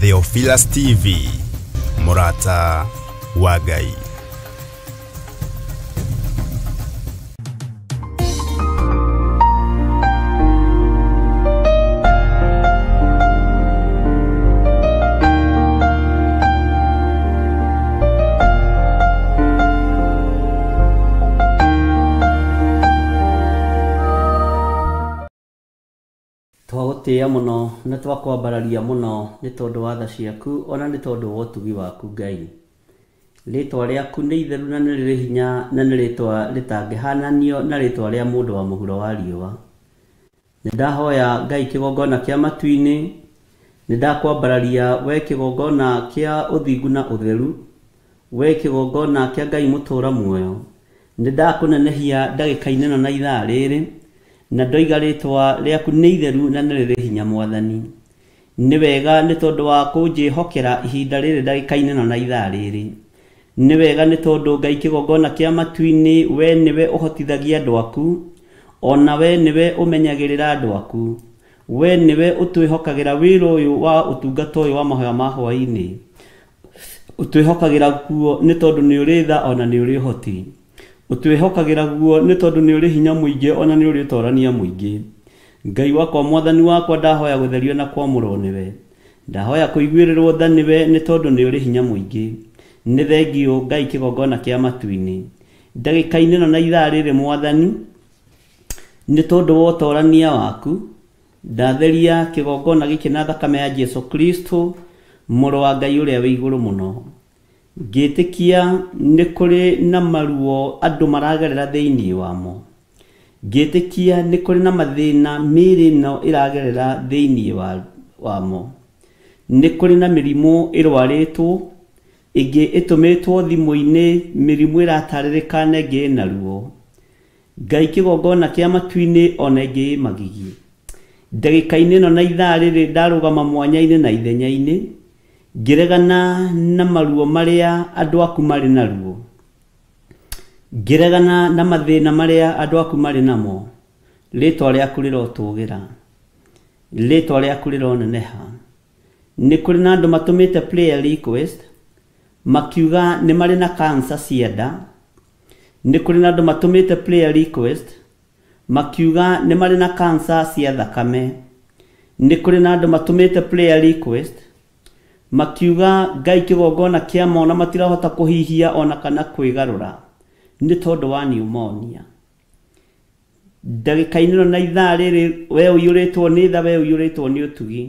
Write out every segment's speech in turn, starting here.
Theophilus TV, Murata wa Ngai. Twagũtĩĩa mũno na twakwambararia mũno nĩ tondũ wa tha ciaku ona nĩ tondũ wa ũtugi waku Ngai. Rĩtwa rĩaku nĩ itheru na nĩ rĩrĩ hinya na nĩ rĩtwa rĩtangĩhananio na rĩtwa rĩa mũndũ wa mũhuro wa riũa. Nĩ ndahoya Ngai kĩgongona kĩa matu-inĩ, nĩ ndakwambararia we kĩgongona kĩa ũthingu na ũtheru, we kĩgongona kĩa Ngai mũtũra muoyo. Nĩ ndakũnenehia ndagĩka-inĩ ĩno na ithaa rĩrĩ, na ndoiga rĩtwa rĩaku nĩ itheru na nĩ rĩrĩ hinya Mwathani. Nĩ wega nĩ tondũ wa kũnjĩhokera ihinda rĩrĩ ndagĩka-inĩ ĩno na ithaa rĩrĩ. Nĩ wega nĩ tondũ Ngai kĩgongona kĩa matu-inĩ, we nĩwe ũhotithagia andũ aku, ona we nĩwe ũmenyagĩrĩra andũ aku, we nĩwe ũtwĩhokagĩra wĩra ũyũ wa ũtungata ũyũ wa mahoya ma hwaĩ-inĩ. Ũtwĩhokagĩra guo nĩ tondũ nĩ ũrĩ tha ona nĩ ũrĩ ũhoti. Ũtwĩhokagĩra guo nĩ tondũ nĩ ũrĩ hinya mũingĩ ona nĩ ũrĩ ũtorania mũingĩ. Ngai wakwa Mwathani wakwa, ndahoya gũtherio na kwamũrwo nĩwe. Ndahoya kũiguĩrĩrwo tha nĩwe nĩ tondũ nĩ ũrĩ hinya mũingĩ. Nĩ thengiũ Ngai kĩgongona kĩa matu-inĩ. Ndagĩka-inĩ ĩno na ithaa rĩrĩ Mwathani, nĩ tondũ wa ũtorania waku, ndatheria kĩgongona gĩkĩ na thakame ya Jesu Kristo, mũrũ wa Ngai ũrĩa wĩ igũrũ mũno. Ngĩtĩkia nĩ kũrĩ na maruo andũ maragerera thĩinĩ wamo. Ngĩtĩkia nĩ kũrĩ na mathĩna mĩĩrĩ ĩno ĩragerera thĩinĩ wamo. Nĩ kũrĩ na mĩrimũ ĩrwarĩtwo, ĩngĩ ĩtũmĩtwo thimũ-inĩ, mĩrimũ ĩratarĩrĩka na ĩngĩ ĩna ruo. Ngai kĩgongona kĩa matu-inĩ ona ĩngĩ ĩ magigi. Ndagĩka-inĩ ĩno na ithaa rĩrĩ ndarũgama mwanya-inĩ na ithenya-inĩ, ngĩregana na maruo marĩa andũ aku marĩ naruo. Ngĩregana na mathĩna marĩa andũ aku marĩ namo. Rĩtwa rĩaku rĩrotũgĩra, rĩtwa rĩaku rĩroneneha. Nĩ kũrĩ na andũ matũmĩte prayer request makiuga nĩ marĩ na cancer cia nda. Nĩ kũrĩ na andũ matũmĩte prayer request makiuga nĩ marĩ na cancer cia thakame. Nĩ kũrĩ na andũ matũmĩte prayer request makiuga Ngai kĩgongona kĩa mona matirahota kũhihia ona kana kwĩgarũra nĩ tondũ wa pneumonia. Ndagĩka-inĩ ĩno na ithaa rĩrĩ we ũiyũrĩtwo nĩ tha, we ũiyũrĩtwo nĩ ũtugi.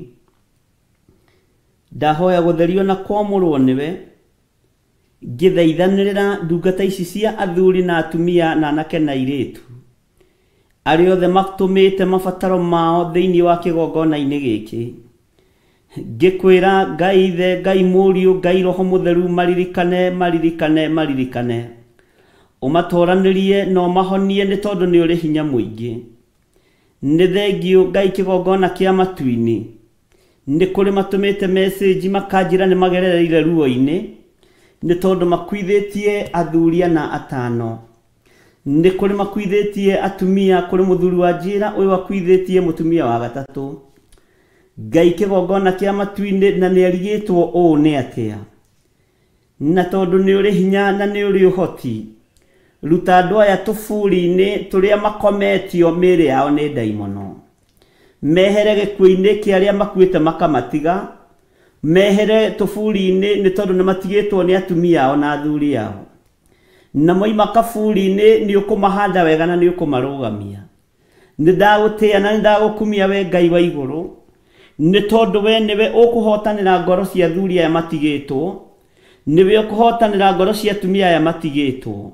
Ndahoya gũtherio na kwamũrwo nĩwe, ngĩthaithanĩrĩra ndungata ici cia athuri na atumia na anake na airĩtu arĩa othe matũmĩte mabataro mao thĩinĩ wa kĩgongona-inĩ gĩkĩ. Ngĩkwĩra Ngai Ithe, Ngai Mũriũ, Ngai Roho Mũtheru, maririkane, maririkane, maririkane. Ũmatoranĩrie na ũmahonie nĩ tondũ nĩ ũrĩ hinya mũingĩ. Nĩ thengiũ Ngai kĩgongona kĩa matu-inĩ. Nĩ kũrĩ matũmĩte message makanjĩra nĩ magerereire ruo-inĩ nĩ tondũ makuithĩtie athuri ana atano. Nĩ kũrĩ makuithĩtie atumia, kũrĩ mũthuri wa njĩra ũyũ akuithĩtie mũtumia wa gatatũ. Ngai kĩgongona kĩa matu-inĩ na nĩ arigĩtwo ũũ nĩ atĩa. Na tondũ nĩ ũrĩ hinya na nĩ ũrĩ ũhoti, ruta andũ aya tũburi-inĩ tũrĩa makometio mĩĩrĩ yao nĩ ndaimono. Mehere gĩkuũ-inĩ kĩa arĩa makuĩte makamatiga, mehere tũburi-inĩ nĩ tondũ nĩ matigĩtwo nĩ atumia ao na athuri ao. Na moima kaburi-inĩ nĩ ũkũmahanda wega na nĩ ũkũmarũgamia. Nĩ ndagũtĩĩa na nĩ ndagũkumia we Ngai wa igũrũ, nĩ tondũ we nĩwe ũkũhotanĩra ngoro cia athuri aya matigĩtwo, nĩwe ũkũhotanĩra ngoro cia atumia aya matigĩtwo,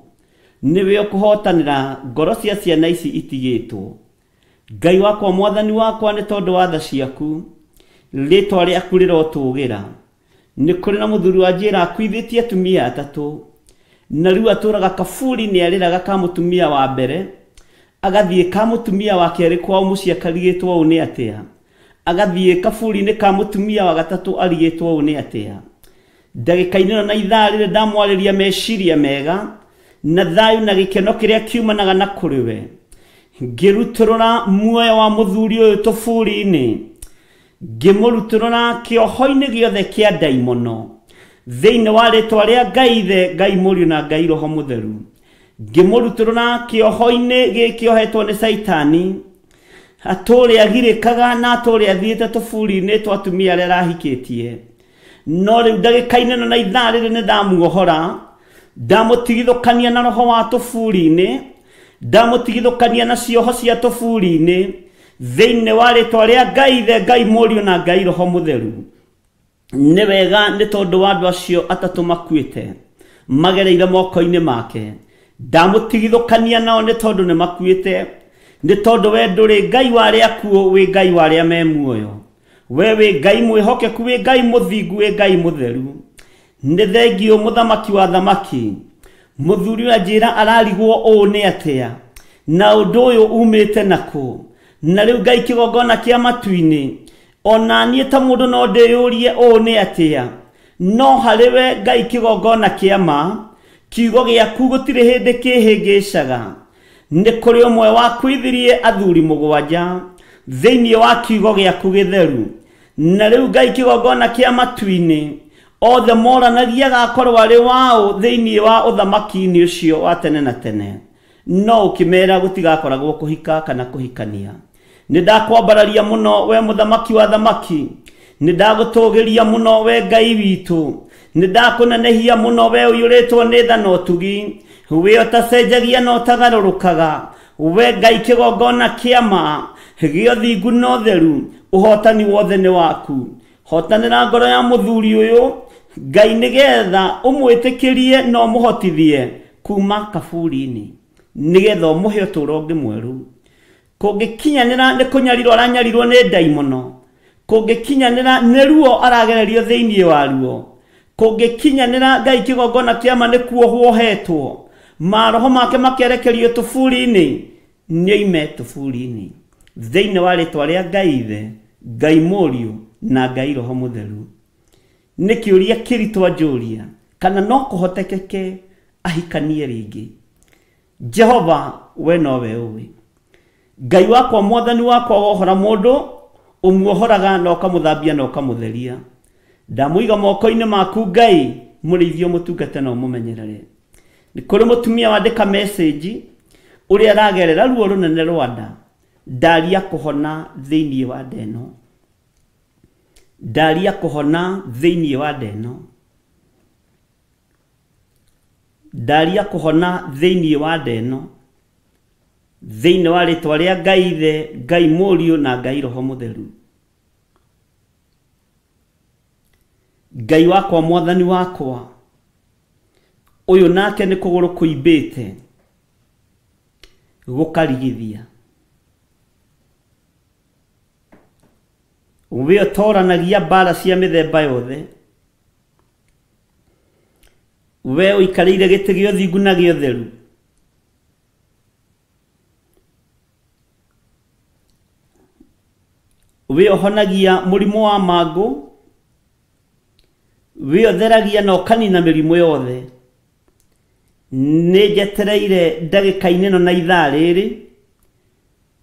nĩwe ũkũhotanĩra ngoro cia ciana ici itigĩtwo. Ngai wakwa, Mwathani wakwa, nĩ tondũ wa tha ciaku, rĩtwa rĩaku rĩrotũgĩra. Nĩ kũrĩ na mũthuri wa njĩra akuithĩtie atumia atatũ, na rĩu atũraga kaburi nĩ arĩraga ka mũtumia wa mbere, agathiĩ ka mũtumia wa kerĩ kwao mũciĩ akarigĩtwo ũũ nĩ atĩa, agathiĩ kaburi-inĩ ka mũtumia wa gatatũ arigĩtwo ũũ nĩ atĩa. Ndagĩka-inĩ ĩno na ithaa rĩrĩ ndamwarĩria meciria mega na thayũ na gĩkeno kĩrĩa kiumanaga na kũrĩ we, ngĩrutũrũra muoyo wa mũthuri ũyũ tũburi-inĩ. Ngĩmũrutũrũra kĩoho-inĩ gĩothe kĩa ndaimono thĩinĩ wa rĩtwa rĩa Ngai Ithe, Ngai Mũriũ na Ngai Roho Mũtheru. Ngĩmũrutũrũra kĩoho-inĩ gĩkĩohetwo nĩ Caitani, atũũre agirĩkaga na atũũre athiĩte tũburi-inĩ twa atumia arĩa arahikĩtie. No rĩu ndagĩka-inĩ ĩno na ithaa rĩrĩ nĩ ndamuohora, ndamũtigithũkania na roho wa tũburi-inĩ, ndamũtigithũkania na cioho cia tũburi-inĩ thĩinĩ wa rĩtwa rĩa Ngai Ithe, Ngai Mũriũ na Ngai Roho Mũtheru. Nĩ wega nĩ tondũ wa andũ acio atatũ makuĩte magereire moko-inĩ make, ndamũtigithũkania nao nĩ tondũ nĩ makuĩte, nĩ tondũ we ndũrĩ Ngai wa arĩa akuũ, wĩ Ngai wa arĩa me muoyo. We wĩ Ngai mwĩhokeku, wĩ Ngai mũthingu, wĩ Ngai mũtheru. Nĩ thengiũ mũthamaki wa thamaki. Mũthuri ũyũ anjĩra ararigwo ũũ nĩ atĩa, na ũndũ ũyũ umĩte nakũ. Na rĩu Ngai kĩgongona kĩa matu-inĩ, ona niĩ ta mũndũ no ndĩyũrie ũũ nĩ atĩa. No harĩ we Ngai kĩgongona kĩa ma, kiugo gĩaku gũtirĩ hĩndĩ kĩhĩngĩcaga. Nĩ kũrĩ ũmwe wakuithirie athuri mũgwanja thĩinĩ wa kiugo gĩaku gĩtheru. Na rĩu Ngai kĩgongona kĩa matu-inĩ, othe moranagia gakorwo arĩ wao thĩinĩ wa ũthamaki-inĩ ũcio wa tene na tene. No ũkĩmera gũtigakoragwo kũhika kana kũhikania. Nĩ ndakwambararia mũno we mũthamaki wa thamaki, nĩ ndagũtũgĩria mũno we Ngai witũ, nĩ ndakũnenehia mũno we ũiyũrĩtwo nĩ tha na ũtugi, we ũtacenjagia na ũtagarũrũkaga, we Ngai kĩgongona kĩa ma gĩa ũthingu na ũtheru, ũhotani wothe nĩ waku. Hotanĩra ngoro ya mũthuri ũyũ Ngai nĩgetha ũmwĩtĩkĩrie na ũmũhotithie kuma kaburi-inĩ, nĩgetha ũmũhe ũtũũro ũngĩ mwerũ. Kũngĩkinyanĩra nĩ kũnyarirwo aranyarirwo nĩ ndaimono, kũngĩkinyanĩra nĩ ruo aragererio thĩinĩ wa ruo, kũngĩkinyanĩra Ngai kĩgongona kĩa ma nĩ kuohwo ohetwo, maroho make makerekerio tũburi-inĩ, nĩoime tũburi-inĩ thĩinĩ wa rĩtwa rĩa Ngai Ithe, Ngai Mũriũ na Ngai Roho Mũtheru. Nĩ kĩũria kĩritũ anjũria kana no kũhotekeke ahikanie rĩngĩ. Jehova we nowe ũĩ. Ngai wakwa mwathani wakwa wohora mũndũ, ũmuohoraga na ũkamũthambia na ũkamũtheria. Ndamũiga moko-inĩ maku Ngai, mũrĩithie ũmũtungate na ũmũmenyerere. Nĩ kũrĩ mũtumia wandĩka message ũrĩa aragerera ruo rũnene rwa nda, ndaria kũhona thĩinĩ wa nda ĩno, ndaria kũhona thĩinĩ wa nda ĩno, ndaria kũhona thĩinĩ wa nda ĩno, thĩinĩ wa rĩtwa rĩa Ngai Ithe, Ngai Mũriũ na Ngai Roho Mũtheru. Ngai wakwa mwathani wakwa, ũyũ nake nĩ kũgũrũ kũimbĩte gũkarigithia. We ũtoranagia mbara cia mĩthemba yothe, we ũikarĩire gĩtĩ gĩa ũthingu na gĩa ũtheru, we ũhonagia mũrimũ wa mangũ, we ũtheragia na ũkanina mĩrimũ yothe. Nĩ njetereire ndagĩka-inĩ ĩno na ithaa rĩrĩ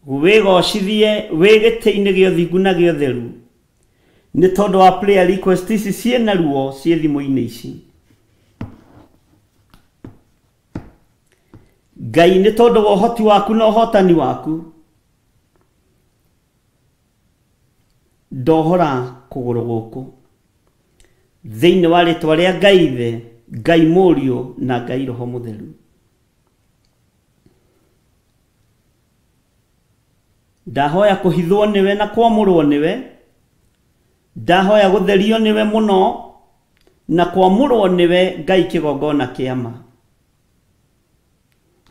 wĩgocithie wĩ gĩtĩ-inĩ gĩa ũthingu na gĩa ũtheru, nĩ tondũ wa prayer request ici ciĩna ruo ciĩ thimũ-inĩ ici. Ngai nĩ tondũ wa ũhoti waku na ũhotani waku, ndohora kũgũrũ gũkũ thĩinĩ wa rĩtwa rĩa Ngai Ithe, Ngai Mũriũ na Ngai Roho Mũtheru. Ndahoya kũhithwo nĩwe na kwamũrwo nĩwe, ndahoya gũtherio nĩwe mũno na kwamũrwo nĩwe Ngai kĩgongona kĩa ma.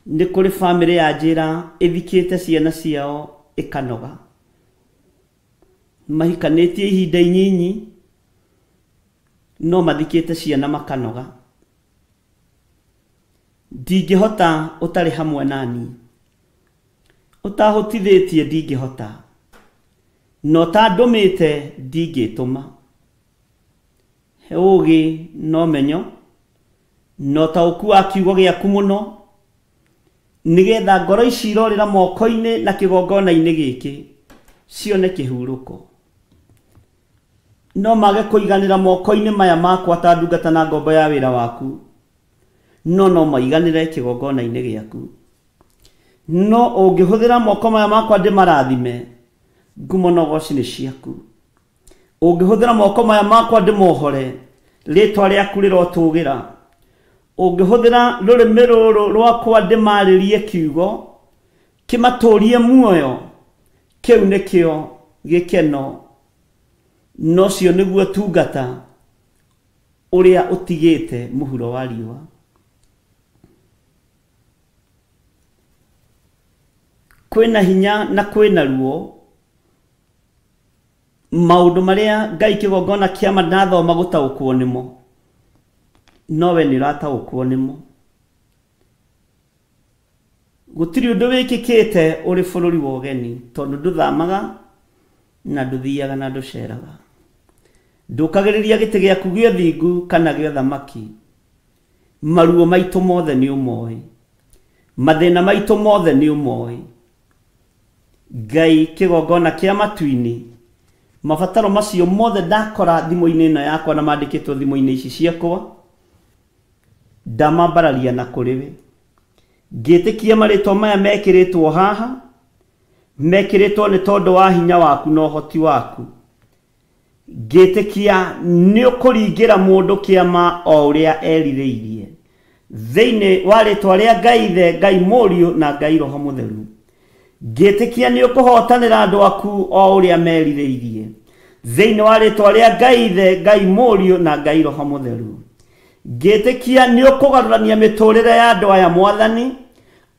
Nĩ kũrĩ bamĩrĩ ya njĩra ĩthikĩte ciana ciao ĩkanoga, mahikanĩtie ihinda inyinyi no mathikĩte ciana makanoga. Ndingĩhota ũtarĩ hamwe nani, ũtahotithĩtie ndingĩhota, na ũtandũmĩte ndingĩtũma. He ũũgĩ na ũmenyo na ũtaũku wa kiugo gĩaku mũno, nĩgetha ngoro ici irorĩra moko-inĩ na kĩgongona-inĩ gĩkĩ cione kĩhurũko. No mage kũiganĩra moko-inĩ maya makwa ta ndungata na ngombo ya wĩra waku, no no maiganĩre kĩgongona-inĩ gĩaku. No ũngĩhũthĩra moko maya makwa ndĩmarathime, ngumo na ũgoci nĩ ciaku. Ũngĩhũthĩra moko maya makwa ndĩmohore, rĩtwa rĩaku rĩrotũgĩra. Ũngĩhũthĩra rũrĩmĩ rũrũ rwakwa ndĩmarĩrie kiugo kĩmatũrie muoyo, kĩu nĩkĩo gĩkeno. No cio nĩguo tungata ũrĩa ũtigĩte mũhuro wa riũa. Kwĩna hinya na kwĩna ruo, maũndũ marĩa Ngai kĩgongona kĩama ndathoma gũtaũkwo nĩmo, no we nĩ ũrataũkwo nĩmo. Gũtirĩ ũndũ wĩkĩkĩte ũrĩ bũrũri wa ũgeni, tondũ ndũthamaga na ndũthiaga na ndũceraga. Ndũkagĩrĩria gĩtĩ gĩaku gĩa ũthingu kana gĩa ũthamaki. Maruo maitũ mothe nĩ ũmoĩ, mathĩna maitũ mothe nĩ ũmoĩ. Ngai kĩgongona kĩa matu-inĩ, mabataro macio mothe ndakora thimũ-inĩ ĩno yakwa na mandĩkĩtwo thimũ-inĩ ici ciakwa, ndamambararia na kũrĩ we. Ngĩtĩkia marĩtwa maya mekĩrĩtwo haha, mekĩrĩtwo nĩ tondũ wa hinya waku na ũhoti waku. Ngĩtĩkia nĩ ũkũringĩra mũndũ kĩama o ũrĩa erirĩirie, thĩinĩ wa rĩtwa rĩa Ngai Ithe, Ngai Mũriũ na Ngai Roho Mũtheru. Ngĩtĩkia nĩ ũkũhotanĩra andũ aku o ũrĩa merirĩirie, thĩinĩ wa rĩtwa rĩa Ngai Ithe, Ngai Mũriũ na Ngai Roho Mũtheru. Ngĩtĩkia nĩ ũkũgarũrania mĩtũrĩre ya andũ aya Mwathani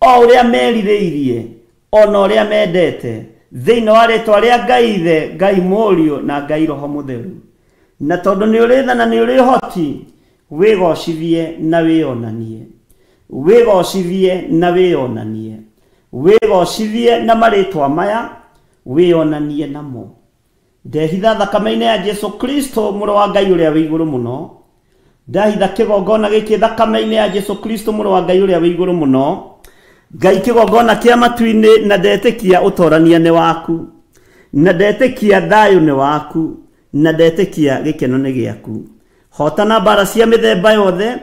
o ũrĩa merirĩirie, ona ũrĩa mendete, thĩinĩ wa rĩtwa rĩa Ngai Ithe, Ngai Mũriũ na Ngai Roho Mũtheru. Na tondũ nĩ ũrĩ tha na nĩ ũrĩ ũhoti, wĩgocithie na wĩonanie, wĩgocithie na wĩonanie, wĩgocithie na marĩtwa maya, wĩonanie namo. Ndehitha thakame-inĩ ya Jesu Kristo mũrũ wa Ngai ũrĩa wĩ igũrũ mũno. Ndahitha kĩgongona gĩkĩ thakame-inĩ ya Jesu Kristo mũrũ wa Ngai ũrĩa wĩ igũrũ mũno. Ngai kĩgongona kĩa matu-inĩ, na ndetĩkia ũtorania nĩ waku, na ndetĩkia thayũ nĩ waku, na ndetĩkia gĩkeno nĩ gĩaku. Hotana mbara cia mĩthemba yothe,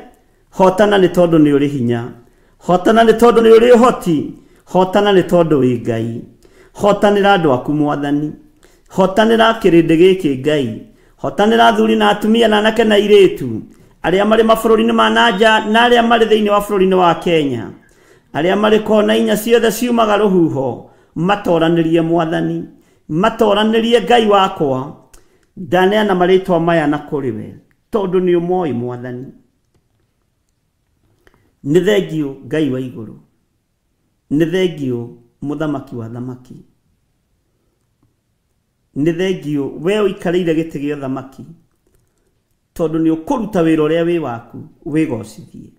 hotana nĩ tondũ nĩ ũrĩ hinya, hotana nĩ tondũ nĩ ũrĩ ũhoti, hotana nĩ tondũ wĩ Ngai. Hotanĩra andũ aku Mwathani, hotanĩra kĩrĩndĩ gĩkĩ Ngai, hotanĩra athuri na atumia na anake na airĩtu arĩa marĩ mabũrũri-inĩ ma nanja na arĩa marĩ thĩinĩ wa bũrũri-inĩ wa Kenya, arĩa marĩ kona inya ciothe ciumaga rũhuho, matoranĩrie Mwathani, matoranĩrie Ngai wakwa. Ndaneana marĩtwa maya na kũrĩ we, tondũ nĩ ũmoĩ Mwathani. Nĩ thengiũ Ngai wa igũrũ, nĩ thengiũ mũthamaki wa thamaki, nĩ thengiũ we ũikarĩire gĩtĩ gĩa ũthamaki, tondũ nĩ ũkũruta wĩra ũrĩa wĩ waku, wĩgocithie.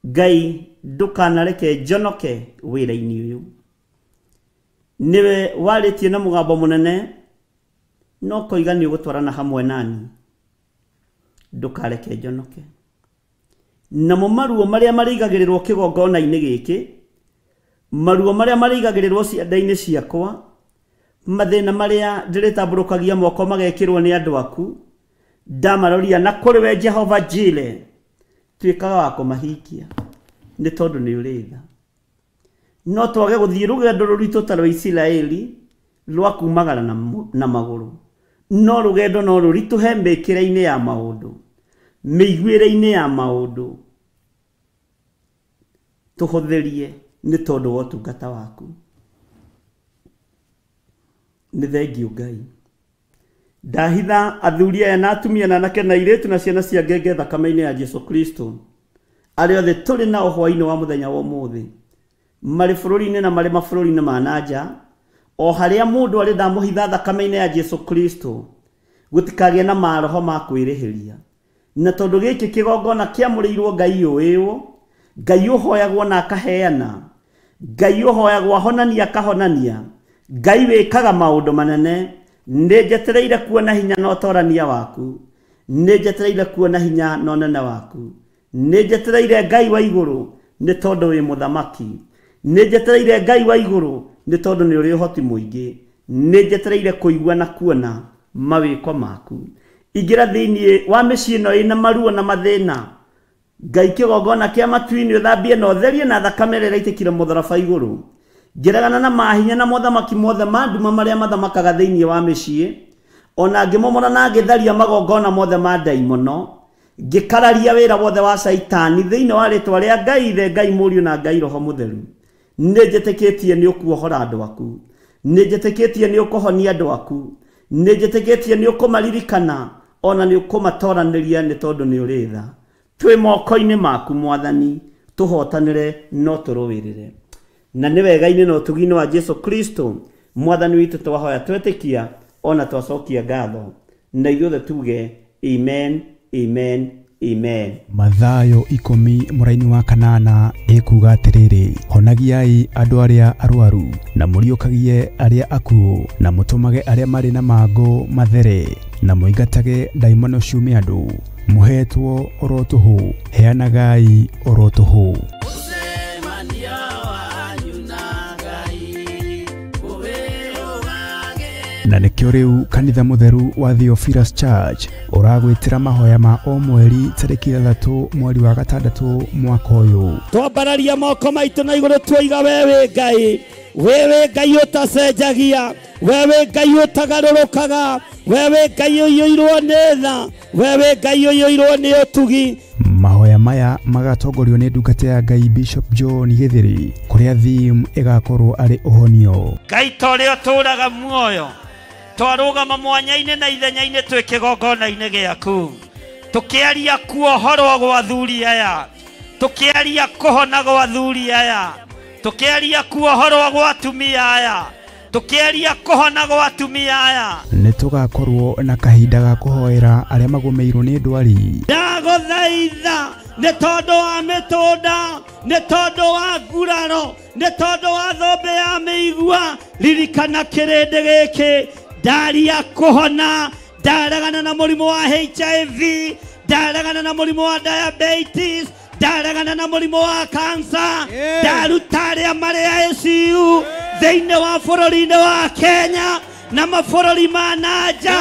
Ngai ndũkanareke njonoke wĩra-inĩ ũyũ. Nĩwe warĩtie na mũgambo mũnene, no koiga nĩ ũgũtwarana hamwe nani, ndũkareke njonoke. Namo maruo marĩa marĩigagĩrĩrwo kĩgongona-inĩ gĩkĩ, maruo marĩa marĩigagĩrĩrwo cianda-inĩ ciakwa, mathĩna marĩa ndĩrĩtambũrũkagia moko magekĩrwo nĩ andũ aku, ndamaroria na kũrĩ we Jehova Jire, tuĩkaga wa kũmahingia nĩ tondũ nĩ ũrĩ tha. No twage gũthiĩ rũgendo rũritũ ta rwa Isiraeli rwa kumagara na magũrũ, no rũgendo no rũritũhe mĩkĩre-inĩ ya maũndũ, mĩiguĩre-inĩ ya maũndũ. Tũhũthĩrie nĩ tondũ wa ũtungata waku. Nĩ thengiũ Ngai. Ndahitha athuri aya na atumia na anake na airĩtu na ciana cia ngenge thakame-inĩ ya Jesu Kristo, arĩa othe tũrĩ nao hwaĩ-inĩ wa mũthenya wa ũmũthĩ, marĩ bũrũri-inĩ na marĩ mabũrũri-inĩ ma nanja, o harĩa mũndũ arĩ ndamũhitha thakame-inĩ ya Jesu Kristo, gũtikagĩe na maroho ma kwĩrĩhĩria. Na tondũ gĩkĩ kĩgongona kĩamũrĩirwo Ngai ũĩwo, Ngai ũhoyagwo na akaheana, Ngai ũhoyagwo ahonania akahonania, Ngai wĩkaga maũndũ manene, nĩ njetereire kuona hinya na ũtorania waku, nĩ njetereire kuona hinya na ũnene waku, nĩ njetereire Ngai wa igũrũ nĩ tondũ wĩ mũthamaki, nĩ njetereire Ngai wa igũrũ nĩ tondũ nĩ ũrĩ ũhoti mũingĩ, Nĩ njetereire kũigua na kuona mawĩko maku. Ingĩra thĩinĩ wa mĩciĩ ĩno ĩna maruo na mathĩna. Ngai kĩgongona kĩa matu-inĩ ũthambie na ũtherie na thakame ĩrĩa ĩraitĩkire mũtharaba igũrũ. Ngĩregana na mahinya na mothamaki mothe ma nduma marĩa mathamakaga thĩinĩ wa mĩciĩ. Ona ngĩmomora na ngĩtharia magongona mothe ma ndaimono. Ngĩkararia wĩra wothe wa Caitani thĩinĩ wa rĩtwa rĩa Ngai Ithe, Ngai Mũriũ na Ngai Roho Mũtheru. Nĩ njĩtĩkĩtie nĩ ũkuohora andũ aku. Nĩ njĩtĩkĩtie nĩ ũkũhonia andũ aku. Nĩ njĩtĩkĩtie nĩ ũkũmaririkana ona nĩ ũkũmatoranĩria nĩ tondũ nĩ ũrĩ tha. Twĩ moko-inĩ maku Mwathani, tũhotanĩre no tũrũĩrĩre. Na nĩ wega-inĩ na ũtugi-inĩ wa Jesu Kristo Mwathani witũ twahoya twetĩkia ona twacokia ngatho. Na ithuothe tuge amen, amen, amen. Mathayo 10 mũraini wa 8 ĩkuga atĩrĩrĩ, honagiai andũ arĩa arwaru na mũriũkagie arĩa akuũ na mũtũmage arĩa marĩ na mangũ mathere na mũingatage ndaimono ciume andũ. Mũhetwo oro tũhũ, heanagai oro tũhũ. Na nĩkĩo rĩu kanitha mũtheru wa Theophilus Church ũragwĩtĩra mahoya ma o mweri tarĩki 3 mweri wa 6 mwaka ũyũ. Twambararia moko maitũ na igũrũ tuoiga wewe Ngai, wewe Ngai ũtacenjagia, wewe Ngai ũtagarũrũkaga, wewe Ngai ũiyũirwo nĩ tha, wewe Ngai ũiyũirwo nĩ ũtugi. Mahoya maya magatongorio nĩ ndungata ya Ngai Bishop John Githiri, kũrĩa theme ĩgakorwo arĩ ũhonio. Ngai ta ũrĩa ũtũũraga muoyo, twarũgama mwanya-inĩ na ithenya-inĩ twĩ kĩgongona-inĩ gĩaku, tũkĩaria kuohorwo gwa athuri aya, tũkĩaria kũhona gwa athuri aya, tũkĩaria kuohorwo gwa atumia aya, tũkĩaria kũhona gwa atumia aya. Nĩ tũgakorwo na kahinda ga kũhoera arĩa magũmĩirwo nĩ ndwari. Ndagũthaitha nĩ tondũ wa mĩtũnda, nĩ tondũ wa nguraro, nĩ tondũ wa thũmbĩ ya mĩigua, ririkana kĩrĩndĩ gĩkĩ. Ndaria kũhona, ndaregana na mũrimũ wa HIV, ndaregana na mũrimũ wa diabetes, ndaregana na mũrimũ wa cancer, ndaruta arĩa marĩ ICU thĩinĩ wa bũrũri-inĩ wa Kenya na mabũrũri ma na nja,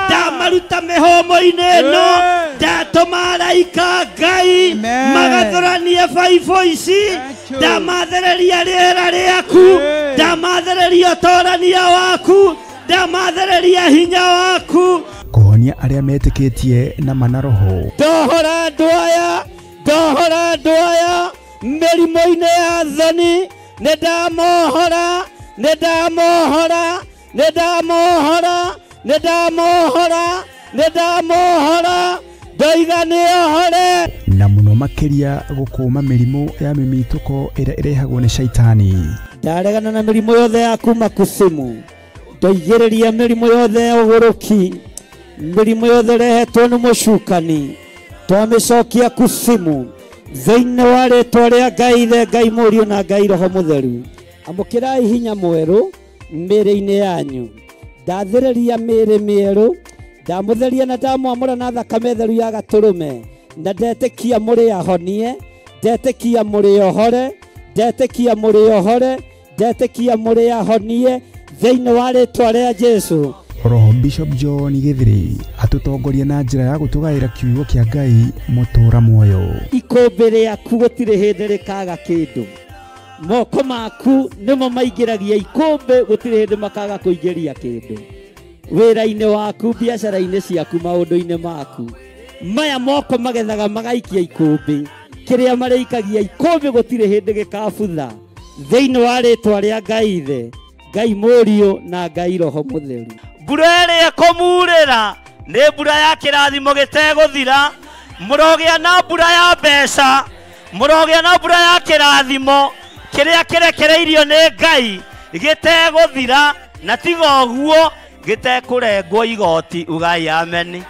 ndamaruta mĩhũmũ-inĩ ĩno, ndatũma araika Ngai magathũranie baibũ ici, ndamathereria rĩera rĩaku, ndamathereria ũtorania waku, ndamathereria hinya waku. Kũhonia arĩa metĩkĩtie na mana roho. Ndohora andũ aya, ndohora andũ aya mĩrimũ-inĩ ya thoni, nĩ ndamohora, nĩ ndamohora, nĩ ndamohora, nĩ ndamohora, nĩ ndamohora, ndoiga nĩohore. Na mũno makĩria gũkũma mĩrimũ ya mĩmitũko ĩrĩa ĩrehagwo nĩ caitani. Ndaregana na mĩrimũ yothe ya kuma kusimu, ndoigĩrĩria mĩrimũ yothe ya ũgũrũki, mĩrimũ yothe ĩrehetwo nĩ mũcukani, twamĩcokia kusimu thĩinĩ wa rĩtwa rĩa Ngai Ithe, Ngai Mũriũ na Ngai Roho Mũtheru. Amũkĩrai hinya mwerũ mĩĩrĩ-inĩ yanyu. Ndathĩrĩria mĩĩrĩ mĩerũ, ndamũtheria na ndamwamũra na thakame theru ya gatũrũme, na ndetĩkia mũrĩ ahonie, ndetĩkia mũrĩ ohore, ndetĩkia mũrĩ ohore, ndetĩkia mũrĩ ahonie thĩinĩ wa rĩtwa rĩa Jesu. Roho Bishop John Githiri atũtongoria na njĩra ya gũtũgaĩra kiugo kĩa Ngai mũtũũra muoyo. Ikũmbĩ rĩaku gũtirĩ hĩndĩ rĩkaga kĩndũ. Moko maku nĩmo maingĩragia ikũmbĩ, gũtirĩ hĩndĩ makaga kũingĩria kĩndũ. Wĩra-inĩ waku, biacara-inĩ ciaku, maũndũ-inĩ maku, maya moko magethaga magaikia ikũmbĩ. Kĩrĩa marĩikagia ikũmbĩ gũtirĩ hĩndĩ gĩkabutha. Thĩinĩ wa rĩtwa rĩa Ngai Ithe, Ngai Mũriũ na Ngai Roho Mũtheru. Mbura ĩrĩa ĩkũmurĩra nĩ mbura ya kĩrathimo gĩtegũthira. Mũrogĩa na mbura ya mbeca, mũrogĩa na mbura ya kĩrathimo kĩrĩa kĩrekereirio nĩ Ngai gĩtegũthira, na tiga ũguo gĩtekũrengwo igoti. Ugai ameni.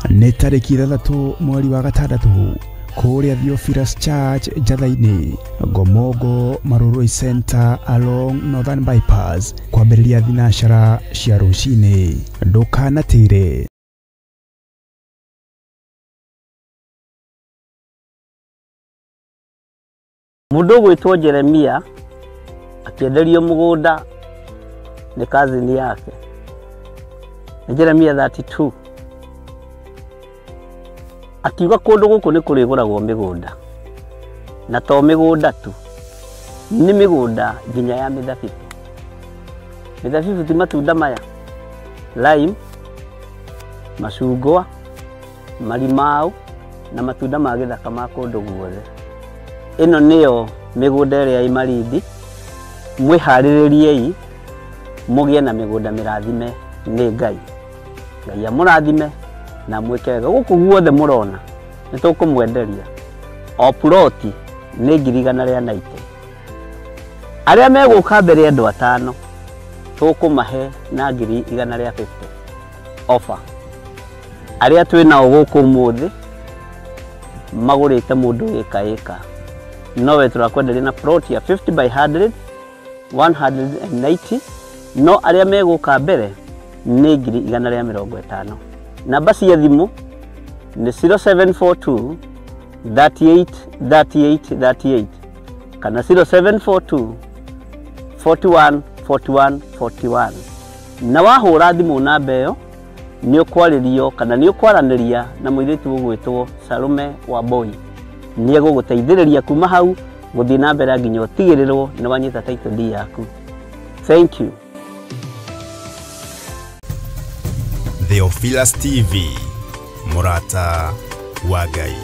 Nĩ tarĩki 6 mweri wa 6 kũrĩa Theophilus Church Njatha-inĩ, Ngomongo Marurui Center along Northern Bypass, kwambĩrĩria thinacara cia rũcinĩ. Ndũkanatĩre. Mũndũ ũgwĩtwo Jeremia akĩenderio mũgũnda Nĩ cousin yake. Nĩ Jeremia 32. Akiuga kũndũ gũkũ nĩ kũrĩgũragwo mĩgũnda. Na to mĩgũnda tu, nĩ mĩgũnda nginya ya mĩthabibũ. Mĩthabibũ ti matunda maya, lime, macungwa, marimau na matunda ma gĩthaka ma kũndũ guothe. Ĩno nĩyo mĩgũnda ĩrĩa ĩ Malindi. Mwĩharĩrĩriei mũgĩe na mĩgũnda mĩrathime nĩ Ngai. Ngai amũrathime na mwĩke wega. Gũkũ guothe mũrona nĩ tũkũmwenderia o ploti nĩ 190,000. Arĩa megũka mbere andũ 5 tũkũmahe na 150,000 offer. Arĩa twĩ nao gũkũ ũmũthĩ magũrĩte mũndũ ĩka ĩka, nowe tũrakwenderia na plot ya 50 by 100 190, no arĩa megũka mbere nĩ 150,000. Namba cia thimũ nĩ 0742 38 38 38 kana 0742 41 41 41. Na wahũra thimũ namba ĩyo nĩ ũkwarĩrio kana nĩ ũkwaranĩria na mũirĩtu ũgwĩtwo Salome Wambui. Nĩ egũgũteithĩrĩria kuma hau gũthiĩ na mbere nginya ũtigĩrĩrwo nĩ wanyita title deed yaku. Thank you. Theophilus TV, mũrata wa Ngai.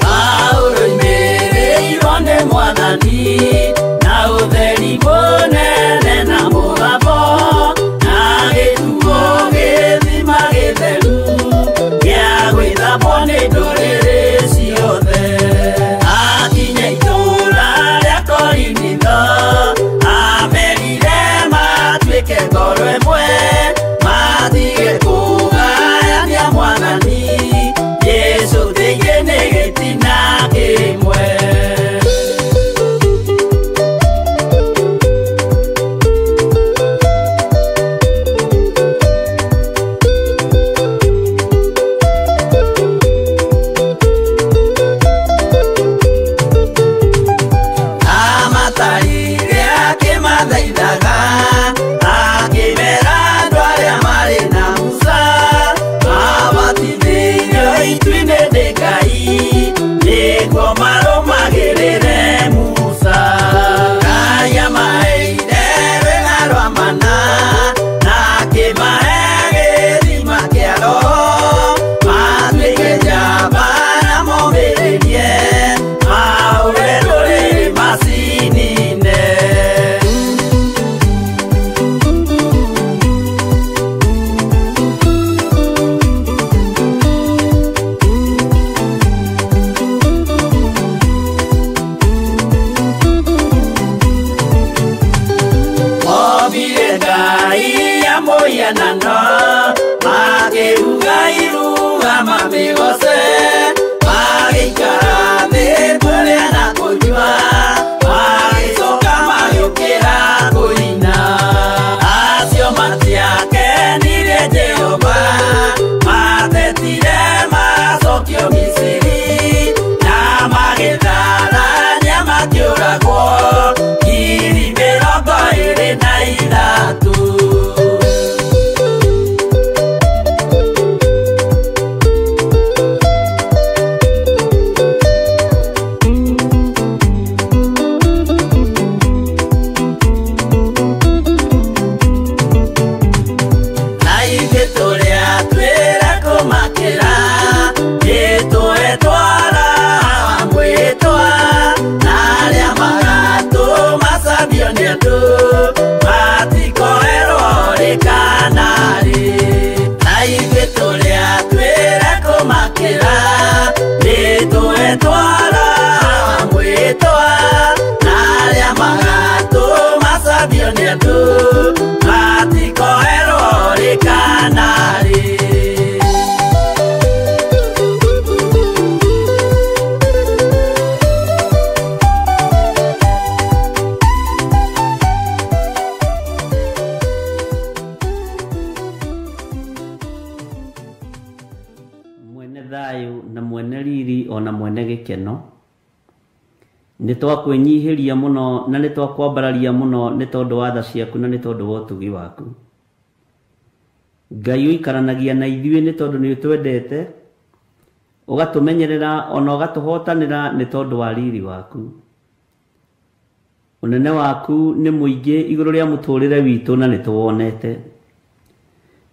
Paulo imĩrĩirwo nĩ Mwathani na ũtheri mũnene na mũgambo na gĩtuo gĩthima gĩtheru gĩa gwĩthambwo nĩ ndũrĩrĩ ciothe. Akinya itũũra rĩa Korinitho amerire matuĩke ngoro ĩmwe matige kũgayania Mwathani Jesũ thĩinĩ nĩ gĩtina kĩmwe. Mwene thayũ na mwene riri ona mwene gĩkeno, nĩ twakwĩnyihĩria mũno na nĩ twakwambararia mũno nĩ tondũ wa tha ciaku na nĩ tondũ wa ũtugi waku. Ngai ũikaranagia na ithuĩ nĩ tondũ nĩ ũtwendete, ũgatũmenyerera ona ũgatũhotanĩra nĩ tondũ wa riri waku. Ũnene waku nĩ mũingĩ igũrũ rĩa mũtũrĩre witũ na nĩ tũwonete.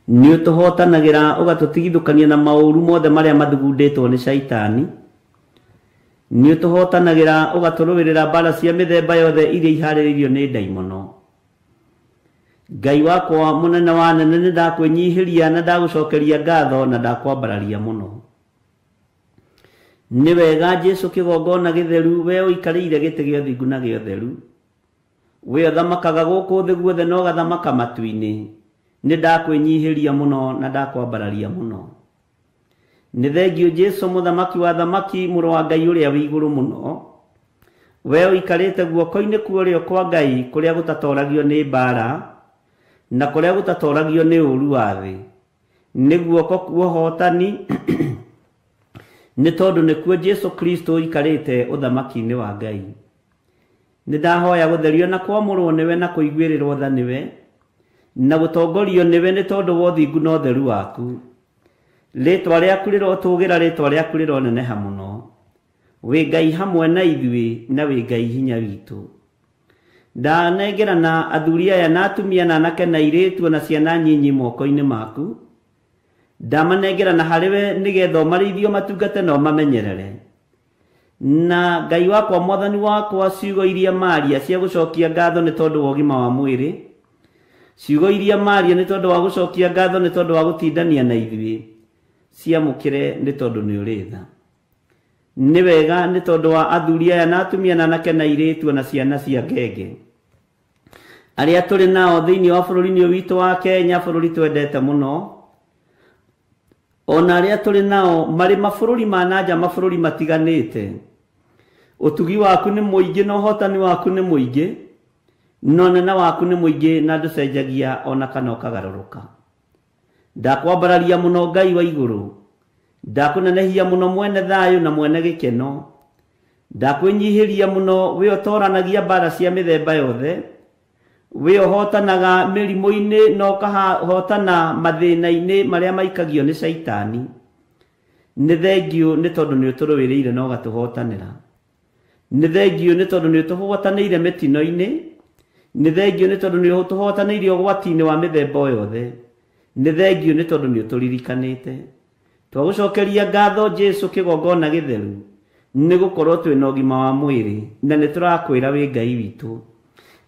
Nĩ ũtũhotanagĩra ũgatũtigithũkania na maũru mothe marĩa mathugundĩtwo nĩ caitani. Nĩ ũtũhotanagĩra ũgatũrũĩrĩra mbara cia mĩthemba yothe iria iharĩrĩirio nĩ ndaimono. Ngai wakwa mũnene wa nene, nĩ ndakwĩnyihĩria na ndagũcokeria ngatho na ndakwambararia mũno. Nĩ wega Jesũ kĩgongona gĩtheru, we ũikarĩire gĩtĩ gĩa ũthingu na gĩa ũtheru, we ũthamakaga gũkũ thĩ guothe na ũgathamaka matu-inĩ. Nĩ ndakwĩnyihĩria mũno na ndakwambararia mũno. Nĩ thengio Jesũ mũthamaki wa thamaki, mũrũ wa Ngai ũrĩa wĩ igũrũ mũno, we ũikarĩte guoko-inĩ kwa ũrĩo kwa Ngai kũrĩa gũtatoragio nĩ mbara na kũrĩa gũtatoragio nĩ ũũru wa thĩ. Nĩ guoko kwa ũhotani nĩ tondũ nĩkuo Jesũ Kristo ũikarĩte ũthamaki-inĩ wa Ngai. Nĩ ndahoya gũtherio na kwamũrwo nĩwe na kũiguĩrĩrwo tha nĩwe na gũtongorio nĩwe nĩ tondũ wa ũthingu na ũtheru waku. Rĩtwa rĩaku rĩrotũgĩra, rĩtwa rĩaku rĩroneneha mũno. Wĩ Ngai hamwe na ithuĩ na wĩ Ngai hinya witũ. Ndanengerana athuri aya na atumia na anake na airĩtu na ciana nyinyi moko-inĩ maku. Ndamanengerana harĩ we nĩgetha ũmarĩithie, ũmatungate na ũmamenyerere. Na Ngai wakwa, mwathani wakwa, ciugo iria maria cia gũcokia ngatho nĩ tondũ wa ũgima wa mwĩrĩ, ciugo iria maria nĩ tondũ wa gũcokia ngatho nĩ tondũ wa gũtindania na ithuĩ, ciamũkĩre nĩ tondũ nĩ ũrĩ tha. Nĩ wega nĩ tondũ wa athuri aya na atumia na anake na airĩtu na ciana cia ngenge arĩa tũrĩ nao thĩinĩ wa bũrũri-inĩ ũyũ witũ wa Kenya, bũrũri twendete mũno, ona arĩa tũrĩ nao marĩ mabũrũri ma na nja, mabũrũri matiganĩte. Ũtugi waku nĩ mũingĩ na ũhotani waku nĩ mũingĩ, na ũnene waku nĩ mũingĩ na ndũcenjagia ona kana ũkagarũrũka. Ndakwambararia mũno Ngai wa igũrũ, ndakũnenehia mũno mwene thayũ na mwene gĩkeno, ndakwĩnyihĩria mũno we ũtoranagia mbara cia mĩthemba yothe, we ũhotanaga mĩrimũ-inĩ na ũkahotana mathĩna-inĩ marĩa maikagio nĩ caitani. Nĩ thengio nĩ tondũ nĩ ũtũrũĩrĩire na ũgatũhotanĩra. Nĩ thengio nĩ tondũ nĩ ũtũhotanĩire mĩtino-inĩ. Nĩ thengio nĩ tondũ nĩ ũtũhotanĩire ũgwati-inĩ wa mĩthemba o yothe. Nĩ thengio nĩ tondũ nĩ ũtũririkanĩte. Twagũcokeria ngatho Jesũ kĩgongona gĩtheru, nĩ gũkorwo twĩna ũgima wa mwĩrĩ na nĩ tũrakwĩra wĩ Ngai witũ.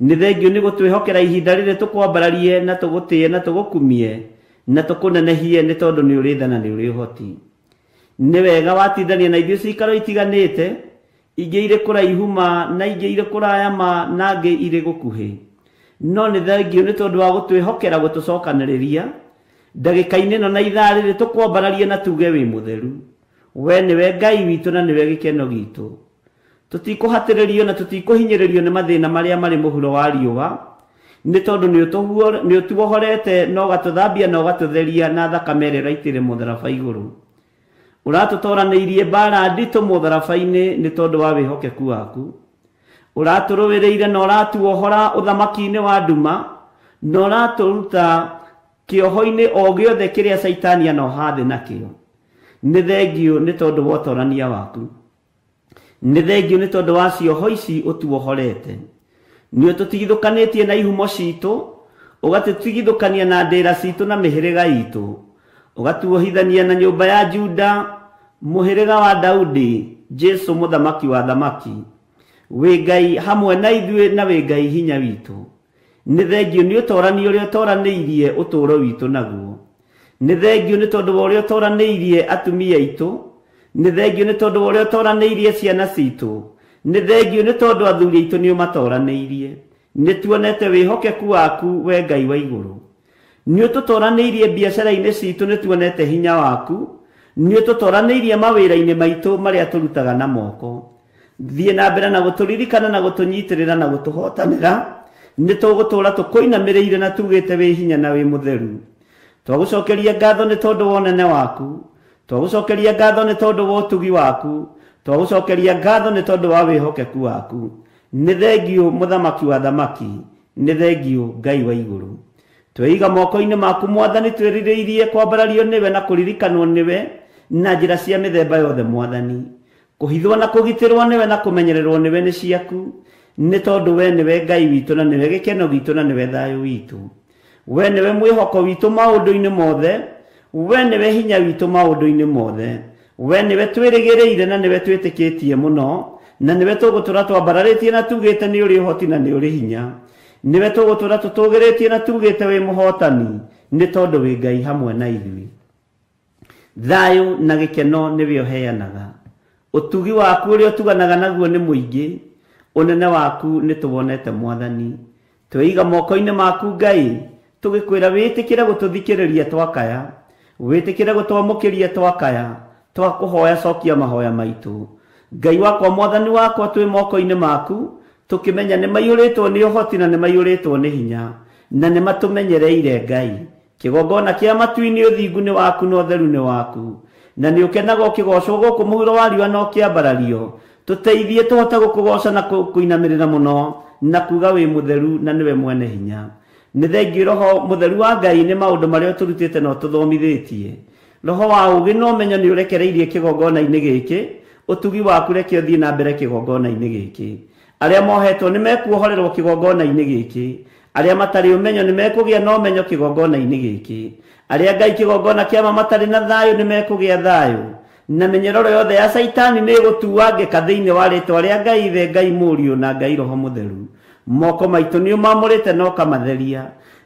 Nĩ thengio nĩ gũtwĩhokera ihinda rĩrĩ tũkwambararie na tũgũtĩe na tũgũkumie na tũkũnenehie nĩ tondũ nĩ ũrĩ tha na nĩ ũrĩ ũhoti. Nĩ wega watindania na ithuĩ cikaro itiganĩte, ingĩ irĩ kũraihu ma na ingĩ irĩ kũraya ma na ingĩ irĩ gũkuhĩ. No nĩ thengio nĩ tondũ wa gũtwĩhokera gũtũcokanĩrĩria ndagĩka-inĩ ĩno na ithaa rĩrĩ tũkwambararie na tuge wĩ mũtheru. We nĩwe Ngai witũ na nĩwe gĩkeno gitũ. Tũtikũhatĩrĩrio na tũtikũhinyĩrĩrio nĩ mathĩna marĩa marĩ mũhuro wa riũa, nĩ tondũ nĩ ũtuohorete na ũgatũthambia na ũgatũtheria na thakame ĩrĩa ũraitĩire mũtharaba igũrũ. Ũratũtoranĩirie mbara nditũ mũtharaba-inĩ nĩ tondũ wa wĩhokeku waku. Ũratũrũĩrĩire na ũratuohora ũthamaki-inĩ wa nduma na ũratũruta kĩoho-inĩ o gĩothe kĩrĩa caitani anoha thĩ nakĩo. Nĩ thengio nĩ tondũ wa ũtorania waku. Nĩ thengio nĩ tondũ wa cioho ici ũtuohorete. Nĩ ũtũtigithũkanĩtie na ihumo citũ, ũgatũtigithũkania na ndĩra citũ na mĩhĩrĩga itũ, ũgatuohithania na nyũmba ya Juda, mũhĩrĩga wa Daudi, Jesũ mũthamaki wa thamaki. Wĩ Ngai hamwe na ithuĩ na wĩ Ngai hinya witũ. Nĩ thengio nĩ ũtorani ũrĩa ũtoranĩirie ũtũũro witũ naguo. Nĩ thengio nĩ tondũ wa ũrĩa ũtoranĩirie atumia aitũ. Nĩ thengio nĩ tondũ wa ũrĩa ũtoranĩirie ciana citũ. Nĩ thengio nĩ tondũ athuri aitũ nĩ ũmatoranĩirie. Nĩ tuonete wĩhokeku waku we Ngai wa igũrũ. Nĩ ũtũtoranĩirie biacara-inĩ citũ, nĩ tuonete hinya waku. Nĩ ũtũtoranĩirie mawĩra-inĩ maitũ marĩa tũrutaga na moko. Thiĩ na mbere na gũtũririkana na gũtũnyitĩrĩra na gũtũhotanĩra. Nĩ tũgũtũũra tũkũinamĩrĩire na tugĩte wĩ hinya na wĩ mũtheru. Twagũcokeria ngatho nĩ tondũ wa ũnene waku. Twagũcokeria ngatho nĩ tondũ wa ũtugi waku, twagũcokeria ngatho nĩ tondũ wa wĩhokeku waku. Nĩ thengiũ mũthamaki wa thamaki, nĩ thengiũ Ngai wa igũrũ. Tweiga moko-inĩ maku Mwathani, twĩrirĩirie kwambarario nĩwe na kũririkanwo nĩwe na njĩra cia mĩthemba yothe Mwathani. Kũhithwo na kũgitĩrwo nĩwe na kũmenyererwo nĩwe nĩ ciaku, nĩ tondũ we nĩwe Ngai witũ na nĩwe gĩkeno gitũ na nĩwe thayũ witũ. We nĩwe mwĩhoko witũ maũndũ-inĩ mothe, we nĩwe hinya witũ maũndũ-inĩ mothe. We nĩwe twĩrĩgĩrĩire na nĩwe twĩtĩkĩtie mũno, na nĩwe tũgũtũra twambararĩtie na tugĩte nĩ ũrĩ ũhoti na nĩ ũrĩ hinya. Nĩwe tũgũtũra tũtũgĩrĩtie na tugĩte wĩ mũhotani, nĩ tondũ wĩ Ngai hamwe na ithuĩ. Thayũ na gĩkeno nĩwe ũheanaga. Ũtugi waku ũrĩa ũtuganaga naguo nĩ mũingĩ, ũnene waku nĩ tũwonete Mwathani. Tweiga moko-inĩ maku Ngai, tũgĩkwĩra wĩtĩkĩre gũtũthikĩrĩria twakaya, wĩtĩkĩre gũtwamũkĩria twakaya, twakũhoya cokia mahoya maitũ. Ngai wakwa Mwathani wakwa, twĩ moko-inĩ maku, tũkĩmenya nĩ maiyũrĩtwo nĩ ũhoti na nĩ maiyũrĩtwo nĩ hinya, na nĩ matũmenyereire Ngai. Kĩgongona kĩa matu-inĩ ũthingu nĩ waku na ũtheru nĩ waku, na nĩ ũkenaga ũkĩgocwo gũkũ mũhuro wa riũa na ũkĩambarario. Tũteithie tũhote gũkũgoca na kũinamĩrĩra mũno na kuga wĩ mũtheru na nĩwe mwene hinya. Nĩ thengiũ Roho mũtheru wa Ngai nĩ maũndũ marĩa ũtũrutĩte na ũtũthomithĩtie. Roho wa ũũgĩ na ũmenyo nĩ ũrekereirie kĩgongona-inĩ gĩkĩ, ũtugi waku reke ũthiĩ na mbere kĩgongona-inĩ gĩkĩ. Arĩa mohetwo nĩ mekuohorerwo kĩgongona-inĩ gĩkĩ, arĩa matarĩ ũmenyo nĩ mekũgĩa na ũmenyo kĩgongona-inĩ gĩkĩ, arĩa Ngai kĩgongona kĩama matarĩ na thayũ nĩ mekũgĩa thayũ, na mĩnyororo yothe ya Caitani nĩ ĩgũtuangĩka thĩinĩ wa rĩtwa rĩa Ngai Ithe, Ngai Mũriũ na Ngai Roho Mũtheru. Moko maitũ nĩ ũmamũrĩte na ũkamatheria,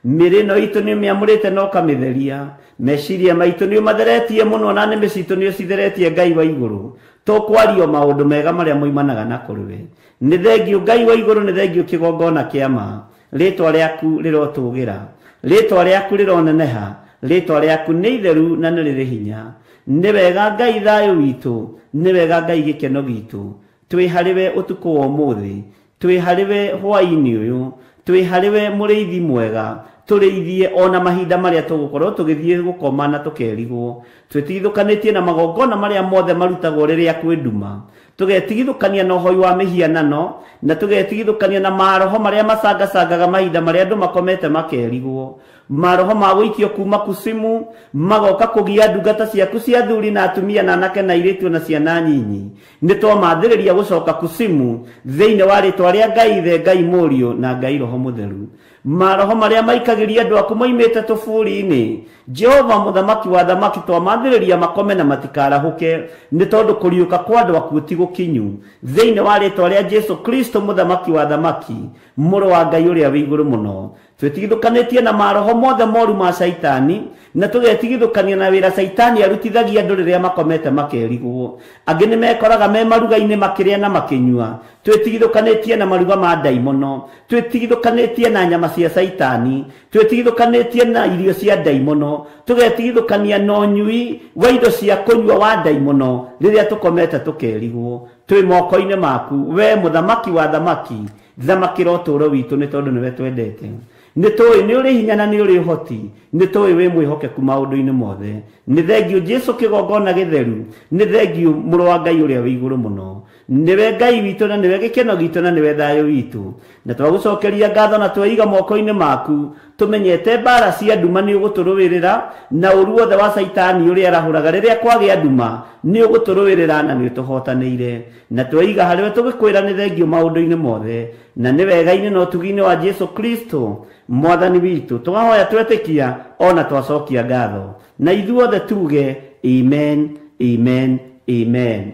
mĩĩrĩ ĩno itũ nĩ ũmĩamũrĩte na ũkamĩtheria, meciria maitũ nĩ ũmatheretie mũno na nĩmĩ citũ nĩ ũcitheretie Ngai wa igũrũ. Tũkwario maũndũ mega marĩa moimanaga na kũrĩ we. Nĩ thengiũ Ngai wa igũrũ, nĩ thengiũ kĩgongona kĩa ma. Rĩtwa rĩaku rĩrotũgĩra, rĩtwa rĩaku rĩroneneha, rĩtwa rĩaku nĩ itheru na nĩ rĩrĩ hinya. Nĩ wega Ngai thayũ witũ, nĩ wega Ngai gĩkeno gitũ. Twĩ harĩ we ũtukũ wa ũmũthĩ, twĩ harĩ we hwaĩ-inĩ ũyũ, twĩ harĩ we mũrĩithi mwega, tũrĩithie ona mahinda marĩa tũgũkorwo tũgĩthiĩ gũkoma na tũkerigwo. Twĩtigithũkanĩtie na magongona marĩa mothe marutagwo rĩrĩa kwĩ nduma, tũgetigithũkania na ũhoi wa mĩhianano, na tũgetigithũkania na maroho marĩa macangacangaga mahinda marĩa andũ makomete makerigwo. Maroho ma gũikio kuma kusimu magoka kũgia ndungata ciaku cia athuri na atumia na anake na airĩtu na ciana nyinyi. Nĩ twamathĩrĩria gũcoka kusimu thĩinĩ wa rĩtwa rĩa Ngai Ithe, Ngai Mũriũ na Ngai Roho Mũtheru. Maroho marĩa maikagĩria andũ aku moimĩte tũburi-inĩ, Jehova mũthamaki wa thamaki, twamathĩrĩria makome na matikarahũke, nĩ tondũ kũriũka kwa andũ akuũ ti gũkinyu. Thĩinĩ wa rĩtwa rĩa Jesu Kristo mũthamaki wa thamaki, mũrũ wa Ngai ũrĩa wĩ igũrũ mũno, twĩtigithũkanĩtie na maroho mothe moru ma Caitani, na tũgetigithũkania na wĩra Caitani arutithagia andũ rĩrĩa makomete makerigwo. Angĩ nĩ mekoraga me maruga-inĩ makĩrĩa na makĩnyua. Twĩtigithũkanĩtie na maruga ma ndaimono, twĩtigithũkanĩtie na nyama cia Caitani, twĩtigithũkanĩtie na irio cia ndaimono, tũgetigithũkania na ũnyui wa indo cia kũnyua wa ndaimono rĩrĩa tũkomete tũkerigwo. Twĩ moko-inĩ maku we mũthamaki wa thamaki, thamakĩra ũtũũro witũ nĩ tondũ nĩwe twendete. Nĩ tũĩ nĩ ũrĩ hinya na nĩ ũrĩ ũhoti, nĩ tũĩ wĩ mwĩhokeku maũndũ-inĩ mothe. Nĩ thengiũ Jesu kĩgongona gĩtheru, nĩ thengiũ mũrũ wa Ngai ũrĩa wĩ igũrũ mũno. Nĩwe Ngai witũ na nĩwe gĩkeno gitũ na nĩwe thayũ witũ. Na twagũcokeria ngatho na tweiga moko-inĩ maku, tũmenyete mbara cia nduma nĩ ũgũtũrũĩrĩra, na ũru wothe wa Caitani ũrĩa arahũraga rĩrĩa kwagĩa nduma nĩ ũgũtũrũĩrĩra na nĩ ũtũhotanĩire. Na tweiga harĩwe tũgĩkwĩra nĩ thengiũ maũndũ-inĩ mothe, na nĩ wega-inĩ na ũtugi-inĩ wa Jesu Kristo Mwathani witũ. Tũgahoya twetĩkia ona twacokia ngatho, na ithuothe tuge amen, amen, amen.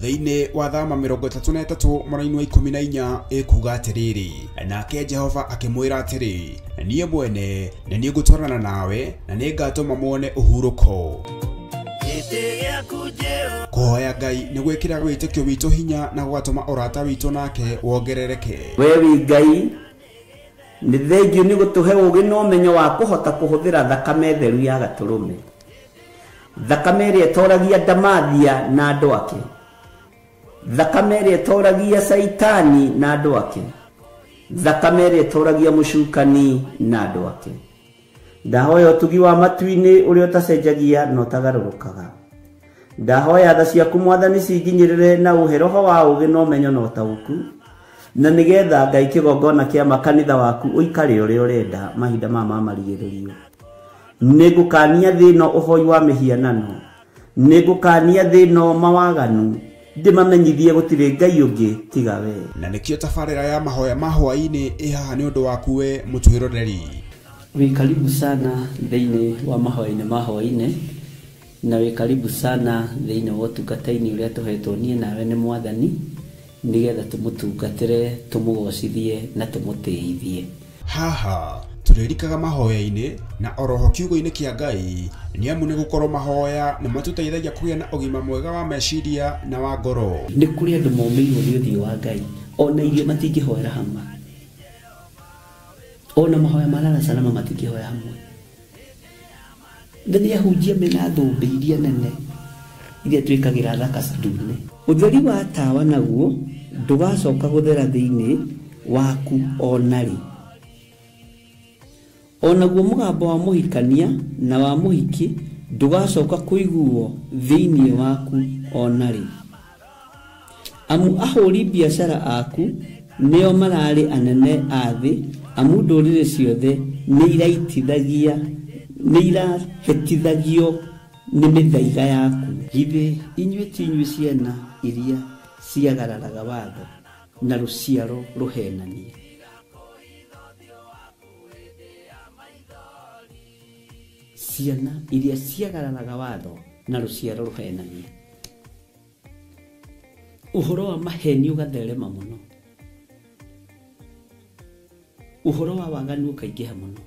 Thĩinĩ wa thama 33 mũraini wa 14 ĩkuga atĩrĩrĩ, nake Jehova akĩmwĩra atĩrĩ, niĩ mwene nĩ niĩ ngũtwarana nawe na nĩngatũma muone ũhurũko. Kũhoya Ngai nĩ gwĩkĩra wĩtĩkio witũ hinya na gũgatũma ũrata witũ nake wongerereke. We wĩ Ngai, nĩ thengiũ nĩ gũtũhe ũũgĩ na ũmenyo wa kũhota kũhũthĩra thakame theru ya gatũrũme, thakame ĩrĩa ĩtoragia ndamathia na andũ ake, thakame ĩrĩa ĩtoragia Caitani na andũ ake, thakame ĩrĩa ĩtoragia mũcukani na andũ ake. Ndahoya ũtugi wa matu-inĩ ũrĩa ũtacenjagia na ũtagarũrũkaga. Ndahoya tha ciaku Mwathani cinginyĩrĩre na ũhe roho wa ũũgĩ na ũmenyo na ũtaũku, na nĩgetha Ngai kĩgongona kĩa makanitha waku ũikare ũrĩa ũrenda mahinda maya ma marigĩrĩrio. Nĩngũkania thĩ ĩno ũhoi wa mĩhianano, nĩngũkania thĩ ĩno mawaganu, ndĩmamenyithie gũtirĩ Ngai ũngĩ tiga we. Na nĩkĩo tabarĩra ya mahoya ma hwaĩ-inĩ ĩ haha nĩ ũndũ waku we mũtwĩroreri. Wĩ karibu sana thĩinĩ wa mahoya-inĩ ma hwaĩ-inĩ, na wĩ karibu sana thĩinĩ wa ũtungata-inĩ ũrĩa tũhetwo niĩ nawe nĩ Mwathani, nĩgetha tũmũtungatĩre, tũmũgocithie na tũmũtĩithie. Haha tũrĩrikaga mahoya-inĩ na oroho kiugo-inĩ kĩa Ngai, nĩ amu nĩ gũkorwo mahoya nĩ matũteithagia kũgĩa na ũgima mwega wa meciria na wa ngoro. Nĩ kũrĩ andũ momĩirwo nĩ ũthiũ wa Ngai, ona irio matingĩhoera hamwe, ona mahoya ma lala salama matingĩhoya hamwe. Na nĩ ahunjia mena thũmbĩ iria nene iria twĩkagĩra thaka ndune. Ũtheri wa tawa naguo ndũgacoka gũthera thĩinĩ waku ona rĩ. Onaguo mũgambo wa mũhikania na wa mũhiki ndũgacoka kũiguo thĩinĩ waku ona rĩ. Amu ahũri biacara aku nĩo mararĩ anene a thĩ, amu ndũrĩrĩ ciothe nĩ irahĩtithagio nĩ mĩthaiga yaku. Githĩ inyuĩ ti inyuĩ ciana iria ciagararaga watho na rũciaro rũhenanie? Ciana iria ciagararaga watho na rũciaro rũhenanie. Ũhoro wa maheni ũgatherema mũno, ũhoro wa waganu ũkaingĩha mũno.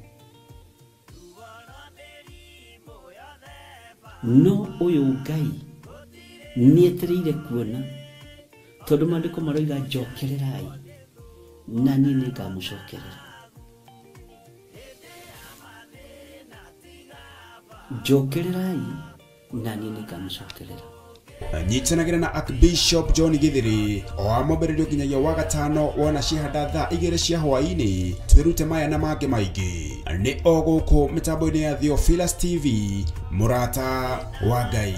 No ũyũ Ngai nĩetereire kuona, tondũ maandĩko maroiga njokererai na niĩ nĩngamũcokerera. Njokererai na niĩ nĩngamũcokerera. Nyitanagĩra na Archbishop John Githiri o wa mwambĩrĩrio nginyagia wa gatano wona cihanda thaa 2 cia hwaĩ-inĩ, twĩrute maya na mangĩ maingĩ. Nĩ o gũkũ mĩtambo-inĩ ya Theophilus TV, mũrata wa Ngai.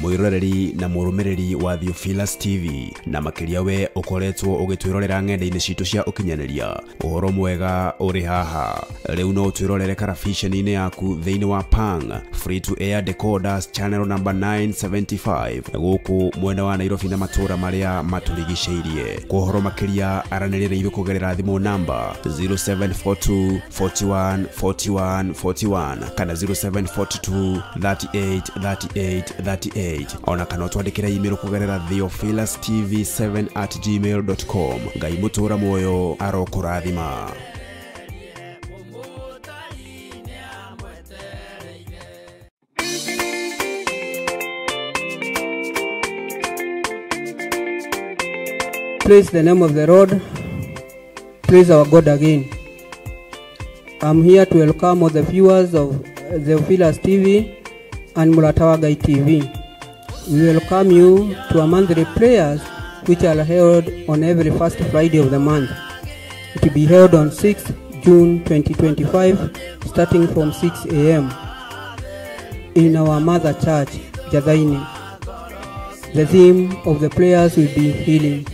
Mwiroreri na mũrũmĩrĩri wa Theophilus TV, na makĩria we ũkoretwo ũgĩtwĩrorera ng'enda-inĩ citũ cia ũkinyanĩria, ũhoro mwega ũrĩ haha. Rĩu no ũtwĩrorere karabiceni-inĩ yaku thĩinĩ wa Pang Free to Air Decoders channel number 975 gũkũ mwena wa Nairobi na matũũra marĩa matũrigicĩirie. Kwa ũhoro makĩria aranĩria na ithuĩ kũgerera thimũ namba 0742 41 41 41 kana 0742 38 38 38, ona kana ũtwandĩkĩre email kũgerera theophilustv7@gmail.com. Ngai mũtũũra muoyo arokũrathima. Praise the name of the Lord. Praise our God again. I'm here to welcome all the viewers of Theophilus TV and Murata wa Ngai TV. We welcome you to our monthly prayers, which are held on every first Friday of the month. It will be held on 6th June 2025, starting from 6 a.m. in our mother church, Jathaini. The theme of the prayers will be healing.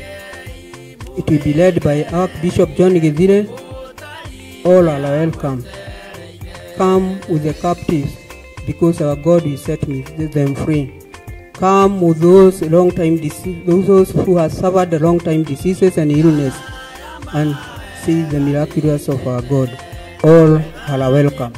It will be led by Archbishop John Githire. All are welcome. Come with the captives, because our God will set them free. Come with those those who have suffered long time diseases and illness, and see the miraculous of our God. All are welcome.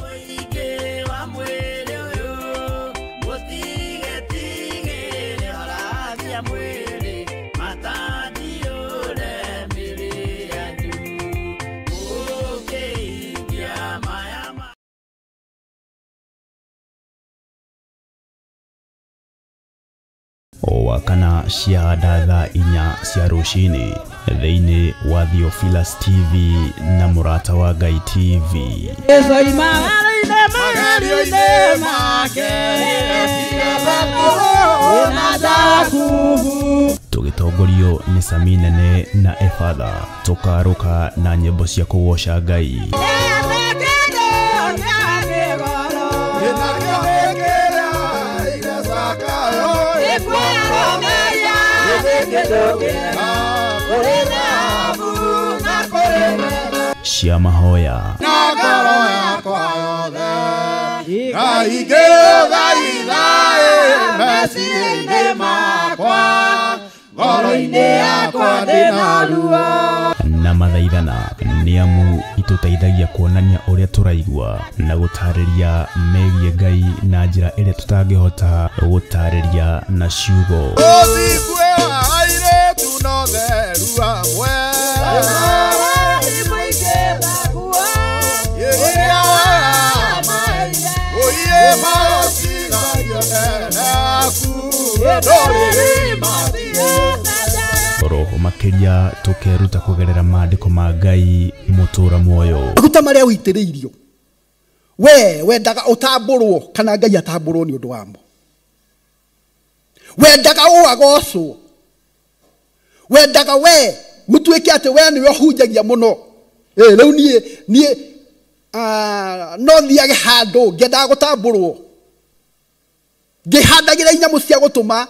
O wa kana ciahanda thaa 4 cia rũcinĩ thĩinĩ wa Theophilus TV na Mũrata wa Ngai TV. Tũgĩtongorio nĩ Sami Nene na Efatha, tũkarũka na nyĩmbo cia kũgoca Ngai. Cia mahoya na mathaithana nĩ amu itũteithagia kuonania ũrĩa tũraigua na gũtarĩria megiĩ Ngai na njĩra ĩrĩa tũtangĩhota gũtarĩria na ciugo. Roho makĩria tũkeruta kũgerera maandĩko ma Ngai mũtũra muoyo. Maguta marĩa ũitĩrĩirio we wendaga ũtambũrwo kana Ngai atambũrwo nĩ ũndũ wamo. Wendaga ũagocwo, wendaga we gũtuĩke atĩ we nĩwe ũhunjagia mũno. Rĩu niĩ no thiage handũ ngĩendaga gũtambũrwo, ngĩhandagĩra inyamũ cia gũtũma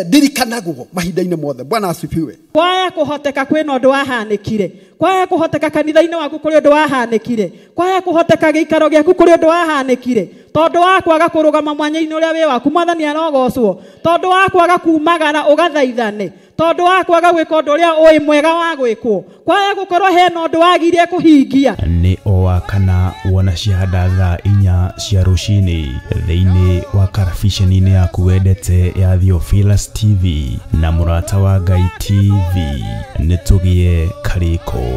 ndirikanagwo mahinda-inĩ mothe. Bwana asifiwe. Kwaya kũhoteka kwĩna ũndũ wahanĩkire, kwaya kũhoteka kanitha-inĩ waku kũrĩ ũndũ wahanĩkire, kwaya kũhoteka gĩikaro gĩaku kũrĩ ũndũ wahanĩkire, tondũ wa kwaga kũrũgama mwanya-inĩ ũrĩa wĩ waku Mwathani arogocwo, tondũ wa kwaga kumagara ũgathaithane, tondũ wa kwaga gwĩka ũndũ ũrĩa ũĩ mwega wa gwĩkwo, kwaya gũkorwo hena ũndũ wagire kũhingia. Nĩ o wa kana wona ciahanda thaa 4 cia rũcinĩ thĩinĩ wa karabiceni-inĩ yaku wendete ya Theophilus TV na Mũrata wa Ngai TV. Nĩ tũgĩe karĩko.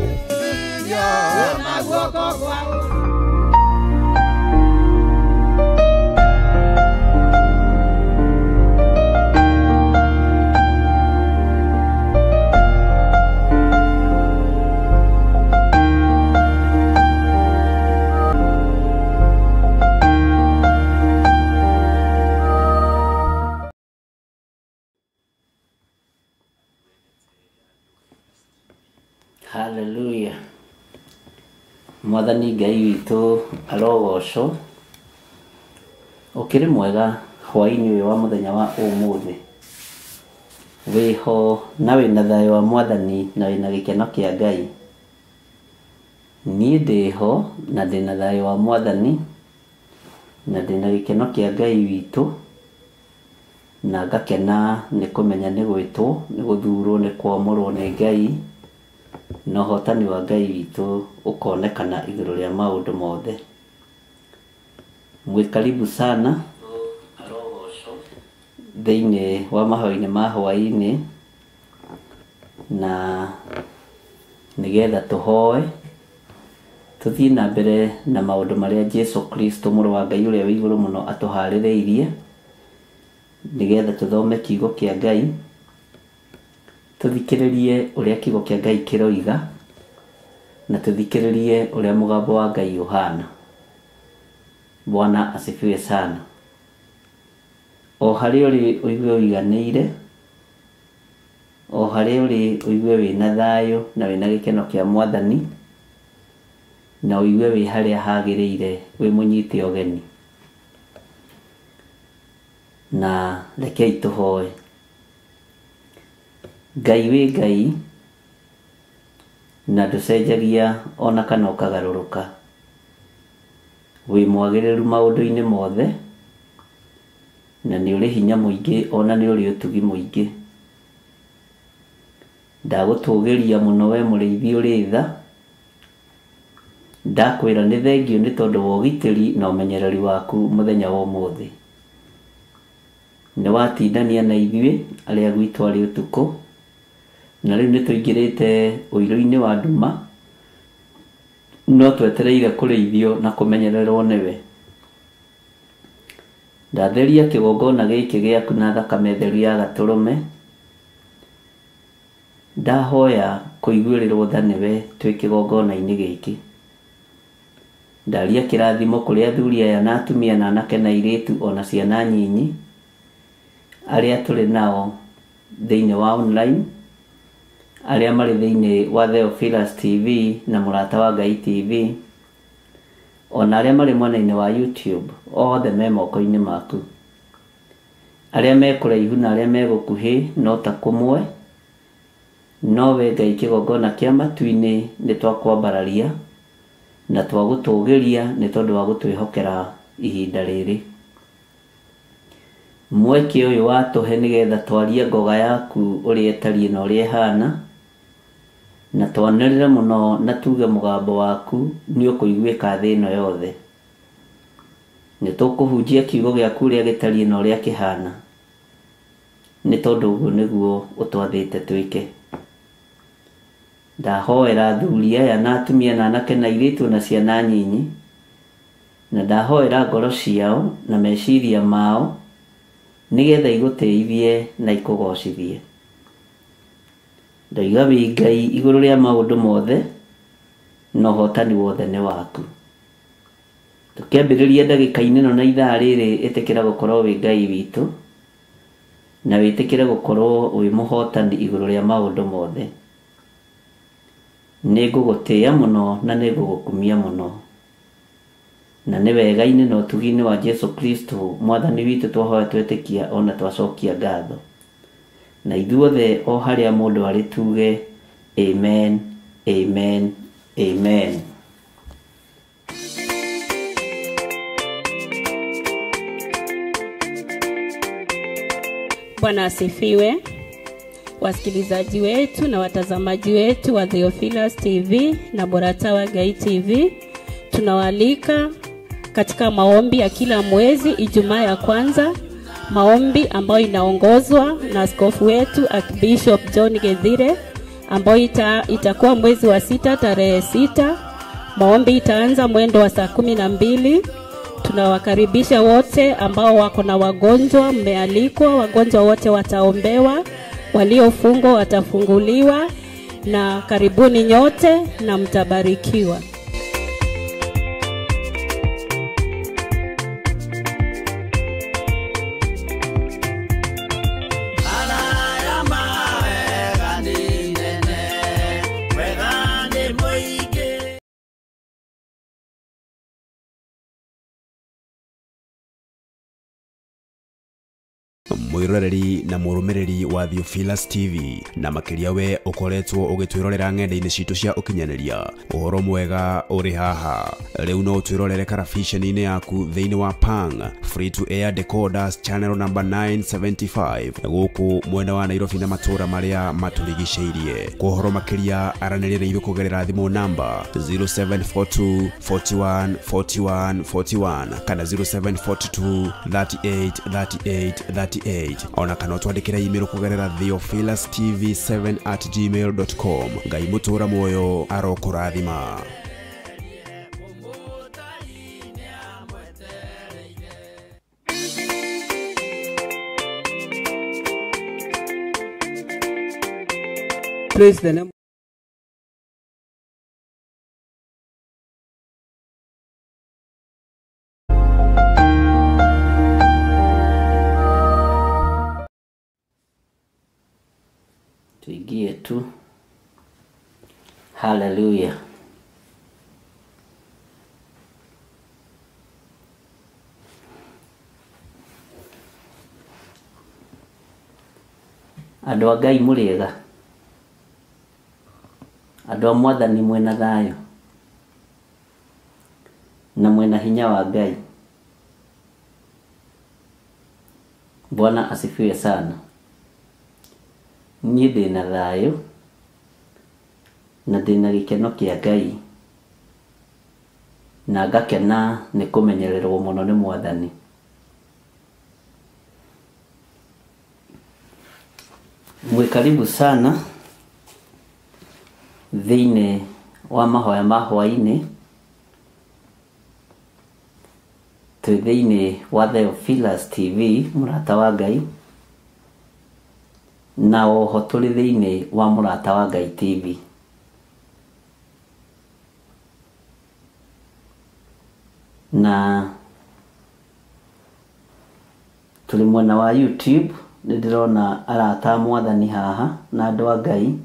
Hallelujah. Mwathani Ngai witũ arogocwo. Ũkĩrĩ mwega hwaĩ-inĩ ũyũ wa mũthenya wa ũmũthĩ. Wĩho na wĩna thayũ wa Mwathani na wĩna gĩkeno kĩa Ngai. Niĩ ndĩho na ndĩna thayũ wa Mwathani na ndĩna gĩkeno kĩa Ngai witũ, na ngakena nĩ kũmenya nĩ gwĩtwo, nĩ gũthurwo, nĩ kwamũrwo nĩ Ngai, na ũhotani wa Ngai witũ ũkonekana igũrũ rĩa maũndũ mothe. Mwĩ karibu sana thĩinĩ wa mahoya-inĩ ma hwaĩ-inĩ, na nĩgetha tũhoe tũthiĩ na mbere na maũndũ marĩa Jesu Kristo mũrũ wa Ngai ũrĩa wĩ igũrũ mũno atũharĩrĩirie, nĩgetha tũthome kiugo kĩa Ngai, tũthikĩrĩrie ũrĩa kiugo kĩa Ngai kĩroiga, na tũthikĩrĩrie ũrĩa mũgambo wa Ngai ũhana. Bwana asifiwe sana. O harĩa ũrĩ ũigue ũiganĩire, o harĩa ũrĩ ũigue wĩna thayũ na wĩna gĩkeno kĩa Mwathani, na ũigue wĩ harĩa hagĩrĩire wĩ mũnyite ũgeni. Na rekei tũhoe. Ngai wĩ Ngai na ndũcenjagia ona kana ũkagarũrũka. Wĩ mwagĩrĩru maũndũ-inĩ mothe, na nĩ ũrĩ hinya mũingĩ ona nĩ ũrĩ ũtugi mũingĩ. Ndagũtũgĩria mũno we mũrĩithi ũrĩ tha. Ndakwĩra nĩ thengio nĩ tondũ wa ũgitĩri na ũmenyereri waku mũthenya wa ũmũthĩ. Nĩ watindania na ithuĩ arĩa gwitũ arĩ ũtukũ, na rĩu nĩ tũingĩrĩte ũirũ-inĩ wa nduma, no twetereire kũrĩithio na kũmenyererwo nĩwe. Ndatheria kĩgongona gĩkĩ gĩaku na thakame theru ya gatũrũme. Ndahoya kũiguĩrĩrwo tha nĩwe twĩ kĩgongona-inĩ gĩkĩ. Ndaria kĩrathimo kũrĩ athuri aya na atumia na anake na airĩtu ona ciana nyinyi arĩa tũrĩ nao thĩinĩ wa online, arĩa marĩ thĩinĩ wa Theophilus TV na Mũrata wa Ngai TV, ona arĩa marĩ mwena-inĩ wa YouTube, othe me moko-inĩ maku. Arĩa me kũraihu na arĩa me gũkuhĩ no ta kũmwe, nowe Ngai kĩgongona kĩa matu-inĩ nĩ twakwambararia na twagũtũgĩria nĩ tondũ wa gũtwĩhokera ihinda rĩrĩ. Mweke ũyũ watũhe nĩgetha twarie ngoga yaku ũrĩa ĩtariĩ na ũrĩa ĩhana, na twanĩrĩre mũno na tuge mũgambo waku nĩ ũkũiguĩka thĩ ĩno yothe. Nĩ tũkũhunjia kiugo gĩaku ũrĩa gĩtariĩ na ũrĩa kĩhana, nĩ tondũ ũguo nĩguo ũtwathĩte twĩke. Ndahoera athuri aya na atumia na anake na airĩtu na ciana nyinyi, na ndahoera ngoro ciao na meciria mao nĩgetha igũtĩithie na ikũgocithie. Ndoiga wĩ Ngai igũrũ rĩa maũndũ mothe, na ũhotani wothe nĩ waku. Tũkĩambĩrĩria ndagĩka-inĩ ĩno na ithaa rĩrĩ, ĩtĩkĩra gũkorwo wĩ Ngai witũ, na wĩtĩkĩre gũkorwo wĩ mũhotani igũrũ rĩa maũndũ mothe. Nĩ ngũgũtĩĩa mũno na nĩ ngũgũkumia mũno, na nĩ wega-inĩ na ũtugi-inĩ wa Jesu Kristo mwathani witũ twahoya twetĩkia ona twacokia ngatho. Na ithuothe o harĩa mũndũ arĩ tuge amen, amen, amen. Bwana asifiwe. Wasikilizaji wetu na watazamaji wetu wa Theophilus TV na Mũrata wa Ngai TV, tunawaalika katika maombi ya kila mwezi Ijumaa ya kwanza, maombi ambayo inaongozwa na askofu wetu Archbishop John Githire, ambayo itakuwa mwezi wa 6 tarehe 6. Maombi itaanza mwendo wa saa 12. Tunawakaribisha wote ambao wako na wagonjwa, mmealikwa, wagonjwa wote wataombewa, waliofungwa watafunguliwa, na karibuni nyote na mtabarikiwa. Mwiroreri na mũrũmĩrĩri wa Theophilus TV na makĩria we ũkoretwo ũgĩtwĩrorera ng'enda-inĩ citũ cia ũkinyanĩria, ũhoro mwega ũrĩ haha. Rĩu no ũtwĩrorere karabiceni-inĩ yaku thĩinĩ wa Pang Free to Air Decoders channel number 975 gũkũ mwena wa Nairobi na matũũra marĩa matũrigicĩirie. Kwa ũhoro makĩria aranĩria na ithuĩ kũgerera thimũ namba 0742 41 41 41 kana 0742 38 38 38, ona kana twandĩkĩre email kũgerera theophilustv7@gmail.com. Ngai mũtũũra muoyo arokũrathima. Praise the name. Tuingie tu. Hallelujah. Andũ a Ngai mũrĩega, andũ a mwathani mwĩna thayũ na mwĩna hinya wa Ngai. Bwana asifiwe sana. Niĩ ndĩna thayũ na ndĩna gĩkeno kĩa Ngai, na ngakena nĩ kũmenyererwo mũno nĩ mwathani. Mwĩ karibu sana thĩinĩ wa mahoya ma hwaĩ-inĩ. Twĩ thĩinĩ wa Theophilus TV mũrata wa Ngai, na oho tũrĩ thĩinĩ wa mũrata wa Ngai TV. Na tũrĩ mwena wa YouTube, nĩ ndĩrona arata a mwathani haha na andũ a Ngai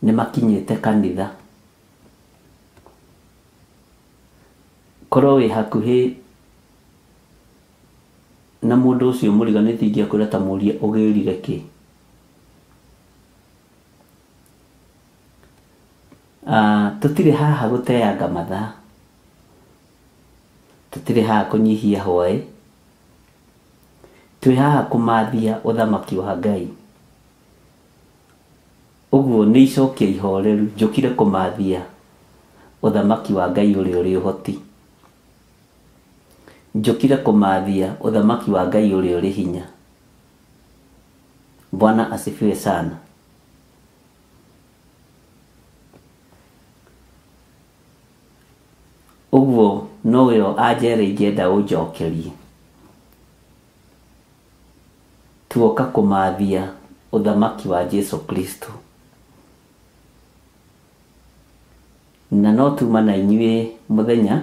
nĩ makinyĩte kanitha. Korwo wĩ hakuhĩ na mũndũ ũcio mũriganĩtie ingĩakwĩra ta mũrie ũgĩrire kĩ. Tũtirĩ haha gũteanga mathaa, tũtirĩ haha kũnyihia hwaĩ, twĩ haha kũmathia ũthamaki wa Ngai. Ũguo nĩ icokia ihoreru njũkire kũmathia ũthamaki wa Ngai ũrĩa ũrĩ ũhoti. Njũkire kũmathia ũthamaki wa Ngai ũrĩa ũrĩ hinya. Bwana asifiwe sana. Ũguo noyo anjere ingĩenda ũnjokerie. Tuoka kũmathia ũthamaki wa Jesu Kristo. Na no tuma na inyuĩ mũthenya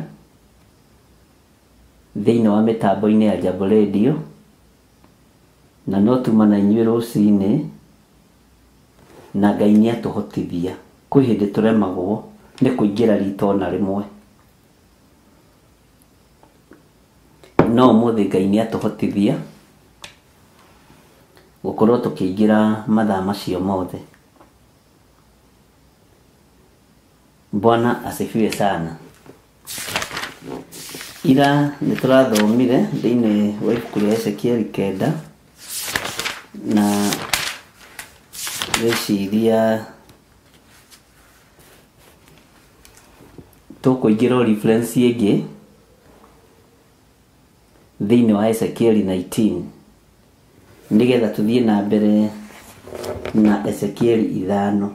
thĩinĩ wa mĩtambo-inĩ ya Jambo Radio, na no tuma na inyuĩ rũcinĩ, na Ngai nĩ atũhotithia. Kwĩ hĩndĩ tũremagwo nĩ kũingĩra rita ona rĩmwe, no ũmũthĩ Ngai nĩ atũhotithia gũkorwo tũkĩingĩra mathaa macio mothe. Bwana asifiwe sana. Ira nĩ tũrathomire thĩinĩ wa ibuku rĩa Ezekieli 9, na ngwĩciria tũkũingĩra o reference ĩngĩ thĩinĩ wa Ezekieli 19 nĩgetha tũthiĩ na mbere na Ezekieli 5.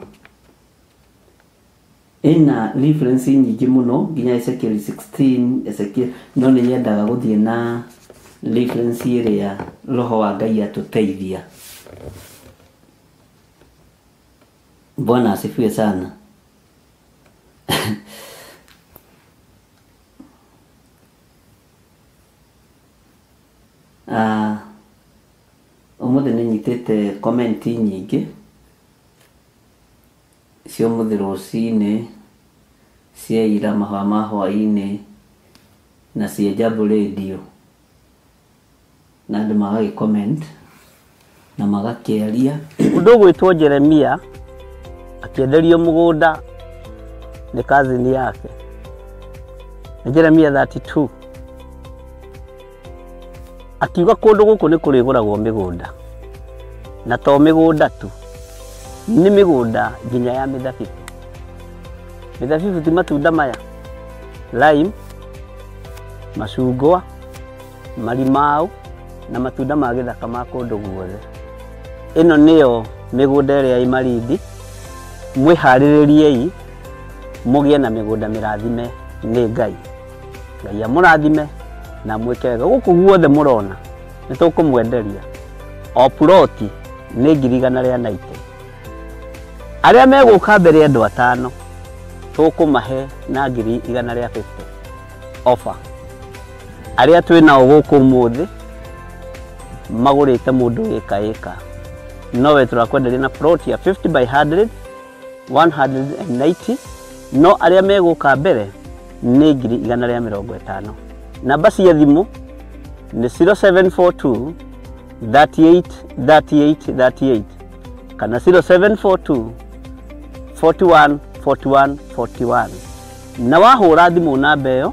Ĩna reference nyingĩ mũno nginya Ezekiel 16, Ezekiel, no nĩ nyendaga gũthiĩ na reference ĩrĩa Roho wa Ngai atũteithia. Bwana asifiwe sana. Ũmũthĩ nĩ nyitĩte comment nyingĩ cia ũmũthĩ rũcinĩ, cia ira mathaa ma hwaĩ-inĩ, na cia Jambo Radio, na andũ magagĩ comment na magakĩaria. Mũndũ ũgwĩtwo Jeremia akĩenderio mũgũnda nĩ cousin yake. Nĩ Jeremia 32. Akiuga kũndũ gũkũ nĩ kũrĩgũragwo mĩgũnda, na to mĩgũnda tu, nĩ mĩgũnda nginya ya mĩthabibũ. Mĩthabibũ ti matunda maya, lime, macungwa, marimau na matunda ma gĩthaka ma kũndũ guothe. Ĩno nĩyo mĩgũnda ĩrĩa ĩ Malindi. Mwĩharĩrĩriei mũgĩe na mĩgũnda mĩrathime nĩ Ngai. Ngai amũrathime na mwĩke wega. Gũkũ guothe mũrona nĩ tũkũmwenderia o ploti nĩ 190,000. Arĩa megũka mbere andũ 5 tũkũmahe na 150,000 offer. Arĩa twĩ nao gũkũ ũmũthĩ magũrĩte mũndũ ĩka ĩka, nowe tũrakwenderia na plot ya 50 by 100 190, no arĩa megũka mbere nĩ 150,000. Namba cia thimũ nĩ 0742 38 38 38 kana 0742 41 41 41. Na wahũra thimũ namba ĩyo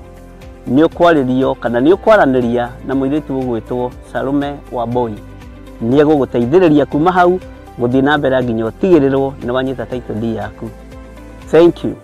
nĩ ũkwarĩrio kana nĩ ũkwaranĩria na mũirĩtu ũgwĩtwo Salome Wambui. Nĩ egũgũteithĩrĩria kuma hau gũthiĩ na mbere nginya ũtigĩrĩrwo nĩ wanyita title deed yaku. Thank you.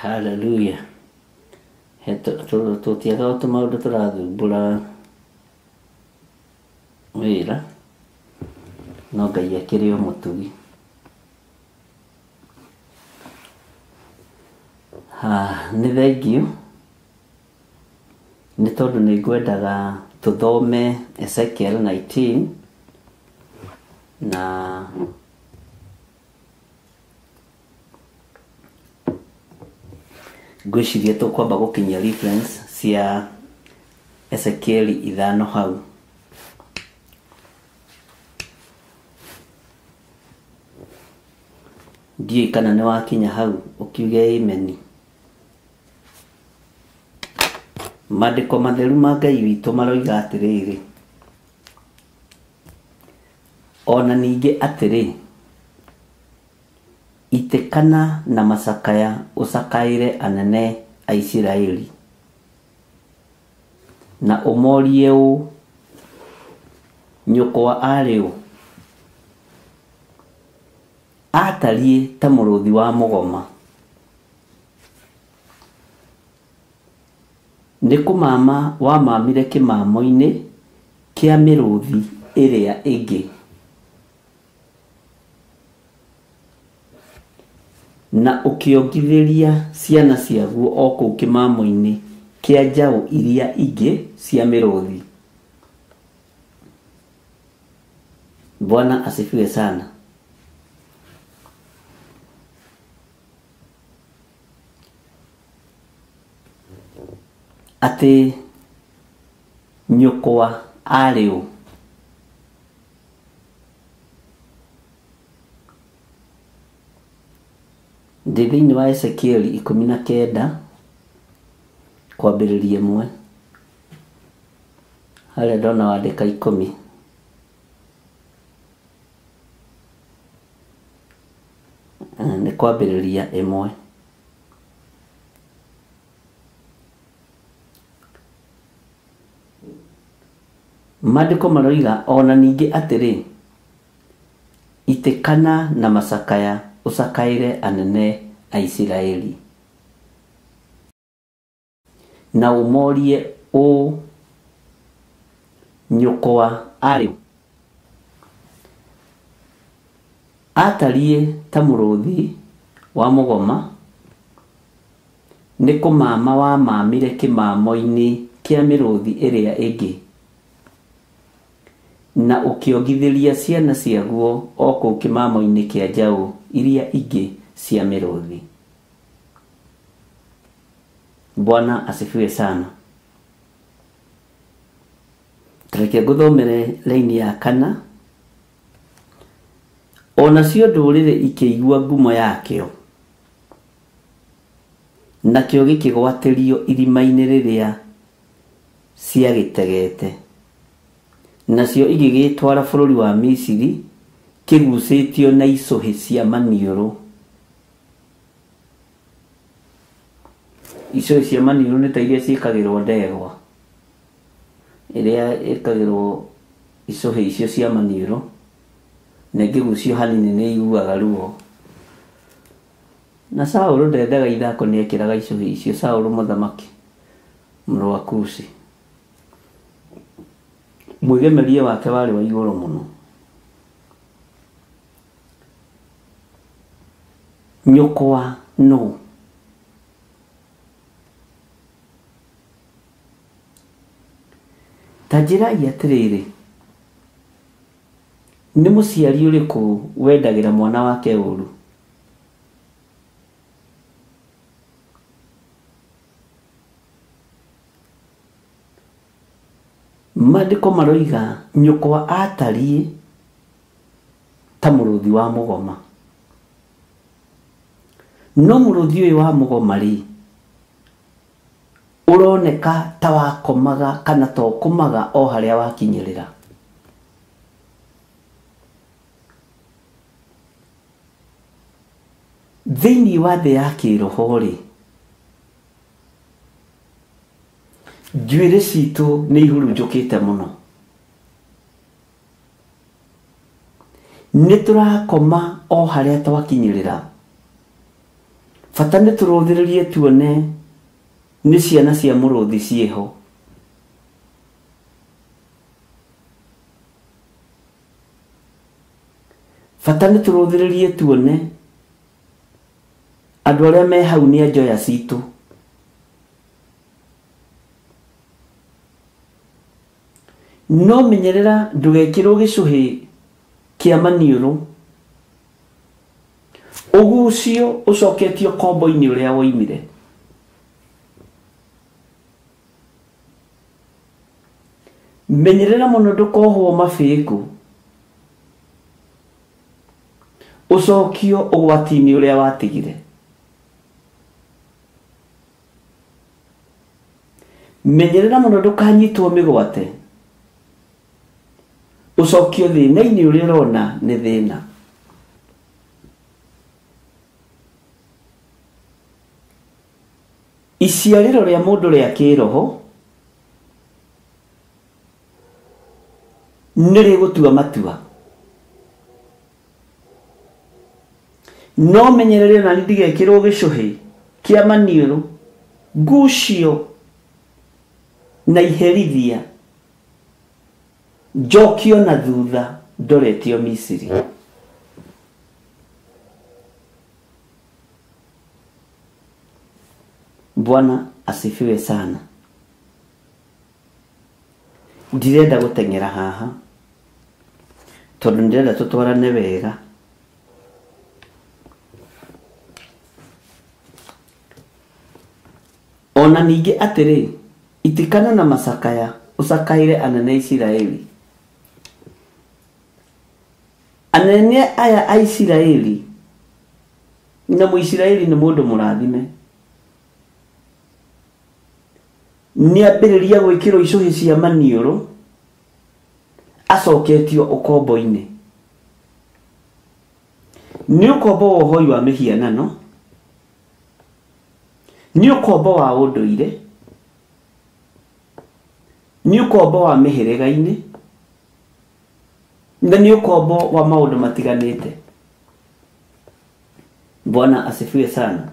Hallelujah. Tũtiagaga tũmaũndũ tũrathumbũra wĩra, no Ngai akĩrĩ o mũtugi. Nĩ thengiũ nĩ tondũ nĩ ngwendaga tũthome Ezekiel 19 na ngwĩciria tũkwamba gũkinyia reference cia Ezekiel 5 hau. Ndiũĩ kana nĩ wakinya hau ũkiuge amen. Maandĩko matheru ma Ngai witũ maroiga atĩrĩrĩ, ona ningĩ atĩrĩ, itĩkana na macakaya ũcakaĩre anene a Isiraeli, na ũmorie ũũ, nyũkwa arĩ ũ? Atariĩ ta mũrũthi wa mũgoma. Nĩ kũmama wamamire kĩmamo-inĩ kĩa mĩrũthi ĩrĩa ĩngĩ. Na ũkĩongithĩria ciana ciaguo o kũu kĩmamo-inĩ kĩa njaũ iria ingĩ cia mĩrũthi. Bwana asifiwe sana. Atĩ nyũkwa arĩ ũ? Ndĩ thĩinĩ wa Ezekiel 19 kwambĩrĩria 1 harĩa ndona wandĩka 10. Nĩ kwambĩrĩria 1. Maandĩko maroiga ona ningĩ atĩrĩ, itĩkana na macakaya ũcakaĩre anene a Isiraeli, na ũmorie ũũ, nyũkwa arĩ ũ? Atariĩ ta mũrũthi wa mũgoma, nĩ kũmama wamamire kĩmamo-inĩ kĩa mĩrũthi ĩrĩa ĩngĩ, na ũkĩongithĩria ciana ciaguo o kũu kĩmamo-inĩ kĩa njaũ iria ingĩ cia mĩrũthi. Bwana asifiwe sana. Reke ngũthomere laini ya 4. Onacio ndũrĩrĩ ikĩigua ngumo yakĩo, nakĩo gĩkĩgwatĩrio irima-inĩ rĩrĩa ciagĩtegete, nacio igĩgĩtwara bũrũri wa Misiri kĩgucĩtio na icũhĩ cia maniũrũ. Icũhĩ cia maniũrũ nĩ ta iria ciĩkagĩrwo ndegwa, ĩrĩa ĩkagĩrwo icũhĩ icio cia maniũrũ, na ĩngĩgucio hanini nĩ iguaga ruo. Na Saũlũ ndendaga ithako, nĩ ekĩraga icũhĩ icio. Saũlũ mũthamaki mũrũ wa Kushi, mwĩgemerie wake warĩ wa igũrũ mũno. Nyũkwa nũ? Ta njĩrai atĩrĩrĩ, nĩ mũciari ũrĩkũ wendagĩra mwana wake ũru? Maandĩko maroiga nyũkwa atariĩ ta mũrũthi wa mũgoma. No mũrũthi ũyũ wa mũgoma rĩ, ũroneka ta wakomaga kana ta ũkomaga o harĩa wakinyĩrĩra. Thĩinĩ wa thĩ ya kĩroho rĩ, njuĩrĩ citũ nĩ ihurunjũkĩte mũno. Nĩ tũrakoma o harĩa twakinyĩrĩra, Bata nĩ tũrũthĩrĩrie tuone nĩ ciana cia mũrũthi ciĩho. Bata nĩ tũrũthĩrĩrie tuone andũ arĩa me hau nĩ anjoya citũ. No menyerera ndũgekĩrwo gĩcũhĩ kĩa maniũrũ ũgucio ũcoketio kombo-inĩ ũrĩa woimire. Menyerera mũno ndũkohwo mabĩngũ ũcokio ũgwati-inĩ ũrĩa watigire. Menyerera mũno ndũkanyitwo mĩgwate ũcokio thĩna-inĩ ũrĩa ũrona nĩ thĩna. Iciarĩro rĩa mũndũ rĩa kĩroho nĩ rĩgũtua matua. No menyerere na ndigekĩrwo gĩcũhĩ kĩa maniũrũ ngucio na iherithia njokio na thutha ndoretio Misiri. Bwana asifiwe sana. Ndirenda gũteng'era haha tondũ ndĩrenda tũtwarane wega. Ona ningĩ atĩrĩ, itikana na macakaya ũcakaĩre anene a Isiraeli. Anene aya a Isiraeli, na Mũisiraeli nĩ mũndũ mũrathime, nĩambĩrĩria gwĩkĩrwo icũhĩ cia maniũrũ acoketio ũkombo-inĩ. Nĩ ũkombo wa ũhoi wa mĩhianano, nĩ ũkombo wa ũndũire, nĩ ũkombo wa mĩhĩrĩga-inĩ, na nĩ ũkombo wa maũndũ matiganĩte. Bwana asifiwe sana.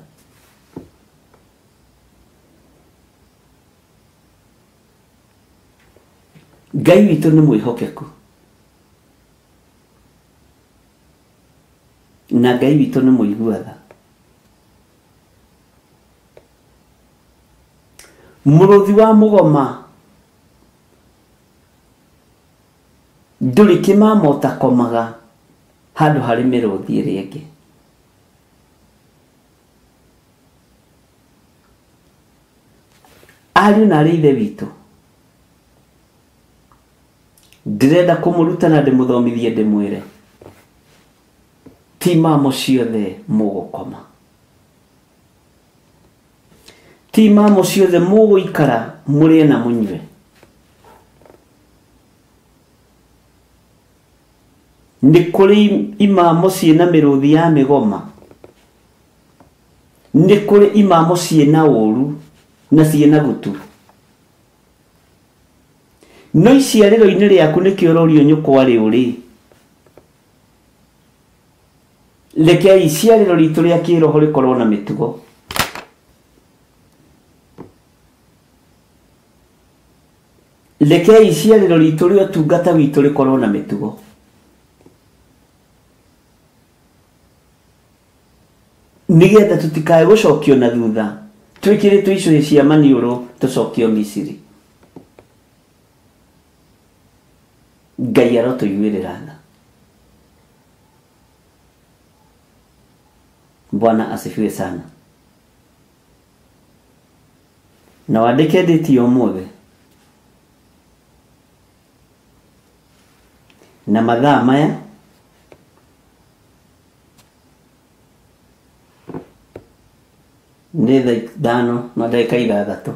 Ngai witũ nĩ mwĩhokeku na Ngai witũ nĩ mũigua tha. Mũrũthi wa mũgoma ndũrĩ kĩmamo ũtakomaga handũ harĩ mĩrũthi ĩrĩa ĩngĩ. Ariũ na arĩ ithe witũ, ndĩrenda kũmũruta na ndĩmũthomithie ndĩmwĩre ti mamo ciothe mũgũkoma, ti mamo ciothe mũgũikara mũrĩe na mũnyue. Nĩ kũrĩ imamo ciĩna mĩrũthi ya mĩgoma, nĩ kũrĩ imamo ciĩna ũru na ciĩna gutu. No iciarĩro-inĩ rĩaku nĩkĩo ũrorio nyũkwa rĩ ũrĩ. Rekei iciarĩro ritũ rĩa kĩroho rĩkorwo na mĩtugo. Rekei iciarĩro ritũ rĩa ũtungata witũ rĩkorwo na mĩtugo. Nĩgetha tũtikae gũcokio na thutha twĩkĩrĩtwo icũhĩ cia maniũrũ tũcokio Misiri. Ngai arotũiguĩrĩra tha. Bwana asifiwe sana. Na wandĩke ndĩti ya ũmũthĩ na mathaa maya nĩ thaa 5:06,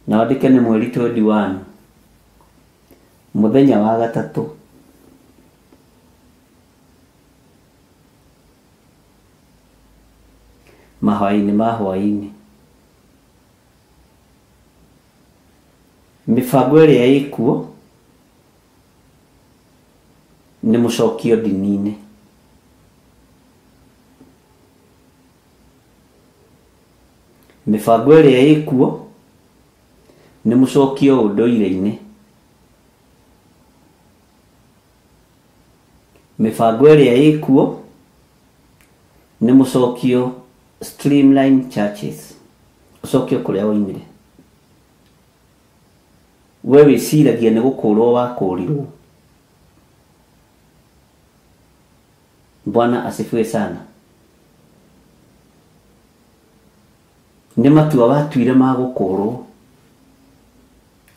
na wandĩke nĩ mweri 21 mũthenya wa gatatũ mahwaĩ-inĩ ma hwaĩ-inĩ. Mĩbango ĩrĩa ĩkuo nĩ mũcokio ndini-inĩ. Mĩbango ĩrĩa ĩkuo nĩ mũcokio ũndũire-inĩ. Mĩbango ĩrĩa ĩkuo nĩ mũcokio streamline churches, ũcokio kũrĩa woimire. We wĩciragia nĩ gũkũrwo wakũrirwo. Bwana asifiwe sana. Nĩ matua watuire ma gũkũrwo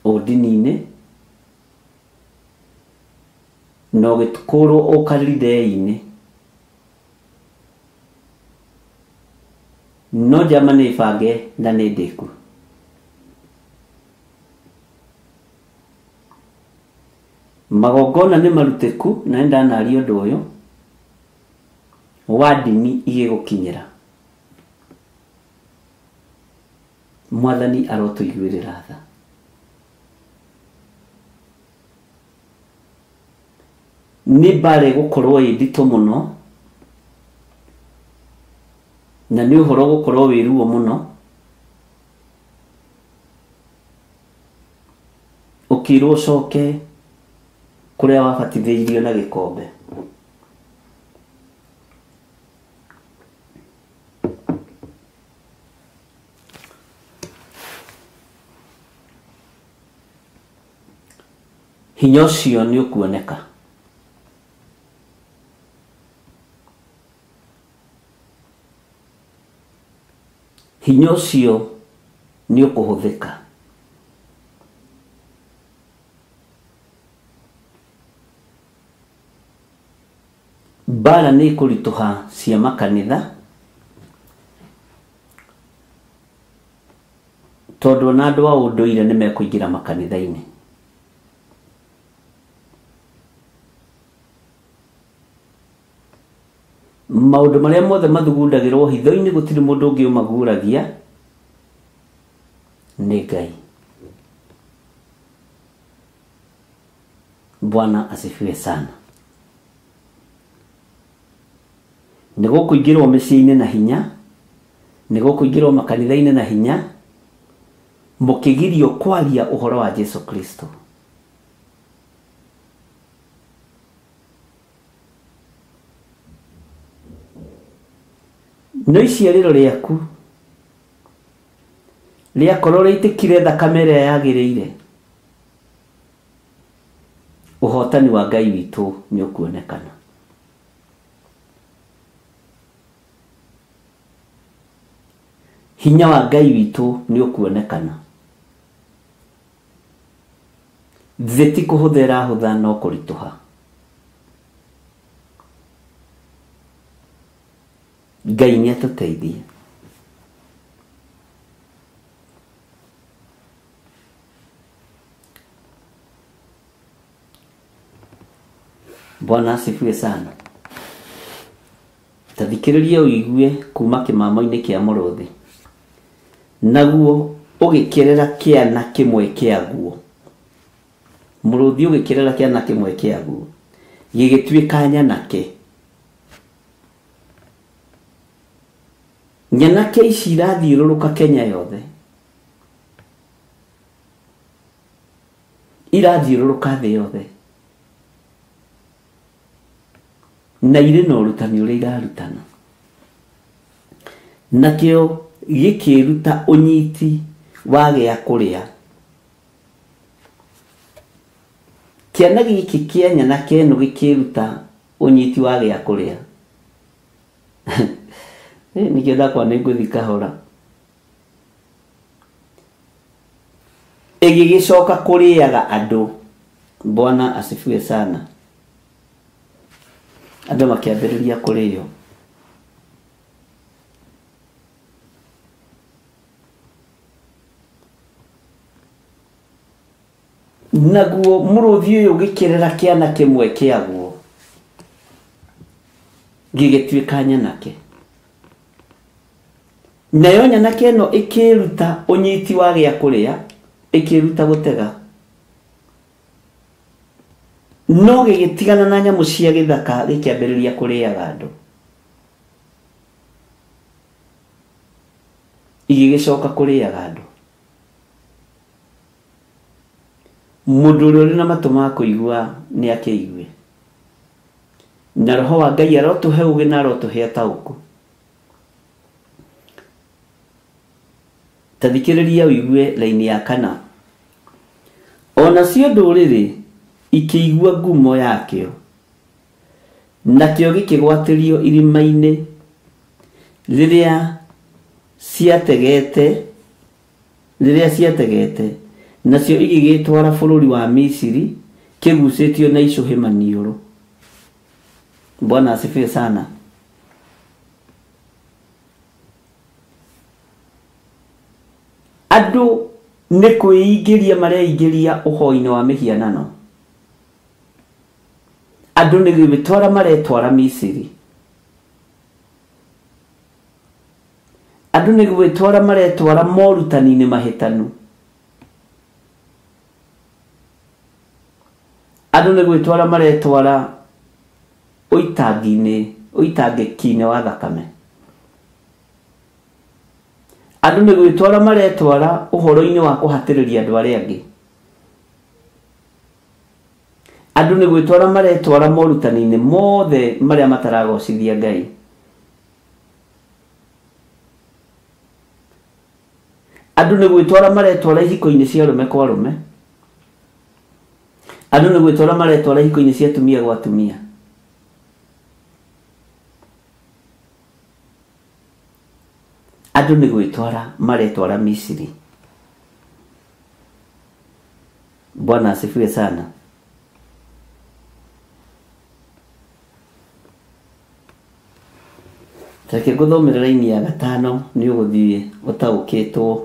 ũndini-inĩ na ũgĩkũrwo ũkarithei-inĩ. No njama nĩ bange na nĩ ndĩku. Magongona nĩ marutĩku na nĩ ndanaria ũndũ ũyũ wa ndini igĩgũkinyĩra. Mwathani arotũiguĩrĩra tha. Nĩ mbara ĩgũkorwo ĩ nditũ mũno na nĩ ũhoro gũkorwo wĩ ruo mũno ũkĩrwo ũcoke kũrĩa wabatithĩirio na gĩkombe. Hinya ũcio nĩ ũkuoneka. Hinya ũcio nĩ ũkũhũthĩka. Mbara nĩ ikũritũha cia makanitha tondũ ona andũ a ũndũire nĩ mekũingĩra makanitha-inĩ. Maũndũ marĩa mothe mathugundagĩrwo hitho-inĩ gũtirĩ mũndũ ũngĩ ũmaguũragia nĩ Ngai. Bwana asifiwe sana. Nĩ gũkũingĩrwo mĩciĩ-inĩ na hinya, nĩ gũkũingĩrwo makanitha-inĩ na hinya, mũkĩgirio kwaria ũhoro wa Jesu Kristo. No iciarĩro rĩaku rĩakorwo rĩitĩkire thakame ĩrĩa yagĩrĩire, ũhotani wa Ngai witũ nĩ ũkuonekana. Hinya wa Ngai witũ nĩ ũkuonekana. Thĩ ti kũhũtha ĩrahũtha no kũritũha. Ngai nĩ atũteithie. Bwana asifiwe sana. Ta thikĩrĩria ũigue kuma kĩmamo-inĩ kĩa mũrũthi. Naguo ũgĩkĩrĩra kĩana kĩmwe kĩaguo. Mũrũthi ũgĩkĩrĩra kĩana kĩmwe kĩaguo gĩgĩtuĩka nyanake. Nyanake ici irathiũrũrũka Kenya yothe, irathiũrũrũka thĩ yothe, na irĩ na ũrutani ũrĩa irarutana. Nakĩo gĩkĩruta ũnyiti wa gĩa kũrĩa. Kĩana gĩkĩ kĩa nyanake ĩno gĩkĩruta ũnyiti wa gĩa kũrĩa. Nĩkĩo ndakwa nĩ ngũthiĩ kahora. Ĩgĩgĩcoka kũrĩaga andũ. Bwana asifiwe sana. Andũ makĩambĩrĩria kũrĩo. Naguo mũrũthi ũyũ ũgĩkĩrĩra kĩana kĩmwe kĩaguo gĩgĩtuĩka nyanake. Nayo nyanake ĩno ĩkĩruta ũnyiti wa gĩa kũrĩa, ĩkĩruta gũtega, no gĩgĩtigana na nyamũ cia gĩthaka gĩkĩambĩrĩria kũrĩaga andũ. Igĩgĩcoka kũrĩaga andũ. Mũndũ ũrĩa ũrĩ na matũ ma kũigua nĩ akĩigue. Na roho wa Ngai arotũhe ũũgĩ na arotũhe ũtaũku. Ta thikĩrĩria ũigue raini ya kana. Onacio ndũrĩrĩ ikĩigua ngumo yakĩo, nakĩo gĩkĩgwatĩrio irima-inĩ rĩrĩa ciategete, nacio igĩgĩtwara bũrũri wa Misiri kĩgucĩtio na icũhĩ maniũrũ. Bwana asifiwe sana. Andũ nĩ kwĩingĩria mareingĩria ũhoi-inĩ wa mĩhianano. Andũ nĩ gwĩtwara maretwara Misiri. Andũ nĩ gwĩtwara maretwara morutani-inĩ mahĩtanu. Andũ nĩ gwĩtwara maretwara ũitangĩki-inĩ wa thakame. Andũ nĩ gwĩtwara maretwara ũhoro-inĩ wa kũhatĩrĩria andũ arĩa angĩ. Andũ nĩ gwĩtwara maretwara morutani-inĩ mothe marĩa mataragocithia Ngai. Andũ nĩ gwĩtwara maretwara ihiko-inĩ cia arũme kwa arũme. Andũ nĩ gwĩtwara maretwara ihiko-inĩ cia atumia gwa atumia. Andũ nĩ gwĩtwara maretwara Misiri. Bwana asifiwe sana. Reke ngũthomere raini ya gatano nĩ ũgũthiĩ ũtaũkĩtwo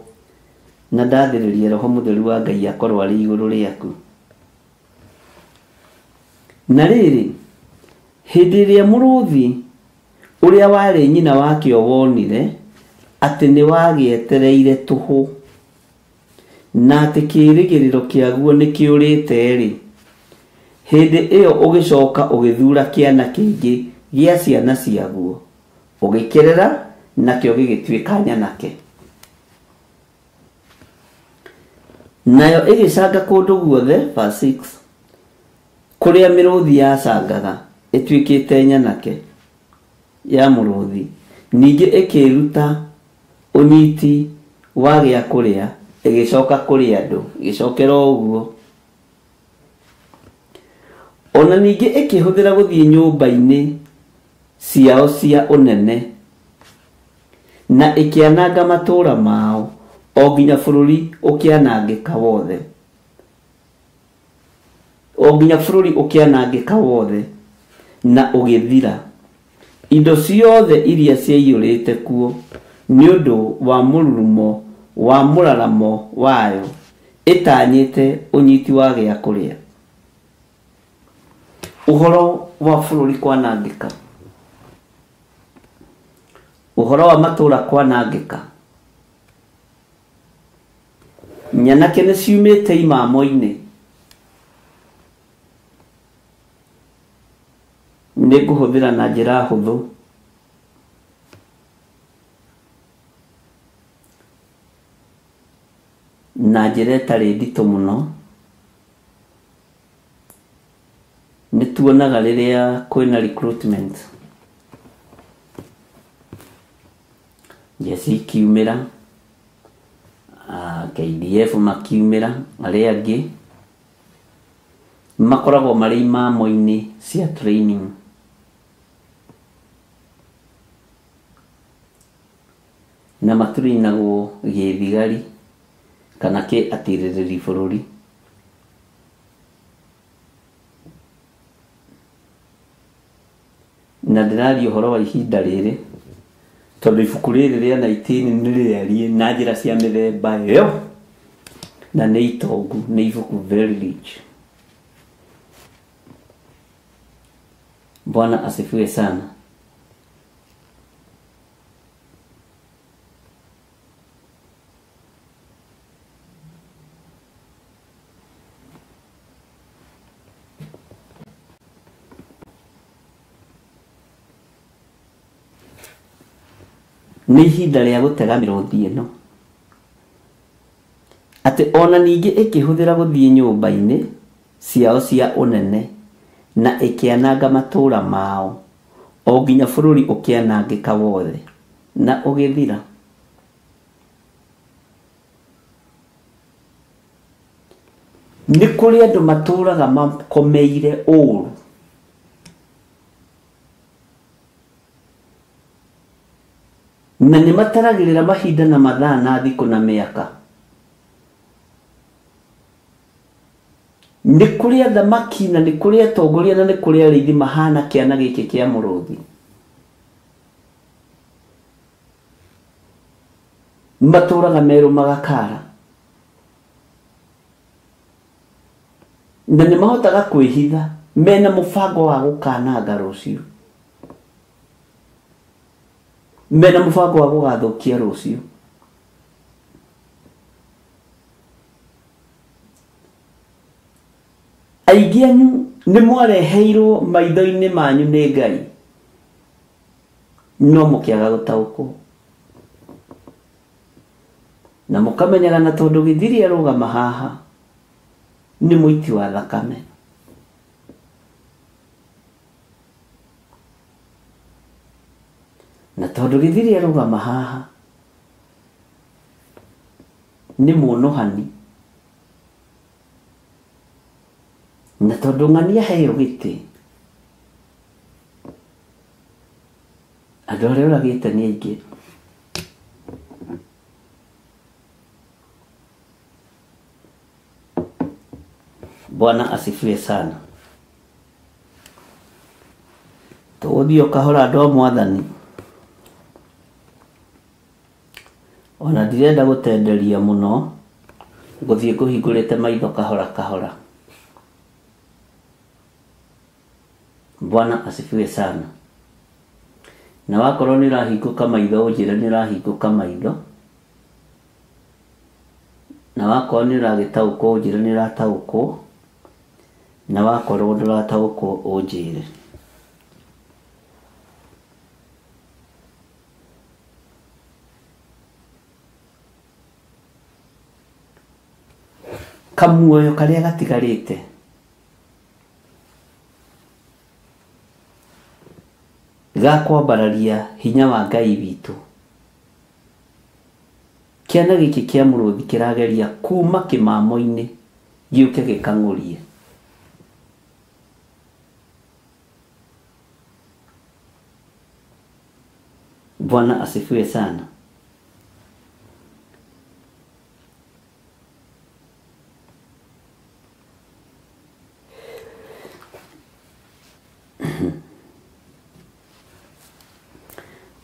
na ndathĩrĩrie roho mũtheru wa Ngai akorwo arĩ igũrũ rĩaku. Na rĩrĩ, hĩndĩ ĩrĩa mũrũthi ũrĩa warĩ nyina wakĩo wonire atĩ nĩ wagĩetereire tũhũ na atĩ kĩĩrĩgĩrĩro kĩaguo nĩ kĩũrĩte-rĩ, hĩndĩ ĩyo ũgĩcoka ũgĩthuura kĩana kĩngĩ gĩa ciana ciaguo, ũgĩkĩrera nakĩo gĩgĩtuĩka nyanake. Nayo ĩgĩcanga kũndũ guothe, verse 6, kũrĩa mĩrũthi yacangaga ĩtuĩkĩte nyanake ya mũrũthi. Ningĩ ĩkĩruta ũnyiti wa gĩa kũrĩa, ĩgĩcoka kũrĩ andũ, ĩgĩcokera ũguo. Ona ningĩ ĩkĩhũthĩra gũthiĩ nyũmba-inĩ ciao cia ũnene na ĩkĩananga matũũra mao o nginya bũrũri ũkĩanangĩka wothe. O nginya bũrũri ũkĩanangĩka wothe na ũgĩthira. Indo ciothe iria ciaiyũrĩte kuo nĩ ũndũ wa mũrurumo wa mũraramo wayo ĩtanyĩte ũnyiti wa gĩa kũrĩa. Ũhoro wa bũrũri kwanangĩka, ũhoro wa matũũra kwanangĩka, nyanake nĩ ciumĩte imamo-inĩ. Nĩ ngũhũthĩra na njĩra hũthũ na njĩra ĩtarĩ nditũ mũno. Nĩ tuonaga rĩrĩa kwĩna recruitment, jeshi ikiumĩra, KDF makiumĩra, arĩa angĩ makoragwo marĩ imamo-inĩ cia training. Na matũrinagwo gĩthigari kana kĩ atirĩrĩri bũrũri. Na ndĩraria ũhoro wa ihinda rĩrĩ tondũ ibuku rĩrĩ rĩa 19 nĩ rĩarie na njĩra cia mĩthemba ĩyo, na nĩ itongu, nĩ ibuku very rich. Bwana asifiwe sana. Nĩ ihinda rĩa gũtega mĩrũthi ĩno. Atĩ ona ningĩ ĩkĩhũthĩra gũthiĩ nyũmba-inĩ ciao cia ũnene na ĩkĩananga matũũra mao o nginya bũrũri ũkĩanangĩka wothe na ũgĩthira. Nĩ kũrĩ andũ matũũraga makomeire ũũru. Na nĩ mataragĩrĩra mahinda na mathaa na thikũ na mĩaka. Nĩ kũrĩ athamaki na nĩ kũrĩ atongoria na nĩ kũrĩ arĩithi mahana kĩana gĩkĩ kĩa mũrũthi. Matũũraga merũmaga kara. Na nĩ mahotaga kwĩhitha mena mũbango wa gũkananga rũciũ. Mena mũbango wa gũgathũkia rũciũ. Aingĩ anyu nĩ mwareheirwo maitho-inĩ manyu nĩ Ngai no mũkĩaga gũtaũkwo na mũkamenyaga na tondũ gĩthiri arũgama haha nĩ mũiti wa thakame. Na tondũ gĩthiri arũgama haha nĩ mũnũhani. Na tondũ ng'ania heo gĩtĩ andũ arĩa ũragĩte nĩ aingĩ. Bwana asifiwe sana. Tũgũthiĩ o kahora andũ a Mwathani. Ona ndirenda gũtenderia mũno, ngũthiĩ ngũhingũrĩte maitho kahora kahora. Bwana asifiwe sana. Na wakorwo nĩ ũrahingũka maitho ũnjĩre nĩ ũrahingũka maitho. Na wakorwo nĩ ũragĩtaũkwo ũnjĩre nĩ ũrataũkwo. Na wakorwo ndũrataũkwo ũnjĩre. Kamuoyo karĩa gatigarĩte ga kwambararia hinya wa Ngai witũ. Kĩana gĩkĩ kĩa mũrũthi kĩrageria kuma kĩmamo-inĩ gĩũke gĩkang'ũrie. Bwana asifiwe sana.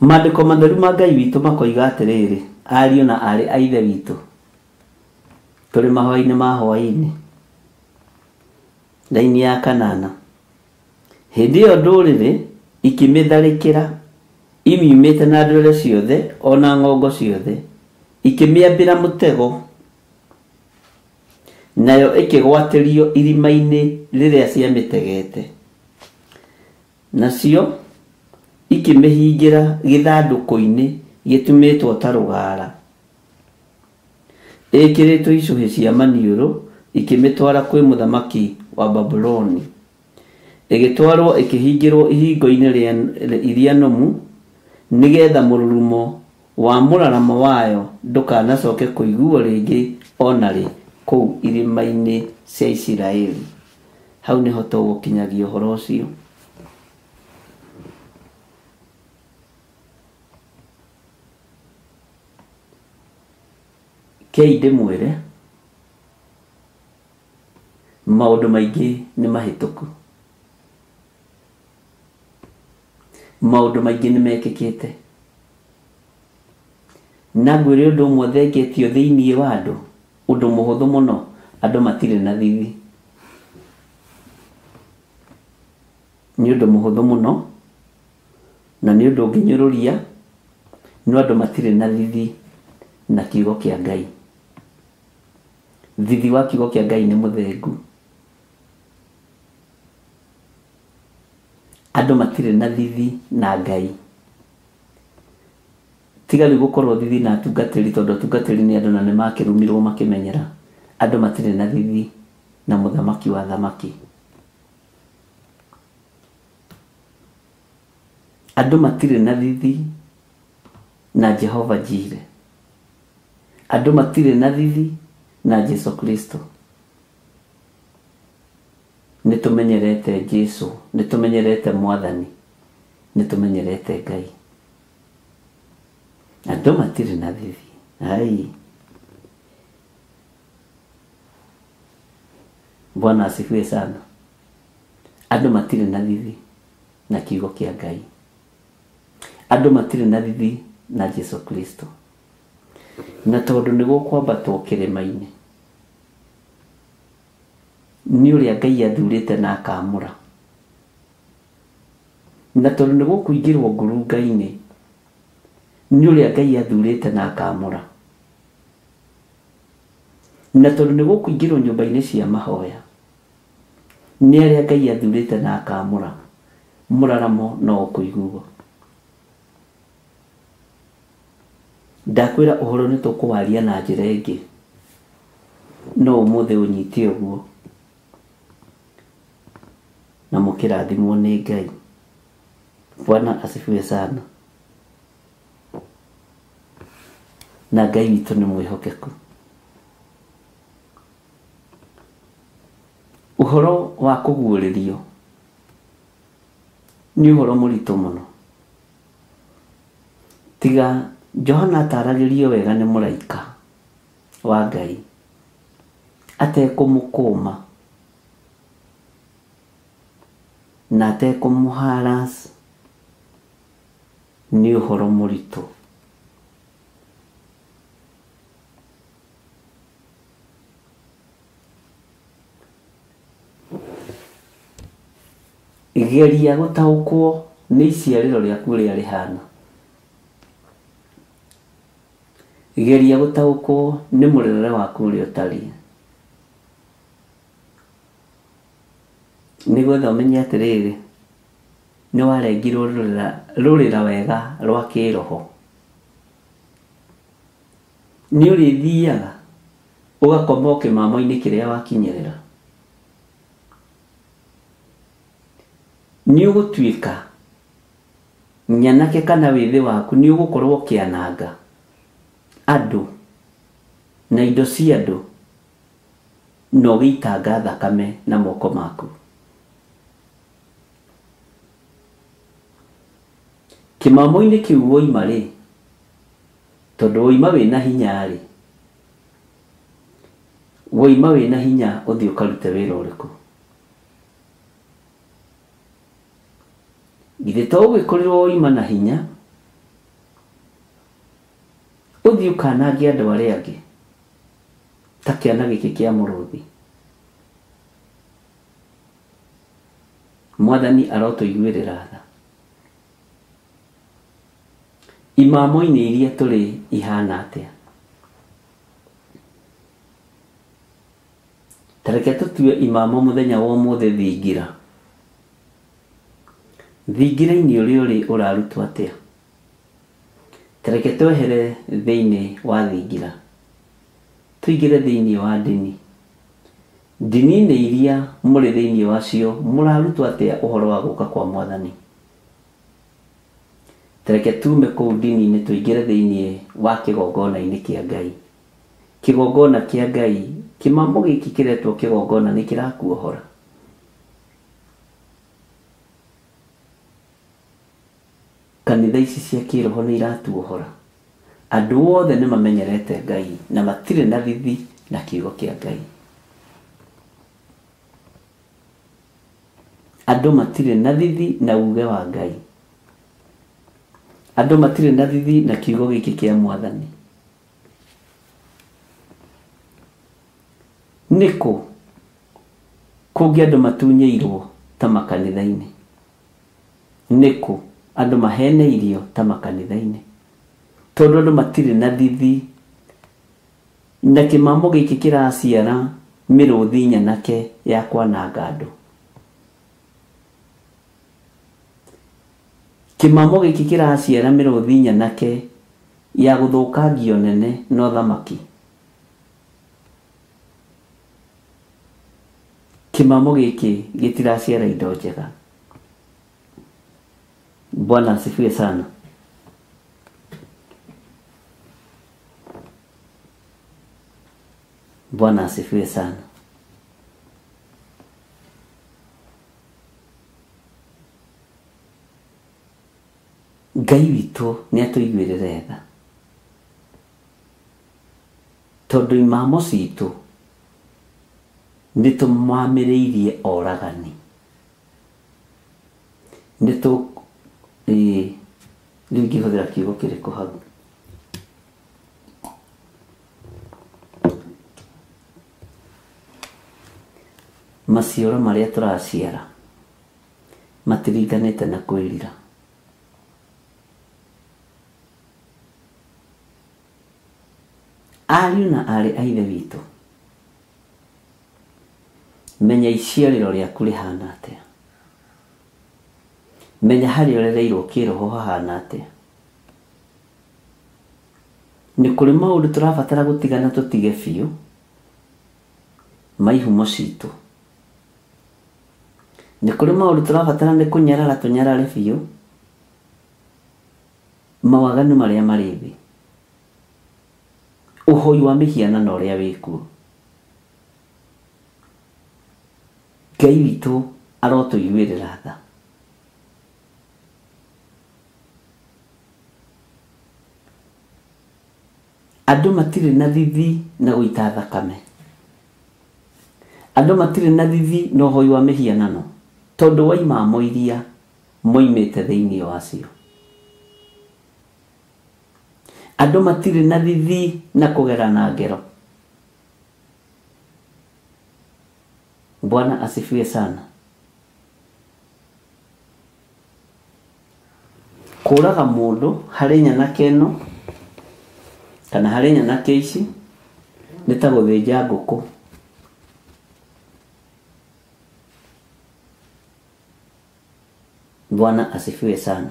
Maandĩko matheru ma Ngai witũ makoiga atĩrĩrĩ, ariũ na aarĩ a Ithe witũ, tũrĩ mahoya-inĩ ma hwaĩ-inĩ, raini ya kanana. Hĩndĩ ĩyo ndũrĩrĩ ikĩmĩtharĩkĩra imiumĩte na ndwere ciothe ona ng'ongo ciothe, ikĩmĩambĩra mũtego, nayo ĩkĩgwatĩrio irima-inĩ rĩrĩa ciamĩtegete. Nacio ikĩmĩhingĩra gĩthandũkũ-inĩ gĩtumĩtwo ta rũgara, ĩkĩrĩtwo icũhĩ cia maniũrũ, ikĩmĩtwara kwĩ mũthamaki wa Babuloni. Ĩgĩtwarwo ĩkĩhingĩrwo ihingo-inĩ iria nũmu, nĩgetha mũrurumo wa mũraramo wayo ndũkanacoke kũiguo rĩngĩ ona rĩ kũu irĩma-inĩ cia Isiraeli. Hau nĩho tũgũkinyagia ũhoro ũcio. Kei ndĩmwĩre maũndũ maingĩ nĩ mahĩtũku, maũndũ maingĩ nĩ mekĩkĩte, na ngwĩre ũndũ ũmwe thengetio thĩinĩ wa andũ, ũndũ mũhũthũ mũno, andũ matirĩ na thithi. Nĩ ũndũ mũhũthũ mũno na nĩ ũndũ ũngĩnyũrũria, no andũ matirĩ na thithi na kiugo kĩa Ngai. Thithi wa kiugo kĩa Ngai nĩ mũthengu. Andũ matirĩ na thithi na Ngai. Tiga rĩu gũkorwo thithi na atungatĩri, tondũ atungatĩri nĩ andũ na nĩ makĩrumirwo makĩmenyera. Andũ matirĩ na thithi na mũthamaki wa thamaki. Andũ matirĩ na thithi na Jehova Jire. Andũ matirĩ na thithi na Jesu Kristo. Nĩ tũmenyerete Jesu, nĩ tũmenyerete Mwathani, nĩ tũmenyerete Ngai. Andũ matirĩ na thithi. Ai. Bwana asifiwe sana. Andũ matirĩ na thithi na kiugo kĩa Ngai. Andũ matirĩ na thithi na Jesu Kristo. Na tondũ nĩ gũkwambatwo kĩrĩma-inĩ, nĩ ũrĩa Ngai athurĩte na akamũra. Na tondũ nĩ gũkũingĩrwo ngurunga-inĩ, nĩ ũrĩa Ngai athurĩte na akamũra. Na tondũ nĩ gũkũingĩrwo nyũmba-inĩ cia mahoya, nĩ arĩa Ngai athurĩte na akamũra, mũraramo no ũkũiguo. Ndakwĩra ũhoro nĩ tũkũwaria na njĩra ĩngĩ, no ũmũthĩ ũnyite ũguo na mũkĩrathimwo nĩ Ngai. Bwana asifiwe sana. Na Ngai witũ nĩ mwĩhokeku. Ũhoro wa kũguũrĩrio nĩ ũhoro mũritũ mũno. Tiga Johana ataragĩrio wega nĩ mũraika wa Ngai atekũmũkũma na atekũmũharas, nĩ ũhoro mũritũ. Geria gũtaũkwo nĩ iciarĩro rĩaku ũrĩa rĩhana. Geria gũtaũkwo nĩ mũrerere waku ũrĩa ũtariĩ, nĩgetha ũmenye atĩrĩrĩ, nĩ warengirwo rũrĩra wega rwa kĩroho. Nĩ ũrĩthiaga ũgakoma o kĩmamo-inĩ kĩrĩa wakinyĩrĩra. Nĩ ũgũtuĩka nyanake kana wĩthĩ waku nĩ ũgũkorwo ũkĩananga andũ na indo cia andũ na ũgĩitanga thakame na moko maku. Kĩmamo-inĩ kĩu woima rĩ, tondũ woima wĩna hinya rĩ, woima wĩna hinya ũthiĩ ũkarute wĩra ũrĩkũ? Githĩ to ũgĩkorirwo woima na hinya ũthiĩ ũkanange andũ arĩa angĩ ta kĩana gĩkĩ kĩa mũrũthi. Mwathani arotũiguĩrĩra tha. Imamo-inĩ iria tũrĩ ihana atĩa? Ta reke tũtue imamo mũthenya wa ũmũthĩ thingira. Thingira-inĩ ũrĩa ũrĩ ũrarutwo atĩa? Ta reke twehere thĩinĩ wa thingira, tũingĩre thĩinĩ wa ndini. Ndini-inĩ iria mũrĩ thĩinĩ wacio mũrarutwo atĩa ũhoro wa gũka kwa Mwathani? Ta reke tume kũu ndini-inĩ tũingĩre thĩinĩ wa kĩgongona-inĩ kĩa Ngai. Kĩgongona kĩa Ngai, kĩmamo gĩkĩ kĩretwo kĩgongona nĩ kĩrakuohora. Kanitha ici cia kĩroho nĩ iratuohora. Andũ othe nĩ mamenyerete Ngai na matirĩ na thithi na kiugo kĩa Ngai. Andũ matirĩ na thithi na uge wa Ngai. Andũ matirĩ na thithi na kiugo gĩkĩ kĩa Mwathani. Nĩkũ kũngĩ andũ matunyĩirwo ta makanitha-inĩ? Nĩkũ andũ maheneirio ta makanitha-inĩ? Tondũ andũ matirĩ na thithi na kĩmamo gĩkĩ kĩraciara mĩrũthi nyanake ya kwananga andũ. Kĩmamo gĩkĩ kĩraciara mĩrũthi nyanake ya gũthũkangio nene na ũthamaki. Kĩmamo gĩkĩ gĩtiraciara indo njega. Bwana asifiwe sana. Bwana asifiwe sana. Ngai witũ nĩ atũiguĩrĩre tha, tondũ imamo citũ nĩ tũmamĩrĩirie oragani, nĩ tũ rĩu ingĩhũthĩra kiugo kĩrĩkũ hau? Maciaro marĩa tũraciara matiringanĩte na kwĩrira. Ariũ na aarĩ a Ithe witũ, menya iciarĩro rĩaku rĩhana atĩa, menya harĩa ũrereirwo kĩroho hahana atĩa. Nĩ kũrĩ maũndũ tũrabatara gũtigana tũtige biũ ma ihumo citũ. Nĩ kũrĩ maũndũ tũrabatara nĩ kũnyarara tũnyarare biũ mawaganu marĩa marĩ thĩ, ũhoi wa mĩhianano ũrĩa wĩkuo. Ngai witũ arotũiguĩrĩra tha. Andũ matirĩ na thithi na gũita thakame, andũ matirĩ na thithi na ũhoi wa mĩhianano, tondũ wa imamo iria moimĩte thĩinĩ wacio. Andũ matirĩ na thithi na kũgerana ngero. Bwana asifiwe sana. Kũraga mũndũ harĩ nyanake ĩno kana harĩ nyanake ici nĩ ta gũthĩnja ngũkũ. Bwana asifiwe sana.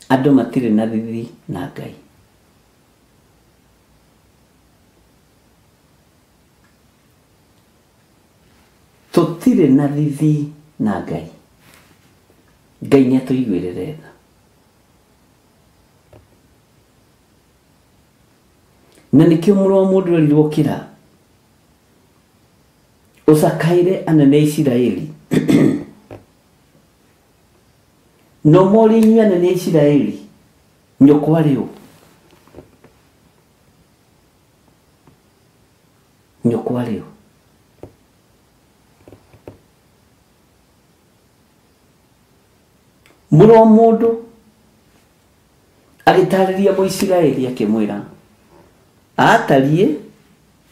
Andũ matirĩ na thithi na Ngai. Tũtirĩ na thithi na Ngai. Ngai nĩ atũiguĩrĩre tha. Na nĩkĩo mũrũ wa mũndũ erirwo kĩra ũcakaĩre anene a Isiraeli. No morie inyuĩ anene a Isiraeli, nyũkwa arĩ ũ? Nyũkwa arĩ ũ? Mũrũ wa mũndũ agĩtarĩria Mũisiraeli akĩmwĩra atariĩ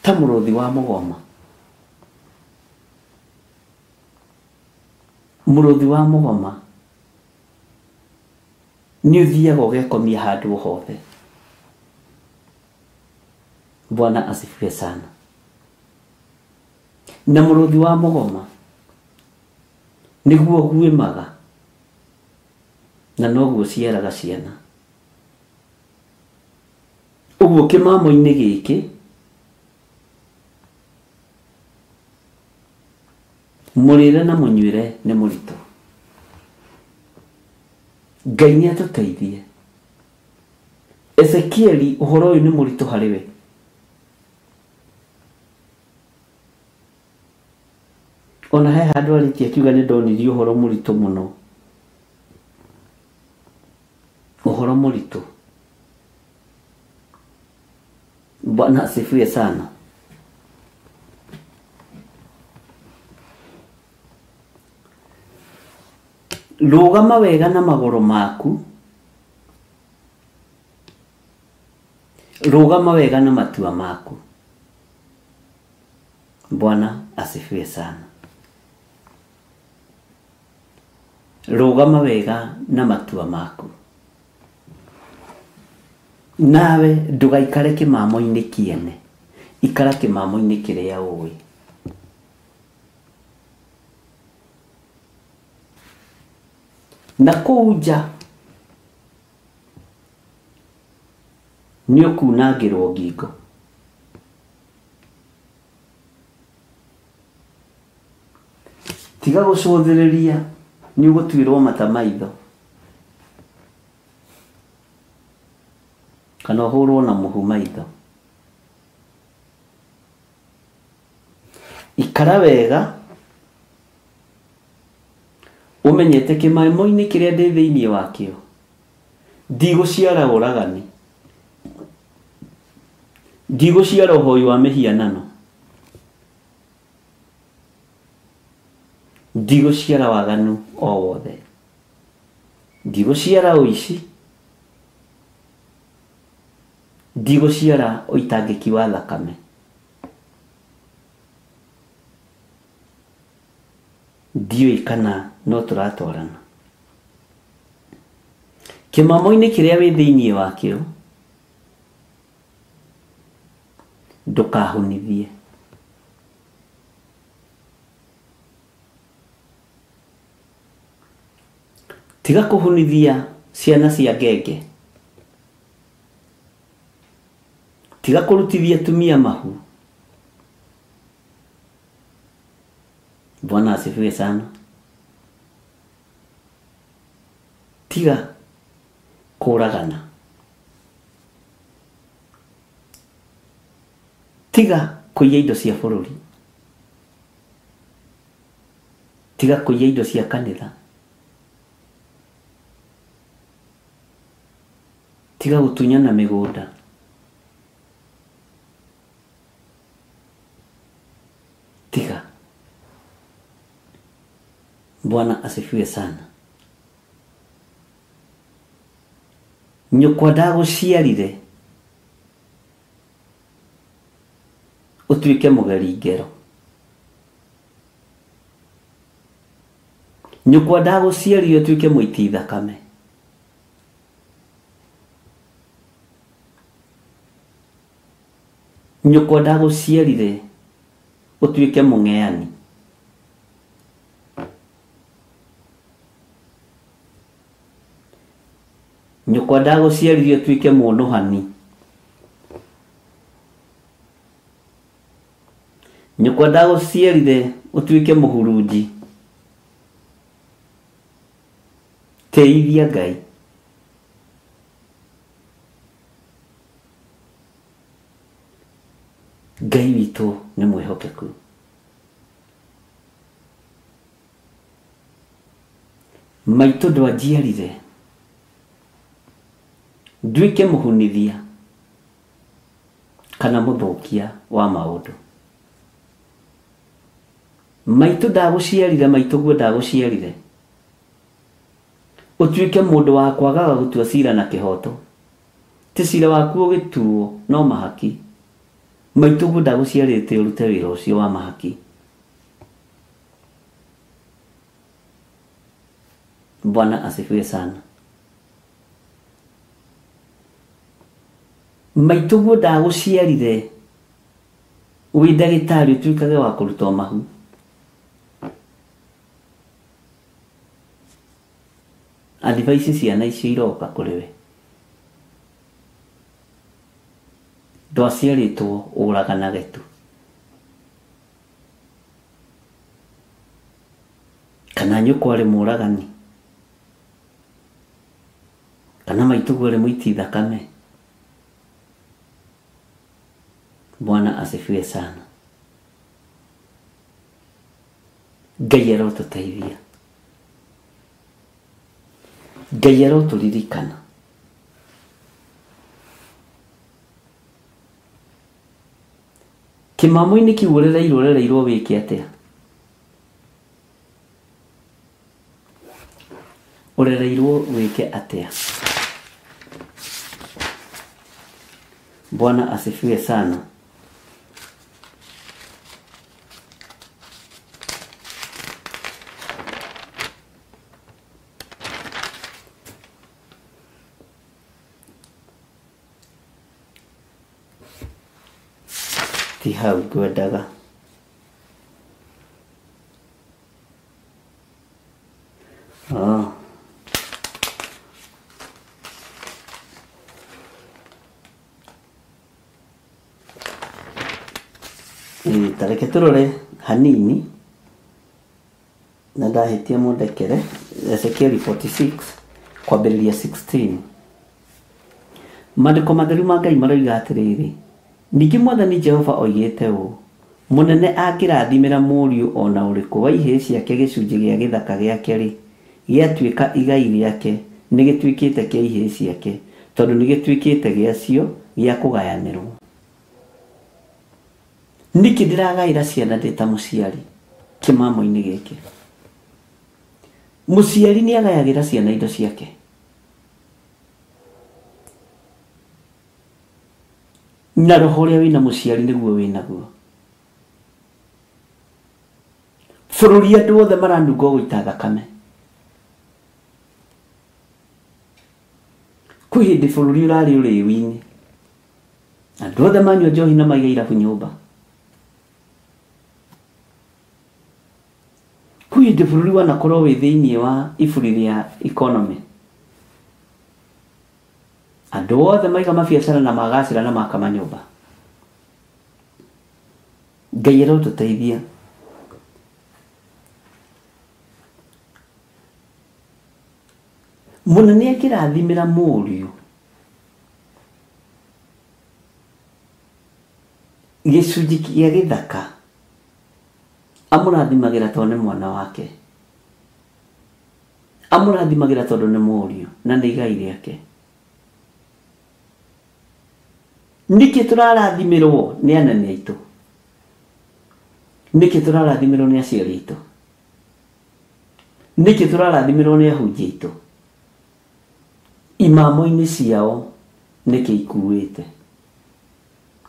ta mũrũthi wa mũgoma. Mũrũthi wa mũgoma nĩ ũthiaga ũgekomia handũ hothe. Bwana asifiwe sana. Na mũrũthi wa mũgoma nĩguo ũguĩmaga na noguo ũciaraga ciana. Ũguo kĩmamo-inĩ gĩkĩ mũrĩre na mũnyuĩre nĩ mũritũ. Ngai nĩ atũteithie. Ezekieli ũhoro ũyũ nĩ mũritũ harĩ we. Ona he handũ arĩtie akiuga nĩ ndonirie ũhoro mũritũ mũno, ũhoro mũritũ. Bwana asifiwe sana. Rũgama wega na magũrũ maku, rũgama wega na matua maku. Bwana asifiwe sana. Rũgama wega na matua maku. Nawe ndũgaikare kĩmamo-inĩ kĩene, ikara kĩmamo-inĩ kĩrĩa ũĩ. Na kũu nja Nĩ ũkunangĩrwo ngingo. Tiga gũcũthĩrĩria nĩ ũgũtuĩrwo mata maitho kana ũhũrwo na mũhu maitho. Ikara wega ũmenyete kĩmamo-inĩ kĩrĩa ndĩ thĩinĩ wakĩo ndigũciara ũragani, ndigũciara ũhoi wa mĩhianano, ndigũciara waganu o wothe, ndigũciara ũici, ndigũciara ũitangĩki wa thakame. Ndiũĩ kana no tũratwarana. Kĩmamo-inĩ kĩrĩa wĩ thĩinĩ wakĩo ndũkahunithie. Tiga kũhunithia ciana cia ngenge, tiga kũrutithia atumia mahu. Bwana asifiwe sana. Tiga kũragana, tiga kũiya indo cia bũrũri, tiga kũiya indo cia kanitha, tiga gũtunyana mĩgũnda, tiga. Bwana asifiwe sana. Nyũkwa ndagũciarire ũtuĩke mũgeri ngero, nyũkwa ndagũciarire ũtuĩke mũiti thakame, nyũkwa ndagũciarire ũtuĩke mũng'eani, nyũkwa ndagũciarire ũtuĩke mũnũhani, nyũkwa ndagũciarire ũtuĩke mũhurunji. Tĩithia Ngai. Ngai witũ nĩ mwĩhokeku. Maitũ ndwanjiarire nduĩke mũhunithia kana mũthũkia wa maũndũ. Maitũ ndagũciarire, maitũ guo ndagũciarire ũtuĩke mũndũ wa kwagaga gũtua cira na kĩhoto, ti cira waku ũgĩtuo no mahaki. Maitũ guo ndagũciarĩte ũrute wĩra ũcio wa mahaki. Bwana asifiwe sana. Maitũ guo ndagũciarire wĩ ndagĩtarĩ ũtuĩkage wa kũrutwo mahu. Advice ciana icio iroka kũrĩ we. Ndwaciarĩtwo ũraganage tu, kana nyũkwa arĩ mũragani, kana maitũguo arĩ mũiti thakame. Bwana asifiwe sana. Ngai arotũteithia, Ngai arotũririkana. Kĩmamo-inĩ kĩu ũrereirwo ũrereirwo wĩke atĩa? Ũrereirwo wĩke atĩa? Bwana asifiwe sana. Ti hau ngwendaga. Ta reke tũrore hanini na ndahĩtia mũndekere. Ezekieli 46 kwambĩrĩria 16. Maandĩko matheru ma Ngai maroiga atĩrĩrĩ, ningĩ Mwathani Jehova oigĩte ũũ, mũnene angĩrathimĩra mũriũ o na ũrĩkũ wa ihĩĩ ciake gĩcunjĩ gĩa gĩthaka gĩake-rĩ, gĩatuĩka igai rĩake, nĩ gĩtuĩkĩte kĩa ihĩĩ ciake, tondũ nĩ gĩtuĩkĩte gĩacio gĩa kũgayanĩrwo. Nĩkĩ ndĩragaĩra ciana ndĩ ta mũciari kĩmamo-inĩ gĩkĩ? Mũciari nĩ agayagĩra ciana indo ciake. Na roho ũrĩa wĩna mũciari nĩguo wĩnaguo. Bũrũri andũ othe maranunga gũita thakame. Kwĩ hĩndĩ bũrũri ũrarĩ ũrĩu-inĩ, andũ othe manyua njohi na maiga irabu nyũmba. Kwĩ hĩndĩ bũrũri wanakorwo wĩ thĩinĩ wa iburi rĩa economy, andũ othe maiga mabiacara na magacĩra na maka manyũmba. Ngai arotũteithia. Mũnene akĩrathimĩra mũriũ gĩcunjĩ kĩa gĩthaka, amũrathimagĩra tondũ nĩ mwana wake, amũrathimagĩra tondũ nĩ mũriũ na nĩ igai rĩake. Nĩkĩ tũrarathimĩrwo nĩ anene aitũ? Nĩkĩ tũrarathimĩrwo nĩ aciari aitũ? Nĩkĩ tũrarathimĩrwo nĩ ahunjia aitũ? Imamo-inĩ ciao nĩkĩ ikuĩte?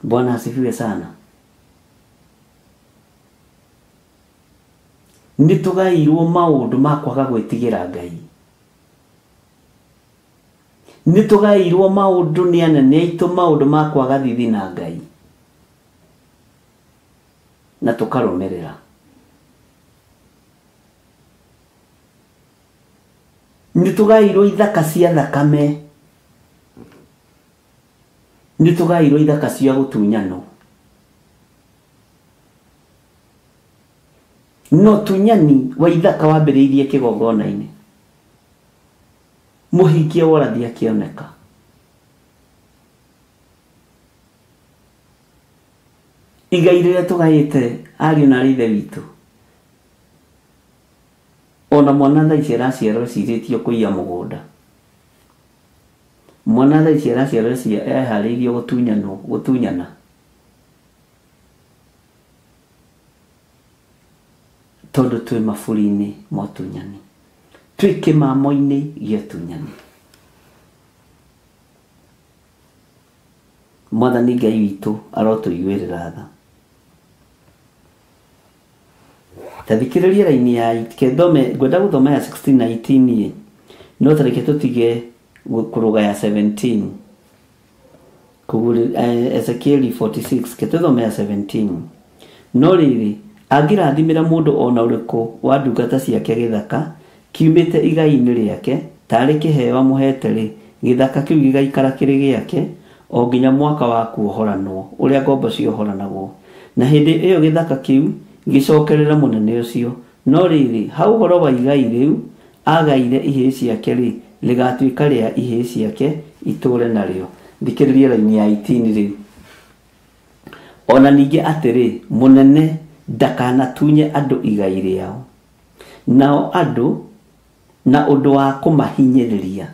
Bwana asifiwe sana. Nĩ tũgairwo maũndũ ma kwaga gwĩtigĩra Ngai. Nĩ tũgairwo maũndũ nĩ anene aitũ, maũndũ ma kwaga thithi na Ngai, na tũkarũmĩrĩra. Nĩ tũgairwo ithaka cia thakame, nĩ tũgairwo ithaka cia gũtunyanwo. No tunyani wa ithaka wambĩrĩirie kĩgongona-inĩ, mũhingia wa ũrathi akĩoneka. Igai rĩrĩa tũgaĩte ariũ na arĩ ithe witũ, ona mwana thaa ici araciarwo ecirĩtio kũiya mũgũnda. Mwana thaa ici araciarwo eharĩirio gũtunyana. Tondũ twĩ maburi-inĩ ma ũtunyani, twĩ kĩmamo-inĩ gĩa ũtunyani. Mwathani Ngai witũ arotũiguĩrĩra tha. Ta thikĩrĩria raini ya kethome, ngwenda gũthoma ya 16 na 18, no ta reke tũtige kũrũga ya 17. Koguo Ezekieli 46 ke tũthome ya 17. No rĩrĩ, angĩrathimĩra mũndũ ona ũrĩkũ wa ndungata ciake gĩthaka kiumĩte igai-inĩ rĩake tarĩ kĩheo amũhete-rĩ, gĩthaka kĩu gĩgaikara kĩrĩ gĩake o nginya mwaka wa kuohoranwo ũrĩa ngombo ciohoranagwo. Na hĩndĩ ĩyo gĩthaka kĩu gĩcokerere mũnene ũcio. No rĩrĩ, ha ũhoro wa igai rĩu agaire ihĩĩ ciake-rĩ, rĩgatuĩka rĩa ihĩĩ ciake itũũre narĩo. Thikĩrĩria raini ya 18 rĩu. Ona ningĩ atĩrĩ, mũnene ndakanatunye andũ igai rĩao, nao andũ na ũndũ wa kũmahinyĩrĩria,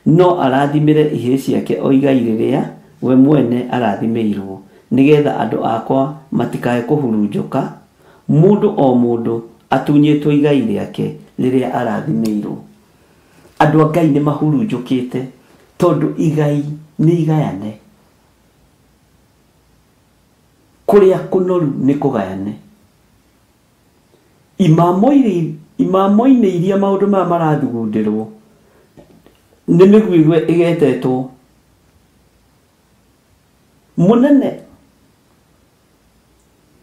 no arathimĩre ihĩĩ ciake o igai rĩrĩa we mwene arathimĩirwo, nĩgetha andũ akwa matikae kũhurunjũka, mũndũ o mũndũ atunyĩtwo igai rĩake rĩrĩa arathimĩirwo. Andũ a Ngai nĩ mahurunjũkĩte tondũ igai nĩ igayane. Kũrĩa kũnoru nĩ kũgayane. Imamo-inĩ iria maũndũ maya marathugundĩrwo nĩ mĩguĩ ĩgetetwo mũnene,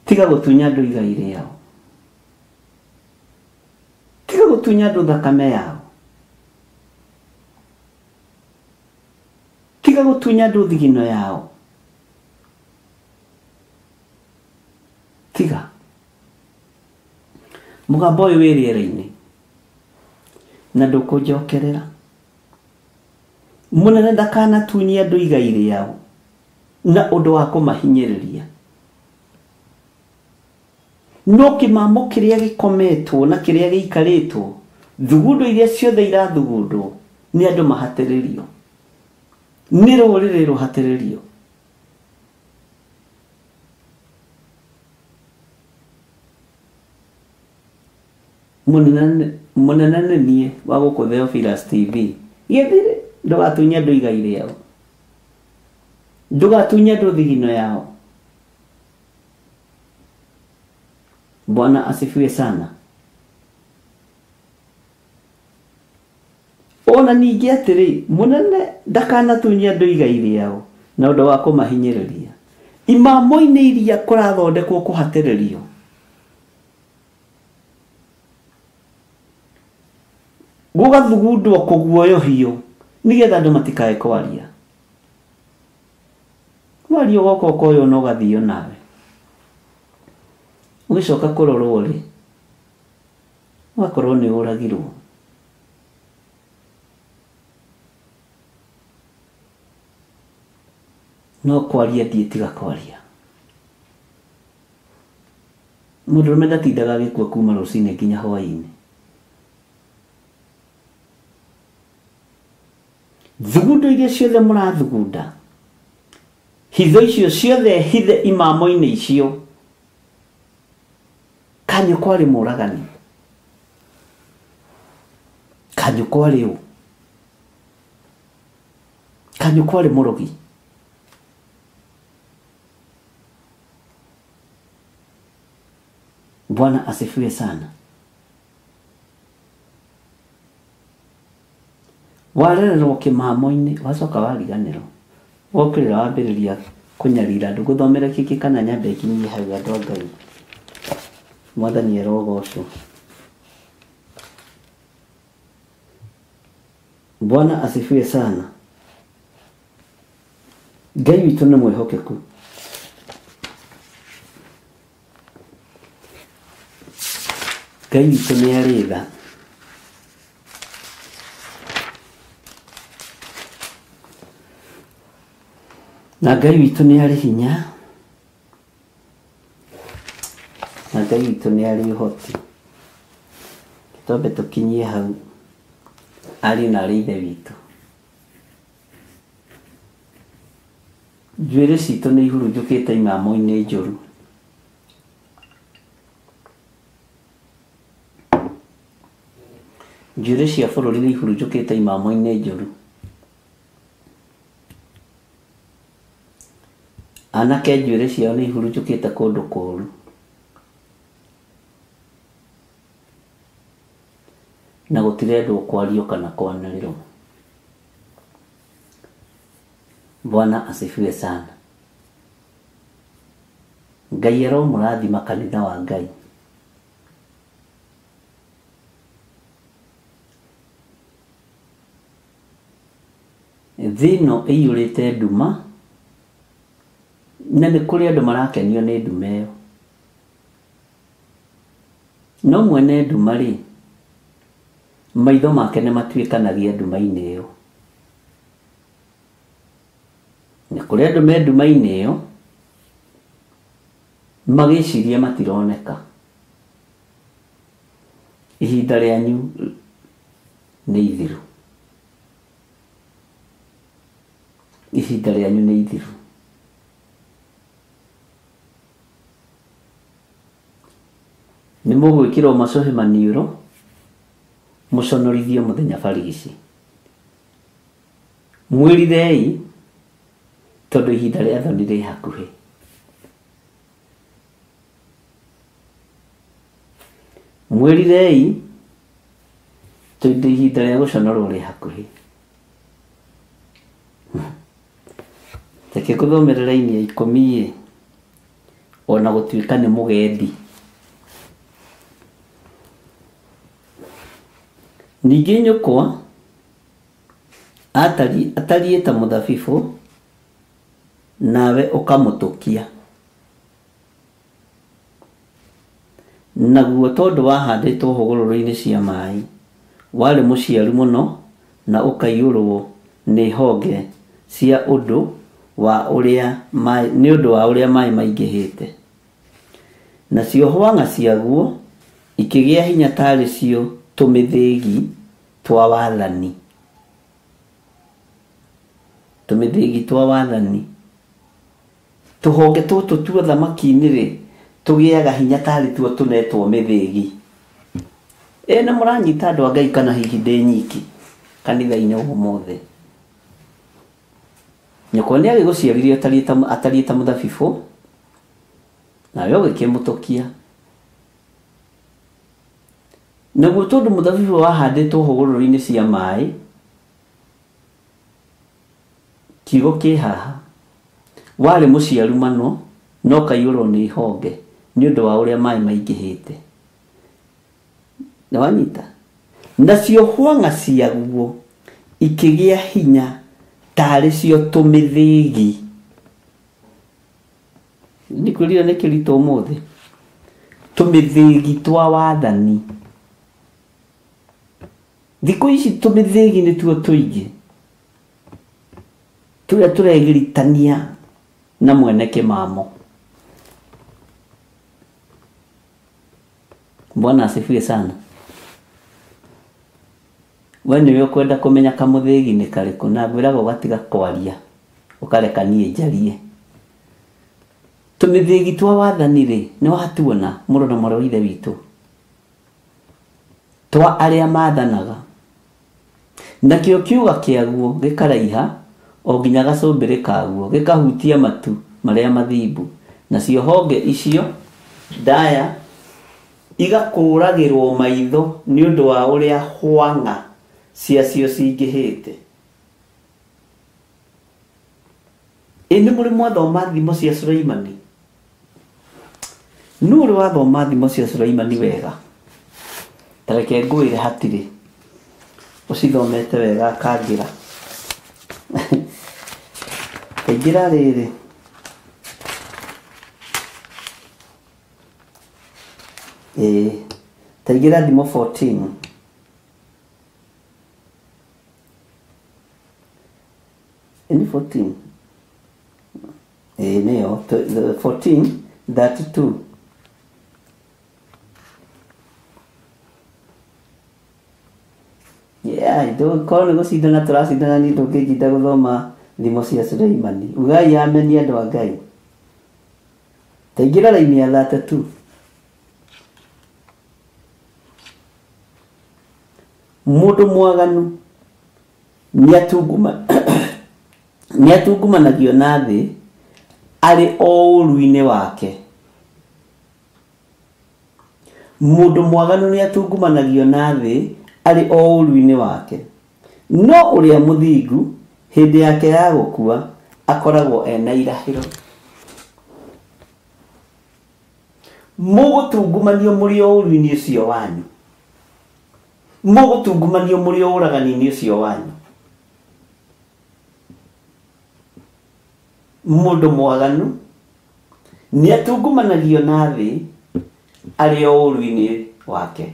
tiga gũtunya andũ igai rĩao, tiga gũtunya andũ thakame yao, tiga gũtunya andũ thigino yao. Mũgambo ũyũ wĩ rĩera-inĩ na ndũkũnjokerera. Mũnene ndakanatunyie andũ igai rĩao na ũndũ wa kũmahinyĩrĩria. No kĩmamo kĩrĩa gĩkometwo na kĩrĩa gĩikarĩtwo, thugundo iria ciothe irathugundwo nĩ andũ mahatĩrĩrio, nĩ rũrĩrĩ rũhatĩrĩrio. Mũnene nĩ niĩ wa gũkũ Theophilus TV. Gĩthire ndũgatunye andũ igai rĩao, ndũgatunye andũ thigino yao. Bwana asifiwe sana. Ona ningĩ atĩrĩ, mũnene ndakanatunye andũ igai rĩao na ũndũ wa kũmahinyĩrĩria. Imamo-inĩ iria kũrathondekwo kũhatĩrĩrio, gũgathugundwo kũguoyohio nĩgetha andũ matikae kwaria. Waria ũgoka ũkoywo na ũgathio nawe. Ũgĩcoka kũrorwo rĩ, ũgakorwo nĩ ũragirwo. No kwaria ndiĩtiga kwaria. Mũndũrũme ndatindaga agĩkua kuma rũcinĩ nginya hwaĩ-inĩ. Thugundo iria ciothe mũrathugunda, hitho icio ciothe hithe imamo-inĩ icio, kanyũkwa arĩ mũragani, kanyũkwa arĩ ũ, kanyũkwa arĩ mũrogi. Bwana asifiwe sana. Warererwo kĩmamo-inĩ, wacoka wariganĩrwo, wokĩrĩra wambĩrĩria kũnyarira andũ. Ngũthomere kĩngĩ kana nyambe nginyie hau andũ a Ngai. Mwathani arogocwo. Bwana asifiwe sana. Ngai witũ nĩ mwĩhokeku. Ngai witũ nĩ arĩ tha. Na Ngai witũ nĩ arĩ hinya. Na Ngai witũ nĩ arĩ ũhoti. Twambe tũkinyie hau arĩ na arĩ ithe witũ. Njuĩrĩ citũ nĩ ihurunjũkĩte imamo-inĩ njũru. Njuĩrĩ cia bũrũri nĩ ihurunjũkĩte imamo-inĩ njũru. Anake njuĩrĩ ciao nĩ ihurunjũkĩte kũndũ kũũru. Na gũtirendwo kwario kana kwanĩrĩrwo. Bwana asifiwe sana. Ngai aromũrathima kanitha wa Ngai. Thĩ ĩno ĩiyũrĩte nduma, na nĩ kũrĩ andũ marakenio nĩ nduma ĩyo. No mwene nduma rĩ, maitho make nĩ matuĩkanagia nduma-inĩ ĩyo. Nĩ kũrĩ andũ me nduma-inĩ ĩyo magĩciria matironeka. Ihinda rĩanyu nĩ ithiru. Ihinda rĩanyu nĩ ithiru. Nĩ mũgwĩkĩrwo macohe maniũrũ, mũconorithio mũthenya barigici. Mwĩrirei tondũ ihinda rĩa thoni rĩ hakuhĩ. Mwĩrirei tondũ ihinda rĩa gũconorwo rĩ hakuhĩ. Reke ngũthomere raini ya 10 ĩ, ona gũtuĩka nĩ mũgendi. Ningĩ nyũkwa atariĩ ta mũthabibũ, nawe ũkamũtũkia. Naguo tondũ wahandĩtwo hũgũrũrũ-inĩ cia maĩ, warĩ mũciaru mũno na ũkaiyũrwo nĩ honge cia ũndũ wa ũrĩa maĩ nĩ ũndũ wa ũrĩa maĩ maingĩhĩte. Nacio hwang'a ciaguo ikĩgĩa hinya tarĩ cio tũmĩthĩgi twa wathani. Tũmĩthĩgi twa wathani. Tũhonge tũtũ tua thamaki-inĩ rĩ, tũgĩaga hinya tarĩ tuo tũnetwo mĩthĩgi. Ĩ nĩ mũranyita andũ a Ngai kana hihi ndĩ nyiki kanitha-inĩ ũmũthĩ? Nyũkwa nĩ agĩgũciarire atariĩ ta mũthabibũ, nawe ũgĩkĩmũtũkia. Naguo tondũ mũthabibũ wahandĩtwo hũgũrũrũ-inĩ cia maĩ, kiugo kĩ haha, warĩ mũciaru mano na ũkaiyũrwo nĩ honge nĩ ũndũ wa ũrĩa maĩ maingĩhĩte. Nĩ wanyita? Nacio hwang'a ciaguo ikĩgĩa hinya tarĩ cio tũmĩthĩgi. Ndikwĩrire nĩ kĩritũ ũmũthĩ. Tũmĩthĩgi twa wathani. Thikũ ici tũmĩthĩgi nĩtuo tũingĩ tũrĩa tũregiritania na mwene kĩmamo. Bwana asifiwe sana. We nĩwe ũkwenda kũmenya kamũthĩgi nĩ karĩkũ, na ngwĩraga ũgatiga kwaria ũkareka niĩ njarie. Tũmĩthĩgi twa wathani rĩ, nĩ watuona mũrũ na mwarĩ wa ithe witũ, twa arĩa mathanaga. Nakĩo kiuga kĩaguo gĩkaraiha o nginya gacũmbĩrĩ kaguo, gĩkahutia matu marĩa mathimbu. Nacio honge icio ndaya igakũragĩrwo maitho nĩ ũndũ wa ũrĩa hwang'a ciacio cingĩhĩte. Ĩ nĩ mũrĩ mwathoma thimo cia Sulaimani? Nũ ũrĩ wathoma thimo cia Sulaimani wega? Ta reke ngwĩre hatirĩ ũcithomete wega akangĩra. Kaingĩra rĩrĩ, ĩĩ, taingĩra thimo 14. Ĩ nĩ 14? Ĩĩ nĩyo 14:32. Yeah, korwo nĩ gũcindana tũracindana niĩ ndũngĩnjinda gũthoma thimo cia Sulaimani. Ugai ameni andũ a Ngai. Taingĩra raini ya 32. Mũndũ mwaganu nĩatungumanagio na thĩ arĩ o ũru-inĩ wake. Mũndũ mwaganu nĩatungumanagio na thĩ arĩ o ũru-inĩ wake. No ũrĩa mũthingu hĩndĩ yake ya gũkua akoragwo ena irahĩro. Mũgũtungumanio mũrĩ o ũru-inĩ ũcio wanyu. Mũgũtungumanio mũrĩ o ũragani-inĩ ũcio wanyu. Mũndũ mwaganu nĩatungumanagio na thĩ arĩ o ũru-inĩ wake.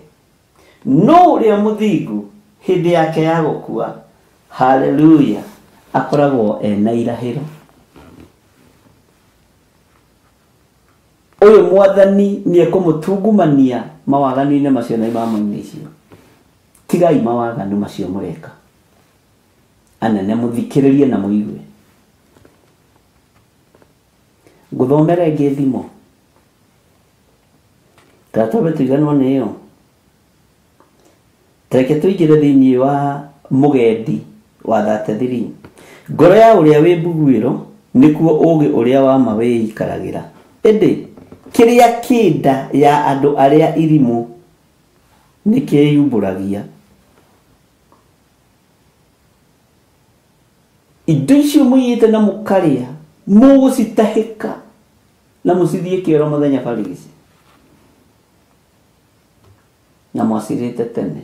No ũrĩa mũthingu hĩndĩ yake ya gũkua, haleluya, akoragwo ena irahĩro. Ũyũ mwathani nĩekũmũtungumania mawaganu-inĩ macio na imamo-inĩ icio. Tigai mawaganu macio mũreka. Anene mũthikĩrĩrie na mũigue. Ngũthomera ĩngĩ thimo. Ta twambe tũiganwo nĩ ĩyo. Reke tũingĩre thĩinĩ wa mũgendi wa 33. Ngoro ya ũrĩa wĩ mbuguĩro nĩkuo ũũgĩ ũrĩa wa ma wĩikaragĩra. Ĩndĩ kĩrĩa kĩ nda ya andũ arĩa irimũ nĩkĩyumbũragia. Indo icio mũiyĩte na mũkarĩa mũgũcitahĩka na mũcithiĩ kĩoro mũthenya barigici. Na mwacirĩte tene.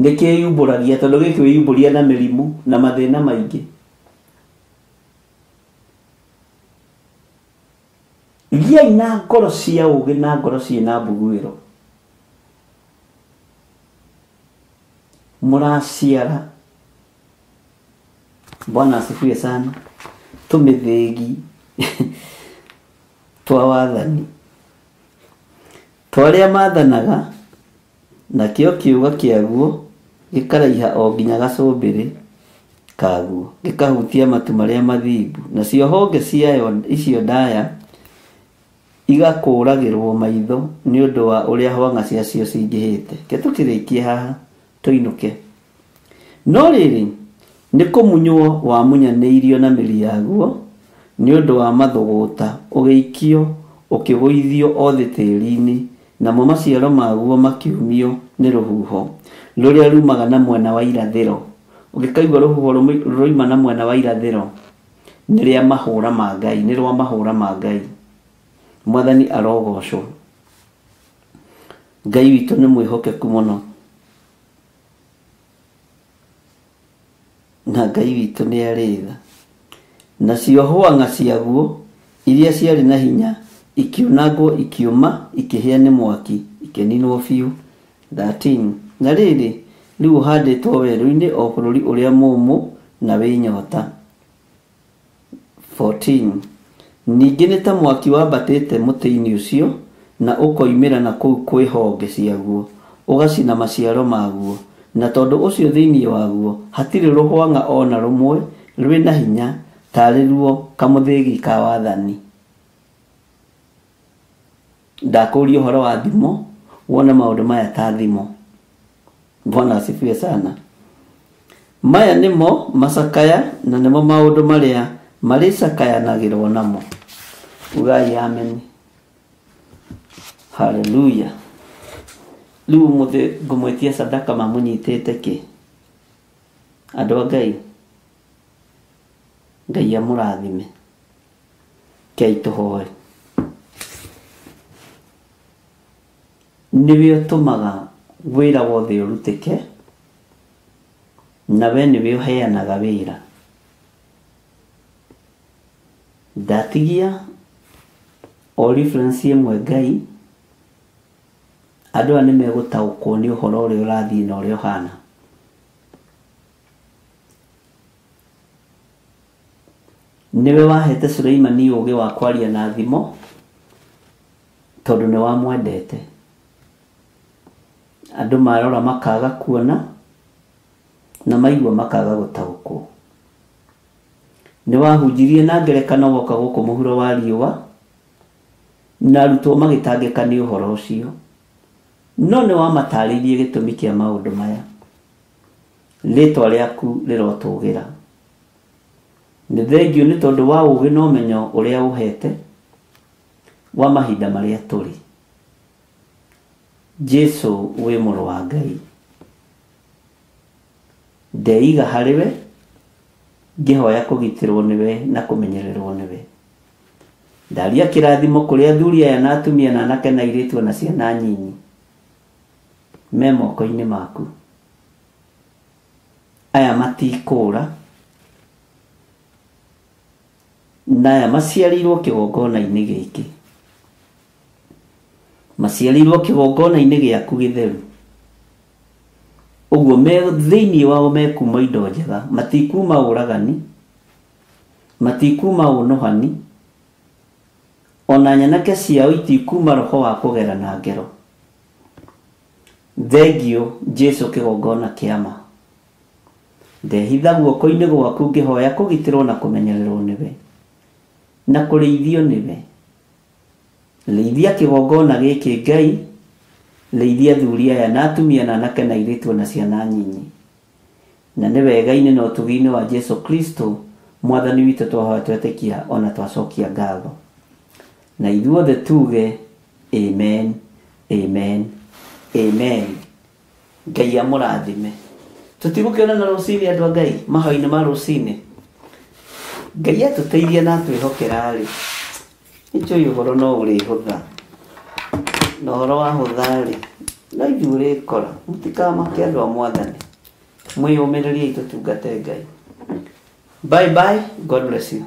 Nĩkĩyumbũragia tondũ gĩkwĩyumbũria na mĩrimũ na mathĩna maingĩ. Gĩai Gĩai na ngoro cia ũũgĩ na ngoro ciĩna mbuguĩro. Mũraciara. Bwana asifiwe sana. Tũmĩthĩgi twa wathani twa arĩa mathanaga, nakĩo kĩũga kĩaguo gĩkaraiha o nginya gacũmbĩrĩ kaguo, gĩkahutia matu marĩa mathimbu, nacio honge ciayo icio ndaya igakũragĩrwo maitho nĩ ũndũ wa ũrĩa hwang'a ciacio cingĩhĩte. Ke tũkĩrĩkie haha tũinũke. No rĩrĩ, nĩ kũmunywo wamunyanĩirio na mĩri yaguo nĩ ũndũ wa mathũgũta, ũgĩikio ũkĩgũithio o thĩ tĩĩri-inĩ, namo maciaro maguo makiumio nĩ rũhuho rũrĩa rumaga na mwena wa irathĩro. Ũngĩkaigua rũhuho rũroima na mwena wa irathĩro, nĩ rĩa mahũra ma Ngai, nĩ rwa mahũra ma Ngai. Mwathani arogocwo. Ngai witũ nĩ mwĩhokeku mũno, na Ngai witũ nĩ arĩ tha. Nacio hwang'a ciaguo iria ciarĩ na hinya ikiunangwo, ikiũma, ikĩhĩa nĩ mwaki, ikĩninwo biũ. 13. Na rĩrĩ, rĩu ũhandĩtwo werũ-inĩ o bũrũri ũrĩa mũũmũ na wĩ nyota. 14. Ningĩ nĩ ta mwaki wambatĩte mũtĩ-inĩ ũcio na ũkoimĩra na kũu kwĩ honge ciaguo, ũgacina maciaro maguo, na tondũ ũcio thĩinĩ waguo hatirĩ rũhwang'a o na rũmwe rwĩna hinya tarĩ ruo kamũthĩgi ka wathani. Ndakũria ũhoro wa thimo, wone maũndũ maya ta thimo. Bwana asifiwe sana. Maya nĩmo macakaya na nĩmo maũndũ marĩa marĩcakayanagĩrwo namo. Ugai amen. Haleluya. Rĩu ũmũthĩ ngũmwĩtia sadaka mamũnyitĩte kĩ? Andũ a Ngai, Ngai amũrathime. Kei tũhoe. Nĩwe ũtũmaga wĩra wothe ũrutĩke, na we nĩwe ũheanaga wĩra. Ndatigia o reference ĩmwe Ngai, andũ aya nĩmegũtaũkwo nĩ ũhoro ũrĩa ũrathiĩ na ũrĩa ũhana. Nĩwe wahete Suleimani ũũgĩ wa kwaria na thimo, tondũ nĩ wamwendete. Andũ marora makaga kuona, na maigua makaga gũtaũkwo. Nĩ wahunjirie na ngerekano woka gũkũ mũhuro wa riũa, na arutwo magĩtangĩka nĩ ũhoro ũcio. No nĩ wamatarĩirie gĩtũmi kĩa maũndũ maya. Rĩtwa rĩaku rĩrotũgĩra. Nĩ thengiũ nĩ tondũ wa ũũgĩ na ũmenyo ũrĩa ũhete wa mahinda marĩa tũrĩ. Jesu wĩ mũrũ wa Ngai. Ndeiga harĩ we, ngĩhoya kũgitĩrwo nĩwe na kũmenyererwo nĩwe. Ndaria kĩrathimo kũrĩ athuri aya na atumia na anake na airĩtu na ciana nyinyi me moko-inĩ maku. Aya matikũra, na aya maciarĩirwo kĩgongona-inĩ gĩkĩ, maciarĩirwo kĩgongona-inĩ gĩaku gĩtheru. Ũguo me thĩinĩ wao mekuma indo njega, matikuma ũragani, matikuma ũnũhani, ona nyanake ciao itikuma roho wa kũgera na ngero. Thengio Jesu kĩgongona kĩa ma. Ndehitha guoko-inĩ gwaku ngĩhoya kũgitĩrwo na kũmenyererwo nĩwe, na kũrĩithio nĩwe. Rĩithia kĩgongona gĩkĩ Ngai, rĩithia athuri aya na atumia na anake na airĩtu na ciana nyinyi. Na nĩ wega-inĩ na ũtugi-inĩ wa Jesu Kristo mwathani witũ twahoya twetĩkia ona twacokia ngatho. Na ithuothe tuge amen, amen, amen. Ngai amũrathime. Tũtigũkĩonana rũcinĩ andũ a Ngai, mahoya-inĩ ma rũcinĩ. Ngai atũteithia na atwĩhokera rĩ, nĩnjũĩ ũhoro no ũrĩhũtha. Na ũhoro wahũtha rĩ, no ithuĩ ũrĩkora. Mũtikamake andũ a mwathani. Mwĩyũmĩrĩriei tũtungate Ngai. Bye bye. God bless you.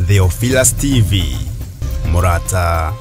Theophilus TV, mũrata.